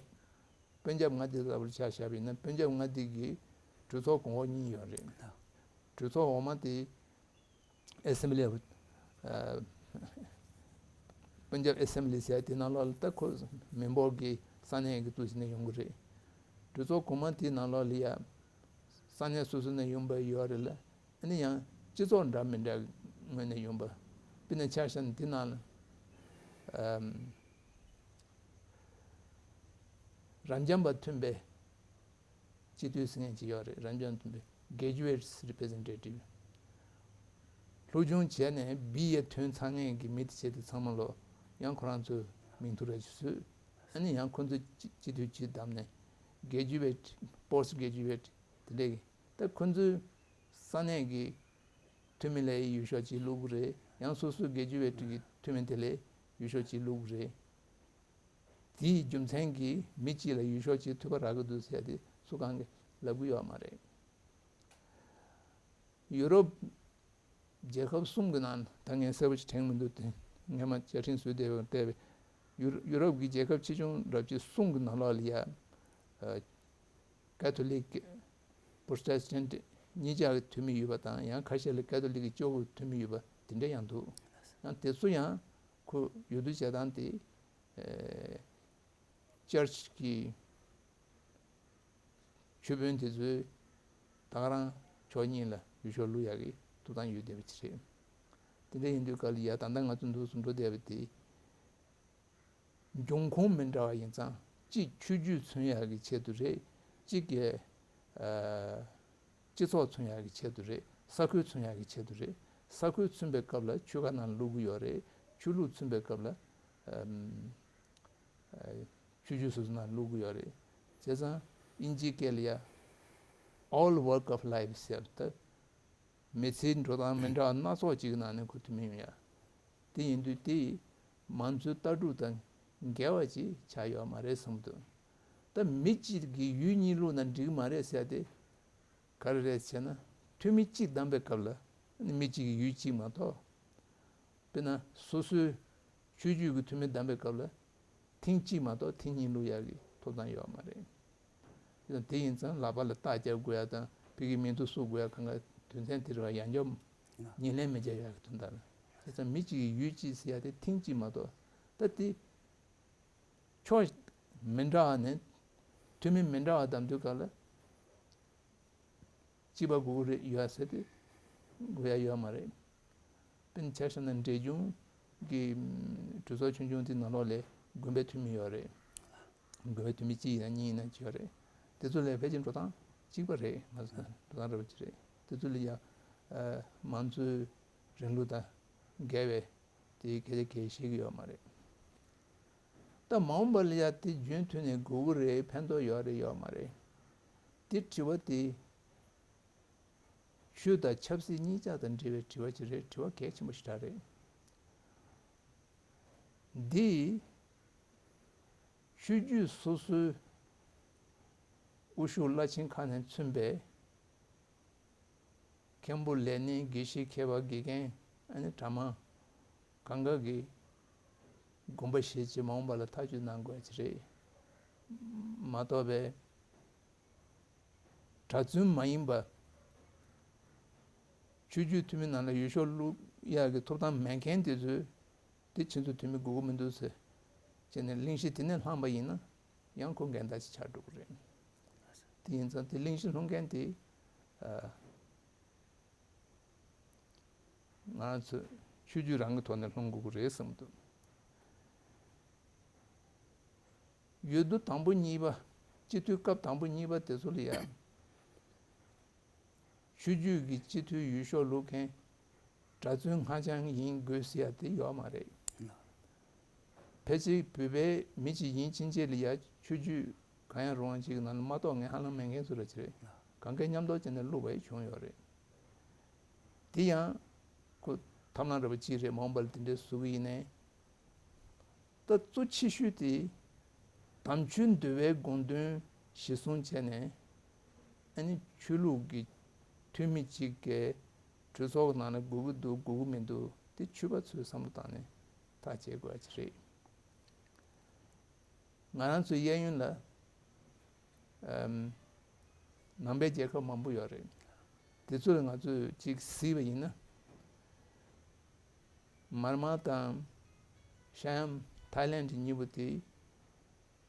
དཔོན་ཆབ་ལྔ་སྡེ་ལྟ་བུར་ཆ་བཞག་པ་ཡིན་ན། དཔོན་ཆབ་ལྔ་སྡེ་གི་གྲོས་ཚོགས་གོང་འོག་གཉིས་ཡོད་རེད། གྲོས་ཚོགས་འོག་མ་དེ་ཨེ་སེམ་བྷི་ལི། ཨ་དཔོན་ཆབ་ཨེ་སེམ་བྷི་ལི་ཟེར་དེ་ནང་ལོགས་ལ་ད་ཁོ་མི་འབོར་གྱི་ས་གནས་ཀྱི་འདུག་སེ་ནས་ཡོང་གི་རེད། གྲོས་ཚོགས་གོང་མ་དེའི་ནང་ལོགས་ལ་ཡ་ས་གནས་སོ་སོ་ནས་ཡོང་པ་ཡོད་རེད་ལ། ཨ་ནི་ཡང་སྤྱི་ཚོགས་འདྲ་མི་འདྲ་ངོས་ནས་ཡོང་པ། དཔེར་ན་ཆ་བཞག་ན་འདི་ནང་ལ་ཨམ་རབ་འབྱམས་པ་མཐུན་པའི་སྤྱི་འཐུས་ཟེར་མཁན་ཅིག་ཡོད་རེད། རབ་འབྱམས་མཐུན་པའི་graduates representative། སློབ་སྦྱོང་བྱས་ནས་བི་ཨེ་ཐོན་ཚར་མཁན་གྱི་མི་དེ་བྱས་དེ་ཚང་མ་ལོ་ཡང་ཁོ་རང་ཚོའི་མིང་ཐོ་ར་ཅིག་བཟོས། ཨ་ནི་ཡང་ཁོ་ཚོ་སྤྱི་སྤྱི་འཐུས་ཅིག་བདམས་ནས་graduate, post graduate དེ་འདྲས་ཀྱི། ད་ཁོ་ཚོའི་ས་གནས་ཀྱི་འཐུས་མི་ལ་ཡི་འོས་ཤོག་ཅིག་བླུག་གི་རེད། ཡང་སོ་སོའི་དགེ་བཅུ་པའི་ཁྲིམས་ཀྱི་འཐུས་མི་དེ་ལ་ཡི་འོས་ཤོག་ཅིག་བླུག་གི་རེད། དེའི་རྒྱུ་མཚན་གྱིས་མི་གཅིག་ལ་ཡི་འོས་ཤོག་ཅིག་ཐོབ་པ་རག་གི་འདུག་ཟེར་ཏེ་སུ་གང་གིས་ལབ་གི་ཡོད་མ་རེད། ཡུ་རོབ་རྒྱལ་ཁབ་གསུམ་གྱི་ནང་ད་ངས་གསལ་པོ་ཞིག་དྲན་མི་འདུག་དེ་སྔོན་མ་བཅའ་ཁྲིམས་བཟོས་བསྡད་པ་བལྟས་པས། ཡུ་ཡུ་རོབ་ཀྱི་རྒྱལ་ཁབ་ཆེ་ཆུང་རབ་ཆེ་གསུམ་གྱི་ནང་ལོགས་ལ་ཡ། ཀ་ཐོ་ལིག་པྲོ་ཏེ་སི་ཊན་ཊི་གཉིས་ཆ་གི་འཐུས་མི་ཡོད་པ་དང་། ཡང་ཁ་ཤས་ལ་ཀ་ཐོ་ལིག་གི་ཅོག་གི་འཐུས་མི་ཡོད་པ་དེ་འདྲ་ཡང་འདུག་ཡང་དེ་ཚོ་ཡང་ཁོ་འོས་བསྡུ་བྱེད་སྟངས་དེ་ཨེ་ཅར་ཆི་གི་ཆོས་དཔོན་དེ་ཚོས་ ད་ག་རང་ཕྱོགས་གཉིས་ལ་ཡུལ་ཤུལ་བླུག་ཡག་གི་ཐོབ་ཐང་ཡོད་བསྡད་པ་ཅིག་རེད། དེ་འདྲ་ཡིན་དུས་སྐབས་ལ་ཡ་ད་ལྟ་ང་ཚོ་འདུག་སེ་འགྲོ་བསྡད་པ་དེ། འབྱུང་ཁུངས་མི་འདྲ་བ་ཡིན་ཙང་གཅིག་ཆོས་བརྒྱུད་མཚོན་ཡག་གི་ཆེད་དུ་རེད། གཅིག་གི་ཨ་སྤྱི་ཚོགས་མཚོན་ཡག་གི་ཆེད་དུ་རེད། ས་ཁུལ་མཚོན་ཡག་གི་ཆེད་དུ་རེད། ས་ཁུལ་མཚོན་པའི་སྐབས་ལ་ཆོལ་ཁ་ནང་བླུག་གི་ཡོད་རེད། ཆོས་ལུགས་མཚོན་པའི་སྐབས་ལ་ཨམ་ཨ་ཆོས་བརྒྱུད་སོ་སོ་ནང་བླུག་གི་ཡོད་རེད། བྱས་ཙང་དབྱིན་ཇིའི་སྐད་ལ་ཡ་all walk of life ཟེར་ད། མི་ཚེའི་འགྲོ་སྟངས་མི་འདྲ་བ་སྣ་ཚོགས་ཅིག་ནང་ནས་གོ་ཐུབ་མིན་ཡོང་ཡ། དེ་ཡིན་དུས་དེ་མང་གཙོའི་ལྟ་གྲུབ་དང་འགལ་བ་ཅིག་ཆགས་ཡོད་མ་རེད་བསམ་འདུག་ད་མི་གཅིག་གིས་ཡུལ་གཉིས་བླུགས་ན་འགྲིག་མ་རེད་ཟེར་ཏེ། ག་རེ་རེད་ཟེར་ན། འཐུས་མི་གཅིག་བདམས་པའི་སྐབས་ལ་མི་གཅིག་གིས་ཡུལ་གཅིག་མ་གཏོགས། དཔེར་ན་སོ་སོའི་ཆོས་བརྒྱུད་ཀྱི་འཐུས་མི་བདམས་པའི་སྐབས་ལ་ཐེངས་གཅིག་མ་གཏོགས་ཐེངས་གཉིས་བླུག་ཡག་གི་ཐོབ་ཐང་ཡོད་མ་རེད། དེ་ཡིན་ཙང་ལག་པ་ལ་རྟགས་རྒྱག་དགོས་ཡག་དང་ཕ་གིའི་མིང་ཐོ་བཙུགས་དགོས་ཡག་གང་ག་དོན་ཚན་དེ་རེད་བ། ཡང་བསྐྱར་ཉེར་ལེན་མི་བྱ་ཡག་གི་དོན་དག་ལ། བྱས་ཙང་མི་གཅིག་གིས་ཡུལ་གཅིག་ཟེར་ཡག་དེ་ཐེངས་གཅིག་མ་གཏོགས། ད་དེ་ཕྱོགས་མི་འདྲ་བ་ནས་འཐུས་མི་མི་འདྲ་བ་བདམས་དུས་སྐབས་ལ། གཅིག་པ་དགོས་ཀྱི་རེད་ཡོད་ཟེར་ཏེ་དགོས་ཡ་ཡོད་མ་རེད། དཔེར་ན་ཆ་བཞག་ན་འབྲས་ལྗོངས་ཀྱི་གྲོས་ཚོགས་ཆུང་ཆུང་དེ་ནང་ལོགས་ལ་དགོན་པའི་འཐུས་མི་ཡོད་རེད། དགོན་པའི་འཐུས་མི་གཅིག་ཡིན་ན་གཉིས་ཡིན་ན་གཅིག་ཡོད་རེད། དེ་ཚོ་ལ་ཕལ་ཆེར་འགྲོ་སྟངས་གཅིག་པ་རེད། ང་ཚོ་དང་འགྲོ་སྟངས་འདྲ་པོ་གཅིག་རེད། དེ་ཚོ་ལ་ཡ་མང་གཙོའི་རིང་ལུགས་དང་འགལ་བའི་དེའི་སྐད་ཆ་གང་ཡང་བཤད་ཀྱི་ཡོད་མ་རེད། ད་མ་འོངས་པ་ལ་ཡ་དེ་རྒྱུན་མཐུད་ནས་དགོས་ཀྱི་རེད། ཕན་ཐོགས་ཡོད་རེད་ཡོད་མ་རེད། དེ་དྲི་བ་དེ་ཆོས་དང་ཆབ་སྲིད་གཉིས་ཆ་དང་འབྲེལ་བའི་དྲི་བ་ཅིག་རེད། དྲི་བ་གལ་ཆེན་པོ་ཞེ་དྲག་རེད། འདི་ཆོས་བརྒྱུད་སོ་སོའི་དབུ་བཞུགས་བླ་ཆེན་ཁག་ནས་མཚོན་པའི་མཁན་པོ་ལས་སྣེ་དགེ་བཤེས་མཁས་པ་དགེ་རྒན་ཨ་ནི་གྲྭ་མང་གང་ག་གི་དགོངས་པ་བཞེས་བྱས་མ་འོངས་པ་ལ་ཐག་གཅོད་གནང་དགོས་ཀྱི་རེད། མ་གཏོགས་པའི་གྲྭ་བཙུན་མ་ཡིན་པ་ཆོས་བརྒྱུད་འཐུས་མི་ནང་ལ་ཡུལ་ཤུལ་བླུག་ཡག་གི་ཐོབ་ཐང་མེད་མཁན་དེ་ཚོས་དེ་ཁྱེད་ཚོ་འཐུས་མི་དགོས་ཀྱི་མི་འདུག་ཟེར་བྱས་ནས་གླེང་གཞི་དེ་ནས་བསླངས་པ་ཡིན་ན་ཡང་ཁོ་འགལ་ཟླ་ཞིག་ཆགས་འགྲོ་གི་རེད། དེ་ཡིན་ཙང་དེ་གླེང་གཞི་སློང་མཁན་དེ་ཨ། ང་ཚོས་ཆོས་བརྒྱུད་རང་གི་ཐོག་ནས་སློང་དགོས་ཀྱི་རེད་བསམ་འདུག་ཡུལ་དུས་དང་པོ་གཉིས་པ། སྤྱི་འཐུས་སྐབས་དང་པོ་གཉིས་པ་དེ་ཚོ་ལ་ཡང་ཆོས་བརྒྱུད་ཀྱི་སྤྱི་འཐུས་ཡུལ་ཤུལ་བླུག་མཁན་གྲྭ་བཙུན་སྔ་རྐྱང་ཡིན་དགོས་ཟེར་ཡ་དེ་ཡོད་མ་རེད། ཕལ་ཆེར་བོད་པའི་མི་གཅིག་ཡིན་ཕྱིན་ཆད་ལ་ཡ་ཆོས་བརྒྱུད་གང་ཡང་རུང་བ་ཅིག་གི་ནང་ལ་མ་གཏོགས་ངས་ཧ་ལམ་མེད་མཁན་ཚོ་ར་ཅིག་རེད། གང་གས་མཉམ་དུ་བྱས་ནས་བླུགས་པ་ཡི་བྱུང་ཡོད་རེད། དེ་ཡང་ཁོ་ཐབས་ལམ་འདྲ་པོ་ཅིག་རེད། མ་འོངས་པ་ལ་དེ་འདྲའི་བཟོ་གི་ཡིན་ནའི། ད་གཙོ་ཆེ་ཤོས་དེ་དམ་ཆོས་འདུལ་བའི་དགོངས་དོན་གཞི་བཟུང་བྱས་ནས་ཨ་ནི་ཆོས་ལུགས་ཀྱི་འཐུས་མི་གཅིག་གིས་གྲོས་ཚོགས་ནང་ལ་དགོས་ཀྱི་འདུག་དགོས་ཀྱི་མི་འདུག་དེ་ཆོས་པ་ཚོའི་བསམ་བློ་བཏང་ནས་ཐག་བཅད་དགོས་ཡ་ཅིག་རེད། ང་རང་ཚོའི་གཡས་གཡོན་ལ་ཨམ་ནང་པའི་རྒྱལ་ཁབ་མང་པོ་ཡོད་རེད། དེ་ཚོ་ལ་ང་ཚོས་ཅིག་གཟིགས་པ་ཡིན་ན། མར་མ་དང་ཤ་ཡམ་ཐའི་ལེན་གཉིས་པོ་དེ་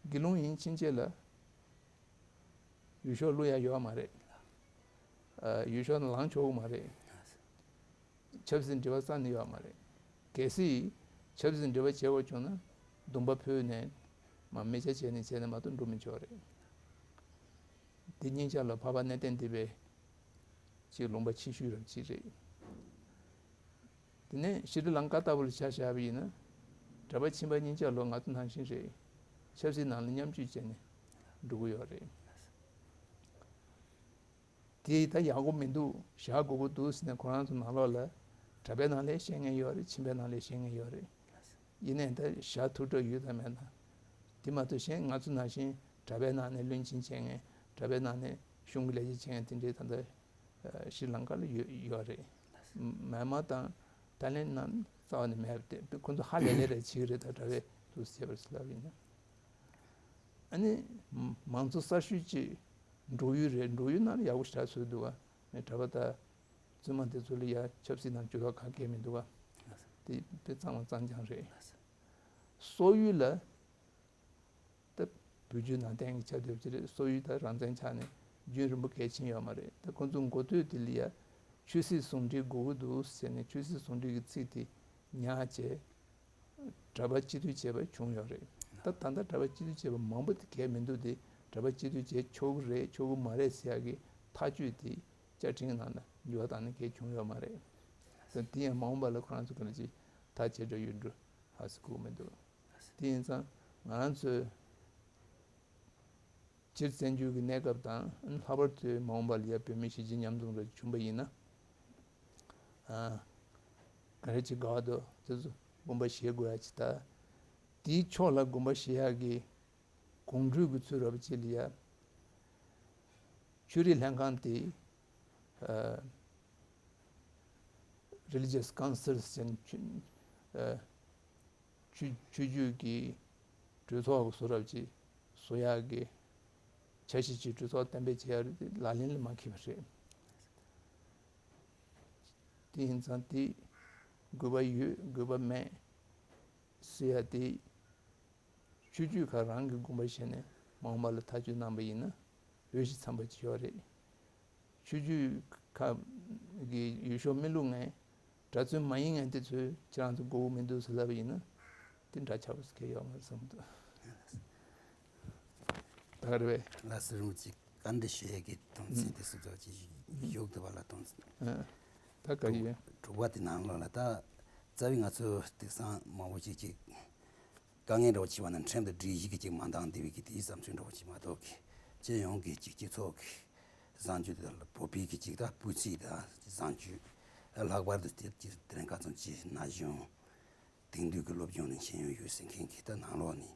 དགེ་སློང་ཡིན་ཕྱིན་ཆད་ལ་ཡུལ་ཤུལ་བླུག་ཡ་ཡོད་མ་རེད། ཨ་ཡུལ་ཤུལ་ནང་ལངས་ཆོག་གི་མ་རེད། ཆབ་སྲིད་འབྲེལ་བ་རྩ་ནས་ཡོད་མ་རེད། གལ་སྲིད་ཆབ་སྲིད་འབྲེལ་བ་བྱེད་དགོས་བྱུང་ན་སྡོམ་པ་ཕུལ་ནས་མ་མི་ཆ་བྱས་ནས་བྱས་ནས་མ་གཏོགས་འགྲོ་མི་ཆོག་རེད། འདི་གཉིས་ཆ་ལ་འཕགས་པ་གནས་བརྟན་སྡེ་པའི་ཅིག་ལུང་པ་ཆེ་ཤོས་རབ་ཅིག་རེད། དེ་ནས་ཤྲི་ལང་ཀ་ལྟ་བུ་ལ་ཆ་བཞག་པ་ཡིན་ན་གྲྭ་པ་ཁྱིམ་པ་གཉིས་ཆ་ལོ་ང་ཚོ་ནང་བཞིན་རེད། ཆབ་སྲིད་ནང་ལ་མཉམ་སྤྱོད་བྱས་ནས་འགྲོ་གི་ཡོད་རེད། དེ་ད་ཡག་པོ་མི་འདུག་བཞག་དགོས་ཀྱི་འདུག་ཟེར་ནས་ཁོ་རང་ཚོ་ནང་ལོགས་ལ་གྲྭ་པའི་ནང་ལས་བཤད་མཁན་ཡོད་རེད། ཁྱིམ་པའི་ནང་ལས་བཤད་མཁན་ཡོད་རེད། ཡིན་ནའི་ད་བཞག་ཐུབ་གྲབས་ཡོད་དམ་མེད་དམ། དེ་མ་གཏོགས་གཞན་ང་ཚོ་ནང་བཞིན་གྲྭ་པའི་ནང་ནས་བློན་ཆེན་བྱེད་མཁན། གྲྭ་པའི་ནང་ནས་གཞུང་གི་ལས་བྱེད་བྱེད་མཁན་དེ་འདྲའི་ད་ལྟ་ཤྲི་ལང་ཀ་ལ་ཡོད་ཡོད་རེད། མེན་མ་དང་ཐའི་ལེན་ནང་རྩ་བ་ནས་མེད་པ་དེ་ཁོ་ཚོ་ཧ་ལས་ལས་རེ་བྱེད་ཀྱི་རེད། ད་གྲྭ་པའི་འདུག་ཟེར་བ་ལབ་ཡིན་ན། ཨ་ནི་མང་གཙོ་གསར་ཤོས་ཅིག་འབྲུག་ཡུལ་རེད། འབྲུག་ཡུལ་ནང་ལ་ཡག་པོ་ཞེ་དྲག་བཟོས་འདུག་བ། ངས་གྲྭ་པ་དང་བཙུན་མ་དེ་ཚོ་ལ་ཡ་ཆབ་སྲིད་ནང་ཇུས་གཏོགས་ག་གེ་མི་འདུག་བ། དེ་དཔེ་གཙང་མ་གཙང་རྐྱང་རེད། སོག་ཡུལ་ལ་ད་བོད་བརྒྱུད་ནང་བསྟན་གྱི་ཆ་དེ་ཅི་རེད། སོག་ཡུལ་ད་རང་བཙན་ཆགས་ནས་ རྒྱུན་རིང་པོ་གལ་ཆེན་ཡོད་མ་རེད། ད་ཁོ་ཚོ་འགོ་སྟོད་དེ་ལ་ཡ་ཆོས་སྲིད་ཟུང་འབྲེལ་དགོས་ཀྱི་འདུག་ཟེར་ནས་ཆོས་སྲིད་ཟུང་འབྲེལ་གྱི་ཚིག་དེ་ཉར་བྱས། གྲྭ་པ་སྤྱི་འཐུས་བྱས་པ་བྱུང་ཡོད་རེད། ད་ད་ལྟ་གྲྭ་པ་སྤྱི་འཐུས་བྱས་པ་མང་པོ་དེ་གལ་མི་འདུག་སྟེ། གྲྭ་པ་སྤྱི་འཐུས་བྱས་ཆོག་གི་རེད་ཆོག་གི་མ་རེད་ཟེར་ཡག་གི་ཐག་གཅོད་དེ་བཅའ་ཁྲིམས་ནང་ལ་འགྱུར་བ་བཏང་ནས་གལ་བྱུང་ཡོད་མ་རེད། ད་དེ་ཡང་མ་འོངས་པ་ལ་ཁོ་རང་ཚོ་ག་ལ་ཅིག་ཐག་བཅད་འགྲོ་ཡོད་འགྲོ་ཧ་སི་གོ་མི་འདུག་དེ་ཡིན་ཙང་ང་རང་ཚོའི་སྤྱིར་བཙན་བྱོལ་གྱི་གནས་སྐབས་དང་། ལྷག་པར་དུ་མ་འོངས་པ་ལ་ཡ་བོད་མི་གཞིས་བྱེས་མཉམ་འཛོམས་རེ་བྱུང་པ་ཡིན་ན། ཨ། ག་རེ་ཅིག་དགའ་བ་འདུག་དེ་ཚོ་དགོངས་པ་བཞེས་དགོས་ཡ་ཅིག་ད། དེའི་ཕྱོགས་ལ་དགོངས་པ་བཞེས་ཡག་གི་གོང་འཕྲོས་ཀྱི་ཚུལ་རབ་ཅིག་ལ་ཡ། ཆོས་རིག་ལྷན་ཁང་དེ། ཨ། Religious Council ཟེར་ནས་ཆོས། ཨ། ཆོས་ཆོས་བརྒྱུད་ཀྱི་གྲོས་ཚོགས་ཀྱི་བཟོ་འདྲ་ཅིག་བཟོ་ཡག་གི་འཆར་གཞི་ཅིག་གྲོས་ཚོགས་གཏན་འབེབས་བྱས་ཡག་རེད་དེ་ལག་ལེན་ལ་མ་འཁེལ་བ་རེད། དེ་ཡིན་ཙང་དེ་དགོས་པ་ཡོད་དགོས་པ་མེད་ཟེར་ཡག་དེ་ཆོས་བརྒྱུད་ཁག་རང་གི་དགོངས་པ་བཞེས་ནས་མ་འོངས་པ་ལ་ཐག་གཅོད་གནང་པ་ཡིན་ན་འོས་ཤིང་འཚམ་པ་ཅིག་ཡོད་རེད། ཆོས་བརྒྱུད་ཁག་གི་འོས་ཤོག་མི་བླུགས་མཁན། གྲྭ་བཙུན་མ་ཡིན་མཁན་དེ་ཚོས་ཁྱེད་རང་ཚོ་དགོས་མི་འདུག་ཟེར་ལབ་པ་ཡིན་ན། དེ་འདྲ་ཆགས་པ་ཟེར་མཁན་ཡོད་མ་རེད་བསམ་གྱི་འདུག་ད་ག་རེད་པས། ལགས་སོ། རིན་པོ་ཆེ་བཀའ་འདྲི་ཞུ་ཡས་ཀྱི་དོན་ཚན་དེ་སུ་ཚོགས་ཀྱི་ཞུགས་ཐུབ་པ་ལ་དོན་ཚན། ཨ། ད་ག་ཡིན། དྲུག་པ་དེ་ནང་ལོགས་ལ་ད་རྩ་བའི་ང་ཚོ་དེང་སང་མང་པོ་ཅིག་ཅིག་དཀའ་ངལ་འདྲ་བོ་ཆེ་བ་ན་ཁྲིམས་དང་སྒྲིག་གཞི་གི་ཅིག་མ་འདང་བདེ་བའི་གི་དེའི་བསམ་ཚུལ་འདྲ་བོ་ཅིག་མ་གཏོགས་གི་སྤྱི་ཡོངས་ཀྱི་ཅིག་སྤྱི་ཚོགས་ཀྱི་བཟང་སྤྱོད་དང་བོད་པའི་གི་ཅིག་ད་སྤུས་ཚད་དང་བཟང་སྤྱོད། ལྷག་པར་དུ་དེ་ཅིག་དེ་རིང་ཁ་སང་ཅིག་ན་གཞོན་དེང་དུས་ཀྱི་སློབ་སྦྱོང་ནས་ཤེས་ཡོན་ཡོད་ཟེར་མཁན་གྱི་ད་ནང་ལོགས་ནས་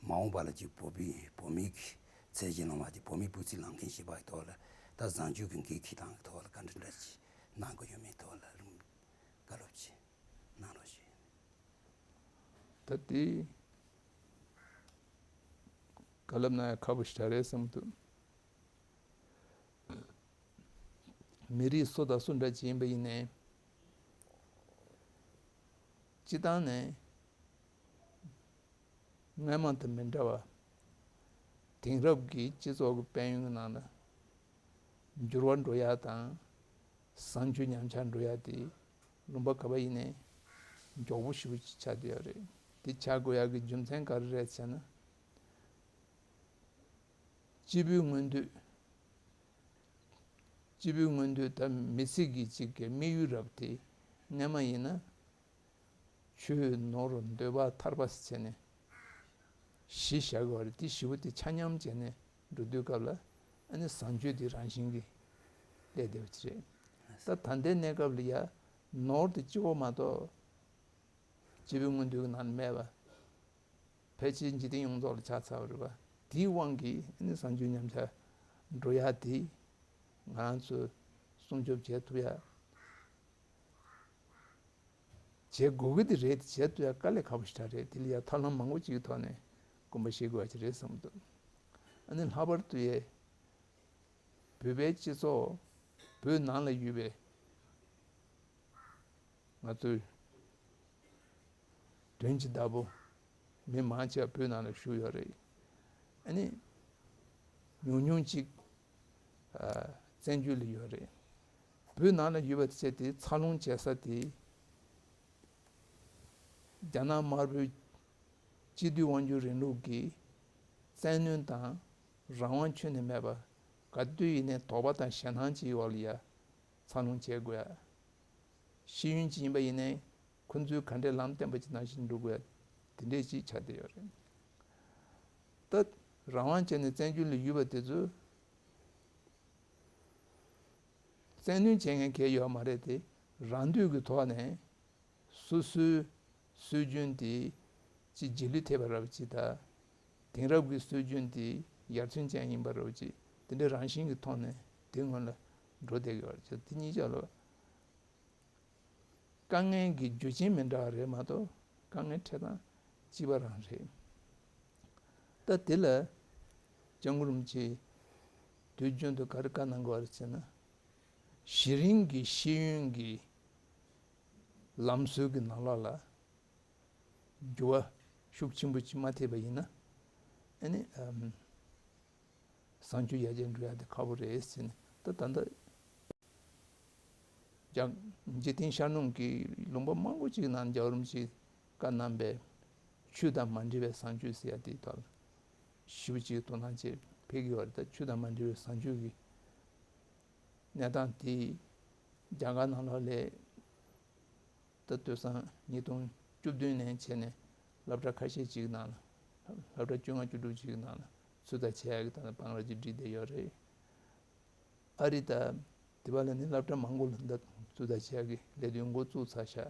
མ་འོངས་པ་ལ་ཅིག་བོད་པའི་བོད་མིའི་གི་ཚད་གཞི་ལོངས་པ་ཅིག་བོད་མིའི་སྤུས་ཚད་ལངས་མཁན་ཞིག་པ་གི་ཐོག་ལ་ད་བཟང་སྤྱོད་ཀྱི་འགན་འཁྱེར་སྟངས་ཀྱི་ཐོག་ལ་བཀའ་འདྲི་འདྲ་ཅིག་གནང་དགོས་ཡོད་མེད་ཐོག་ལ་རིམ་བཀའ་སློབ་ཅིག་གནང་རོགས་ཞུ། ད་དེ་བཀའ་སློབ་གནང་ཡ་ཁག་པོ་ཞིག་རེད་བསམ་གྱི་འདུག་མི་རིགས་སུ་དང་སུ་འདྲ་ཅིག་ཡིན་པ་ཡིན་ནའི། སྤྱི་བཏང་ནས་སྔོན་མ་དང་མི་འདྲ་བ། དེང་རབས་ཀྱི་སྤྱི་ཚོགས་ཀྱི་དཔལ་ཡོན་གྱི་ནང་ལ་འགྱུར་བ་འགྲོ་ཡ་དང་། བཟང་སྤྱོད་ཉམས་ཆག་འགྲོ་ཡ་དེ་ལུང་པ་ག་པ་ཡིན་ནའི་མགྱོགས་པོ་ཞེ་པོ་ཅིག་ཆགས་བསྡད་ཡོད་རེད། དེ་ཆགས་དགོས་ཡ་གི་རྒྱུ་མཚན་ག་རེ་རེད་ཟེར་ན། སྤྱི་པའི་མངོན་འདོད། སྤྱི་པའི་མངོན་འདོད་དང་མི་ཚེ་གི་གཅིག་གི་དམིགས་ཡུལ་རབ་དེ་སྔ་མ་ཡིན་ན། ཆོས་ནོར་འདོད་པ་ཐར་པ་ཟེར་ནས་གཞི་བཞག་དགོས་རེད། དེ་བཞི་པོ་དེ་ཆ་མཉམ་བྱས་ནས་འགྲོ་དུས་སྐབས་ལ་ཨ་ནི་བཟང་སྤྱོད་དེ་རང་བཞིན་གྱིས་སླེབས་བསྡད་པ་ཅིག་རེད། ད་ད་ལྟའི་གནས་སྐབས་ལ་ཡ་ནོར་དེ་གཅིག་པོ་མ་གཏོགས་སྤྱི་པའི་མངོན་འདོད་ཀྱི་ནང་ལ་མེད་པ། ཕལ་ཆེར་འཇིག་རྟེན་ཡོངས་རྫོགས་ལ་ཆགས་ཚར་བ་རེད་པ། དེའི་དབང་གིས་ཨ་ནི་བཟང་སྤྱོད་ཉམས་ཆག་འགྲོ་ཡ་དེ་ང་རང་ཚོས་སྲུང་སྐྱོབ་བྱེད་ཐུབ་ཡ། བྱེད་དགོས་ཀྱི་དེ་རེད། བྱེད་ཐུབ་ཡ་དཀའ་ལས་ཁག་པོ་ཞེ་དྲག་རེད། དེ་ལ་ཡ་ཐབས་ལམ་མང་པོ་ཅིག་གི་ཐོག་ནས་དགོངས་པ་བཞེས་དགོས་པ་ཅིག་རེད་བསམ་གྱི་འདུག་ཨ་ནི་ལྷག་པར་དུ་ཡ་བོད་པའི་སྤྱི་ཚོགས་བོད་ནང་ལ་ཡོད་པའི་ང་ཚོའི་དོན་གྱི་བདག་པོ་མི་མང་ཆེ་བ་བོད་ནང་ལ་བཞུགས་ཡོད་རེད། ཨ་ནི་ཉུང་ཉུང་ཅིག་ཨ་བཙན་བྱོལ་ལ་ཡོད་རེད། བོད་ནང་ལ་ཡོད་པ་བྱས་ཏེ་འཚར་ལོངས་བྱེད་ས་དེ་རྒྱ་ནག་དམར་པོའི་སྤྱི་འཐུས་དབང་སྒྱུར་རིང་ལུགས་ཀྱི་བཙན་གནོན་དང་རང་དབང་ཁྱོན་ནས་མེད་པ། ག་དུས་ཡིན་ནའི་དོགས་པ་དང་ཞེད་སྣང་གཅིག་འོག་ལ་ཡ་འཚར་ལོངས་བྱེད་དགོས་ཡ། ཤེས་ཡོན་ཅིག་ཡིན་པ་ཡིན་ནའི་ཁོ་ཚོའི་ག་འདྲའི་ལམ་བསྟན་པ་ཅིག་ནང་བཞིན་འགྲོ་དགོས་ཡ་དེ་འདྲས་ཅིག་ཆགས་བསྡད་ཡོད་རེད། ད་རང་དབང་བྱས་ནས་བཙན་བྱོལ་ལ་ཡོད་པ་དེ་ཚོ་བཙན་གནོན་བྱེད་མཁན་གང་ཡོད་མ་རེད་དེ། རང་འདོད་ཀྱི་ཐོག་ནས་སོ་སོའི་སྲོལ་རྒྱུན་དེ་ཅིག་རྗེས་ལུས་ཐེབས་པ་འདྲ་བོ་ཅིག་དང་། དེང་རབས་ཀྱི་སྲོལ་རྒྱུན་དེ་ཡར་ཐོན་ཅན་ཡིན་པ་འདྲ་བོ་ཅིག་དེ་འདྲའི་རང་བཞིན་གྱི་ཐོག་ནས་དེ་སྔོན་ལ་འགྲོ་བསྡད་ཀྱི་ཡོད་རེད། དེ་གཉིས་ཆ་ལ་དཀའ་ངལ་གྱི་རྒྱུ་རྐྱེན་མི་འདྲ་བ་རེད་མ་གཏོགས་དཀའ་ངལ་འཕྲད་སྟངས་གཅིག་པ་རང་རེད། ད་དེ་ལ་སྐྱབས་མགོན་རིན་པོ་ཆེས་དུས་རྒྱུན་དུ་ག་རེ་བཀའ་གནང་དགོས་པ་རེད་ཟེར་ན། གཞི་རིམ་གྱི་ཤེས་ཡོན་གྱི་ལམ་སྲོལ་གྱི་ནང་ལོགས་ལ་འགྱུར་བ་ཤུགས་ཆེན་པོ་ཅིག་མ་ཐེབས་པ་ཡིན་ན། ཨ་ནི་ཨམ། བཟང་སྤྱོད་ཡར་རྒྱས་འགྲོ་ཡ་དེ་ཁག་པོ་རེད་ཟེར་ནས། ད་ད་ལྟ་རྒྱ་འཇིག་རྟེན་ཤར་ནུབ་ཀྱི་ལུང་པ་མང་པོ་ཅིག་ནང་རྒྱལ་བ་རིན་པོ་ཆེས་བཀའ་གནང་པའི་ཆོས་དང་མ་འདྲེས་པའི་བཟང་སྤྱོད་ཟེར་ཡ་དེའི་ཐོག་ཞེ་པོ་ཅིག་དོ་སྣང་བྱེད་ཕེབས་ཀྱི་ཡོད་རེད། ད་ཆོས་དང་མ་འདྲེས་པའི་བཟང་སྤྱོད་ཀྱི་གནས་སྟངས་དེ་རྒྱ་གར་ནང་ལོགས་ལ་ད་ལྟོས་སང་ཉིས་སྟོང་བཅུ་བདུན་ནས་བྱས་ནས་སློབ་གྲྭ་ཁ་ཤས་ཅིག་ནང་ལ། སློབ་གྲྭ་བཅོ་ལྔ་བཅུ་དྲུག་ཅིག་ནང་ལ་ཚུད་ད་བྱེད་ཡག་གི་ད་ལྟ་བང་ར་ཅིག་བསྒྲིགས་བསྡད་ཡོད་རེད། ཨ་རི་དང་དེ་བ་ལ་ནི་སློབ་གྲྭ་མང་པོ་ལ་ད་ཚུད་ད་བྱེད་ཡག་གི་ལས་དོན་འགོ་བཙུགས་ཚར་ཤག་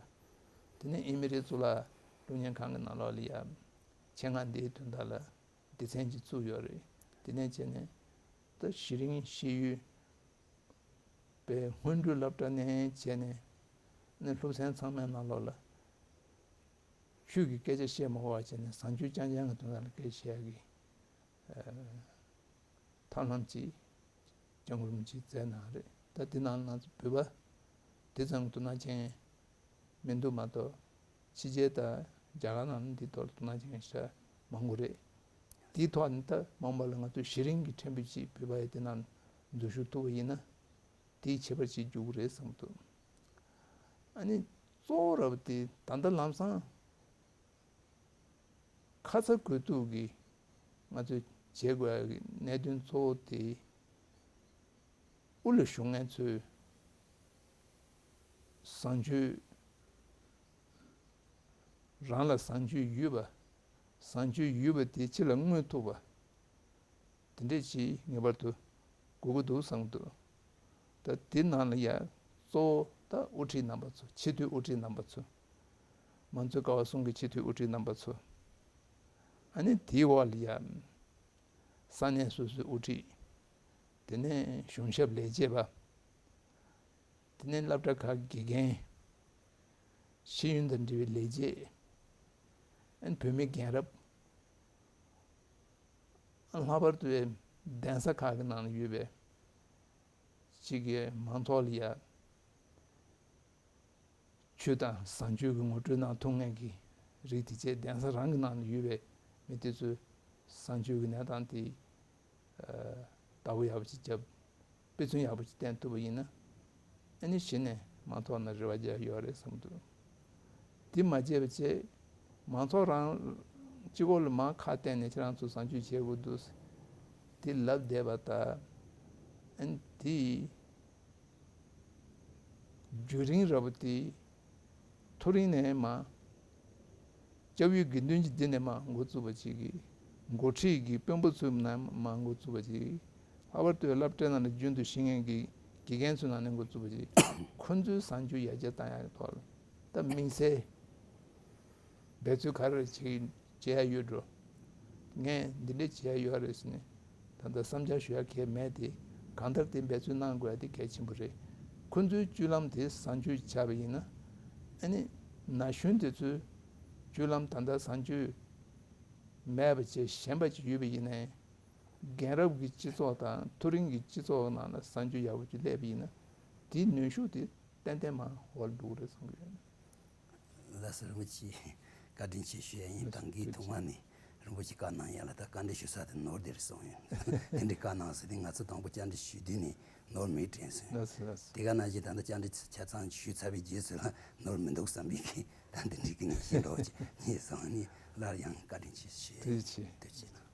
དེ་ནས་ཨི་མི་རི་གཙུག་ལག་སློབ་གཉེར་ཁང་གི་ནང་ལོགས་ལ་ཡ་ཆེད་མངགས་འདིའི་དོན་དག་ལ་སྡེ་ཚན་ཅིག་བཙུགས་ཡོད་རེད། དེ་ནས་བྱས་ནས་ད་གཞི་རིམ་ཤེས་ཡོན་པའི་སྔོན་འགྲོའི་སློབ་གྲྭ་ནས་བྱས་ནས་ནི་སློབ་ཚན་ཚང་མའི་ནང་ལོགས་ལ་ཆོས་ཀྱི་སྐད་ཆ་བཤད་མ་དགོས་པ་བྱས་ནས་བཟང་སྤྱོད་རྐྱང་རྐྱང་གི་དོན་དག་ལ་སྐད་བཤད་ཡག་གི་ཐབས་ལམ་ཅིག་སྐྱབས་མགོན་རིན་པོ་ཆེས་མཛད་གནང་རེད། ད་འདི་ནང་ང་ཚོ་བོད་པ་འདི་ཙམ་དོ་སྣང་ཅན་མི་འདུག་མ་གཏོགས་ཕྱི་རྒྱལ་དང་རྒྱ་གར་ནང་འདི་ཐོག་ལ་དོ་སྣང་ཅན་ཞེ་དྲག་མང་པོ་རེད། དེའི་ཐོག་ནས་ད་མ་འོངས་པ་ལ་ང་ཚོ་གཞི་རིམ་གྱི་ཕྲན་བུ་ཅིག་བོད་པ་ཡི་འདི་ནང་འཛུལ་ཞུགས་ཐུབ་པ་ཡིན་ན་དེའི་ཁྱད་པར་ཅིག་འཇུག་གི་རེད་བསམ་འདུག་ཨ་ནི་གཙོ་བོ་ར་བ་དེ་ད་ལྟ་ལམ་སང་ཁ་ཚ་དགོས་གཏུགས་ཀྱི་ང་ཚོས་བྱེད་དགོས་ཡག་གི་གནད་དོན་གཙོ་བོ་དེ་དབུ་ལ་བཞུགས་མཁན་ཚོས་བཟང་སྤྱོད་རང་ལ་བཟང་སྤྱོད་ཡོད་པ། བཟང་སྤྱོད་ཡོད་པ་དེ་ཕྱི་ལ་མངོན་ཐུབ་པ། དེ་འདྲས་ཅིག་ངེས་པར་དུ་དགོས་ཀྱི་འདུག་བསམ་གྱི་འདུག་ད་དེ་ནང་ལ་ཡ་གཙོ་བོ་ད་དབུ་ཁྲིད་རྣམ་པ་ཚོ། སྤྱི་འཐུས་དབུ་ཁྲིད་རྣམ་པ་ཚོ། མང་གཙོའི་ཀ་བ་གསུམ་གྱི་སྤྱི་འཐུས་དབུ་ཁྲིད་རྣམ་པ་ཚོ། ཨ་ནི་དེའི་འོག་ལ་ཡ་ས་གནས་སོ་སོའི་དབུ་ཁྲིད། དེ་ནས་གཞུང་ཞབས་ལས་བྱེད་པ། དེ་ནས་སློབ་གྲྭ་ཁག་གི་དགེ་རྒན། ཤེས་ཡོན་དང་འབྲེལ་བའི་ལས་བྱེད། ཨ་ནི་བུད་མེད་རྒན་རབས། ལྷག་པར་དུ་གདན་ས་ཁག་གི་ནང་ལ་ཡོད་པའི་གཅིག་གི་མང་ཚོགས་ལ་ཡ་ཆོས་དང་བཟང་སྤྱོད་ཀྱི་ངོ་སྤྲོད་གནང་ཐུབ་མཁན་གྱི་རིགས་དེ་བྱས། གདན་ས་རང་གི་ནང་ལ་ཡོད་པའི་མི་དེ་ཚོས་བཟང་སྤྱོད་ཀྱི་གནས་སྟངས་དེ་བདག་པོ་ཡག་པོ་ཅིག་བརྒྱབ། དཔེ་མཚོན་ཡག་པོ་ཅིག་བསྟན་ཐུབ་པ་ཡིན་ན། ཨ་ནི་གཞི་ནས་མང་ཚོགས་ནང་རེ་བ་རྒྱག་ཡོད་རེད་བསམ་འདུག་དེ་མ་བྱས་པ་བྱས། མང་ཚོགས་རང་གཅིག་པོ་ལ་མར་ཁ་གཏད་ནས་ཁྱེད་རང་ཚོ་བཟང་སྤྱོད་བྱེད་དགོས་འདུག་དེ་ལབ་བསྡད་པ་དང་། ཨ་ནི་དེ་རྒྱུན་རིང་ར་བ་དེ་མཐོ་རིམ་ནས་མར་སྐྱབས་ཡུལ་དགེ་འདུན་གྱི་སྡེ་ནས་མར་འགོ་བཙུགས་པ་ཅིག་གིས། འགོ་ཁྲིད་ཀྱི་དཔོན་པོ་ཚོའི་ནང་མར་འགོ་བཙུགས་པ་ཅིག། ལྷག་པར་དུ་སློབ་གྲྭའི་ནང་ལ་རྒྱུན་དུ་ཤེས་མཁན་གྱི་དགེ་རྒན་ཚོའི་ནང་ནས་འགོ་བཙུགས་པ་ཅིག། ཁོ་ཚོའི་བཟང་སྤྱོད་ཡར་རྒྱས་བཏང་ཡག་གི་ཐོག་ལ་ད་དམིགས་བསལ་འབད་རྩོལ་ག་རེ་བྱེད་བྱེད་ཡག་ཡོད་འགྲོ། ངས་འདི་འདྲས་བྱེད་ཡག་ཡོད་རེད་ཟེར་ནས་ད་ལྟ་བསམ་འཆར་ཞུ་ཡག་གང་ཡང་མེད་དེ། གང་ལྟར་དེ་འབད་རྩོལ་གནང་དགོས་ཡག་དེ་གལ་ཆེན་པོ་རེད། ཁོ་ཚོའི་སྤྱོད་ལམ་དེ་བཟང་སྤྱོད་ཆགས་པ་ཡིན་ན། ཨ་ནི་ན་གཞོན་དེ་ཚོའི་སྤྱོད་ལམ་ད་ལྟ་བཟང་སྤྱོད་མེད་པ་བྱས་གཞན་པ་ཅིག་ཡོད་པ་ཡིན་ནའི། རྒན་རབས་ཀྱི་སྤྱི་ཚོགས་དང་མཐོ་རིམ་གྱི་སྤྱི་ཚོགས་ནང་ལ་བཟང་སྤྱོད་ཡག་པོ་ཅིག་སླེབས་པ་ཡིན་ན། དེའི་ནུས་ཤུགས་དེ་ཏན་ཏན་མར་འོག་ལ་འགྲོ་གི་རེད་བསམ་གྱི་ཡོད། ལགས་སོ། རིན་པོ་ཆེ་བཀའ་དྲིན་ཆེ་ཞུ་ཡ་ཡིན། ཐུགས་རྗེ་ཆེ། ཐུགས་རྗེ་ཆེ། ཐུགས་རྗེ་ཆེ། ཐུགས་རྗེ་ཆེ། ཐུགས་རྗེ་ཆེ། ཐུགས་རྗེ་ཆེ། ཐུགས་རྗེ་ཆེ། ཐུགས་རྗེ་ཆེ། ཐུགས་རྗེ་ཆེ། ཐུགས་རྗེ་ཆེ། ཐུགས་རྗེ་ཆེ། ཐུགས་རྗེ་ཆེ། ཐུགས་རྗེ་ཆེ། ལགས་སོ། ལགས་སོ། དེ་ག་ནང་བཞིན་ད་ལྟ་བཅར་འདྲི་ཆ་ཚང་ཞུས་ཚར་བའི་རྗེས་སུ་ལ་ནོར་མི་འདུག་བསམ་པའི་གི་ད་འདི་འདྲའི་གི་ངེས་ཤེས་འདྲ་བོ་ཅིག་རྙེད་སོང་། ཨ་ནི་སླར་ཡང་བཀའ་དྲིན་ཆེ་ཞུ། ཐུགས་རྗེ་ཆེ། ཐུགས་རྗེ་ཆེ།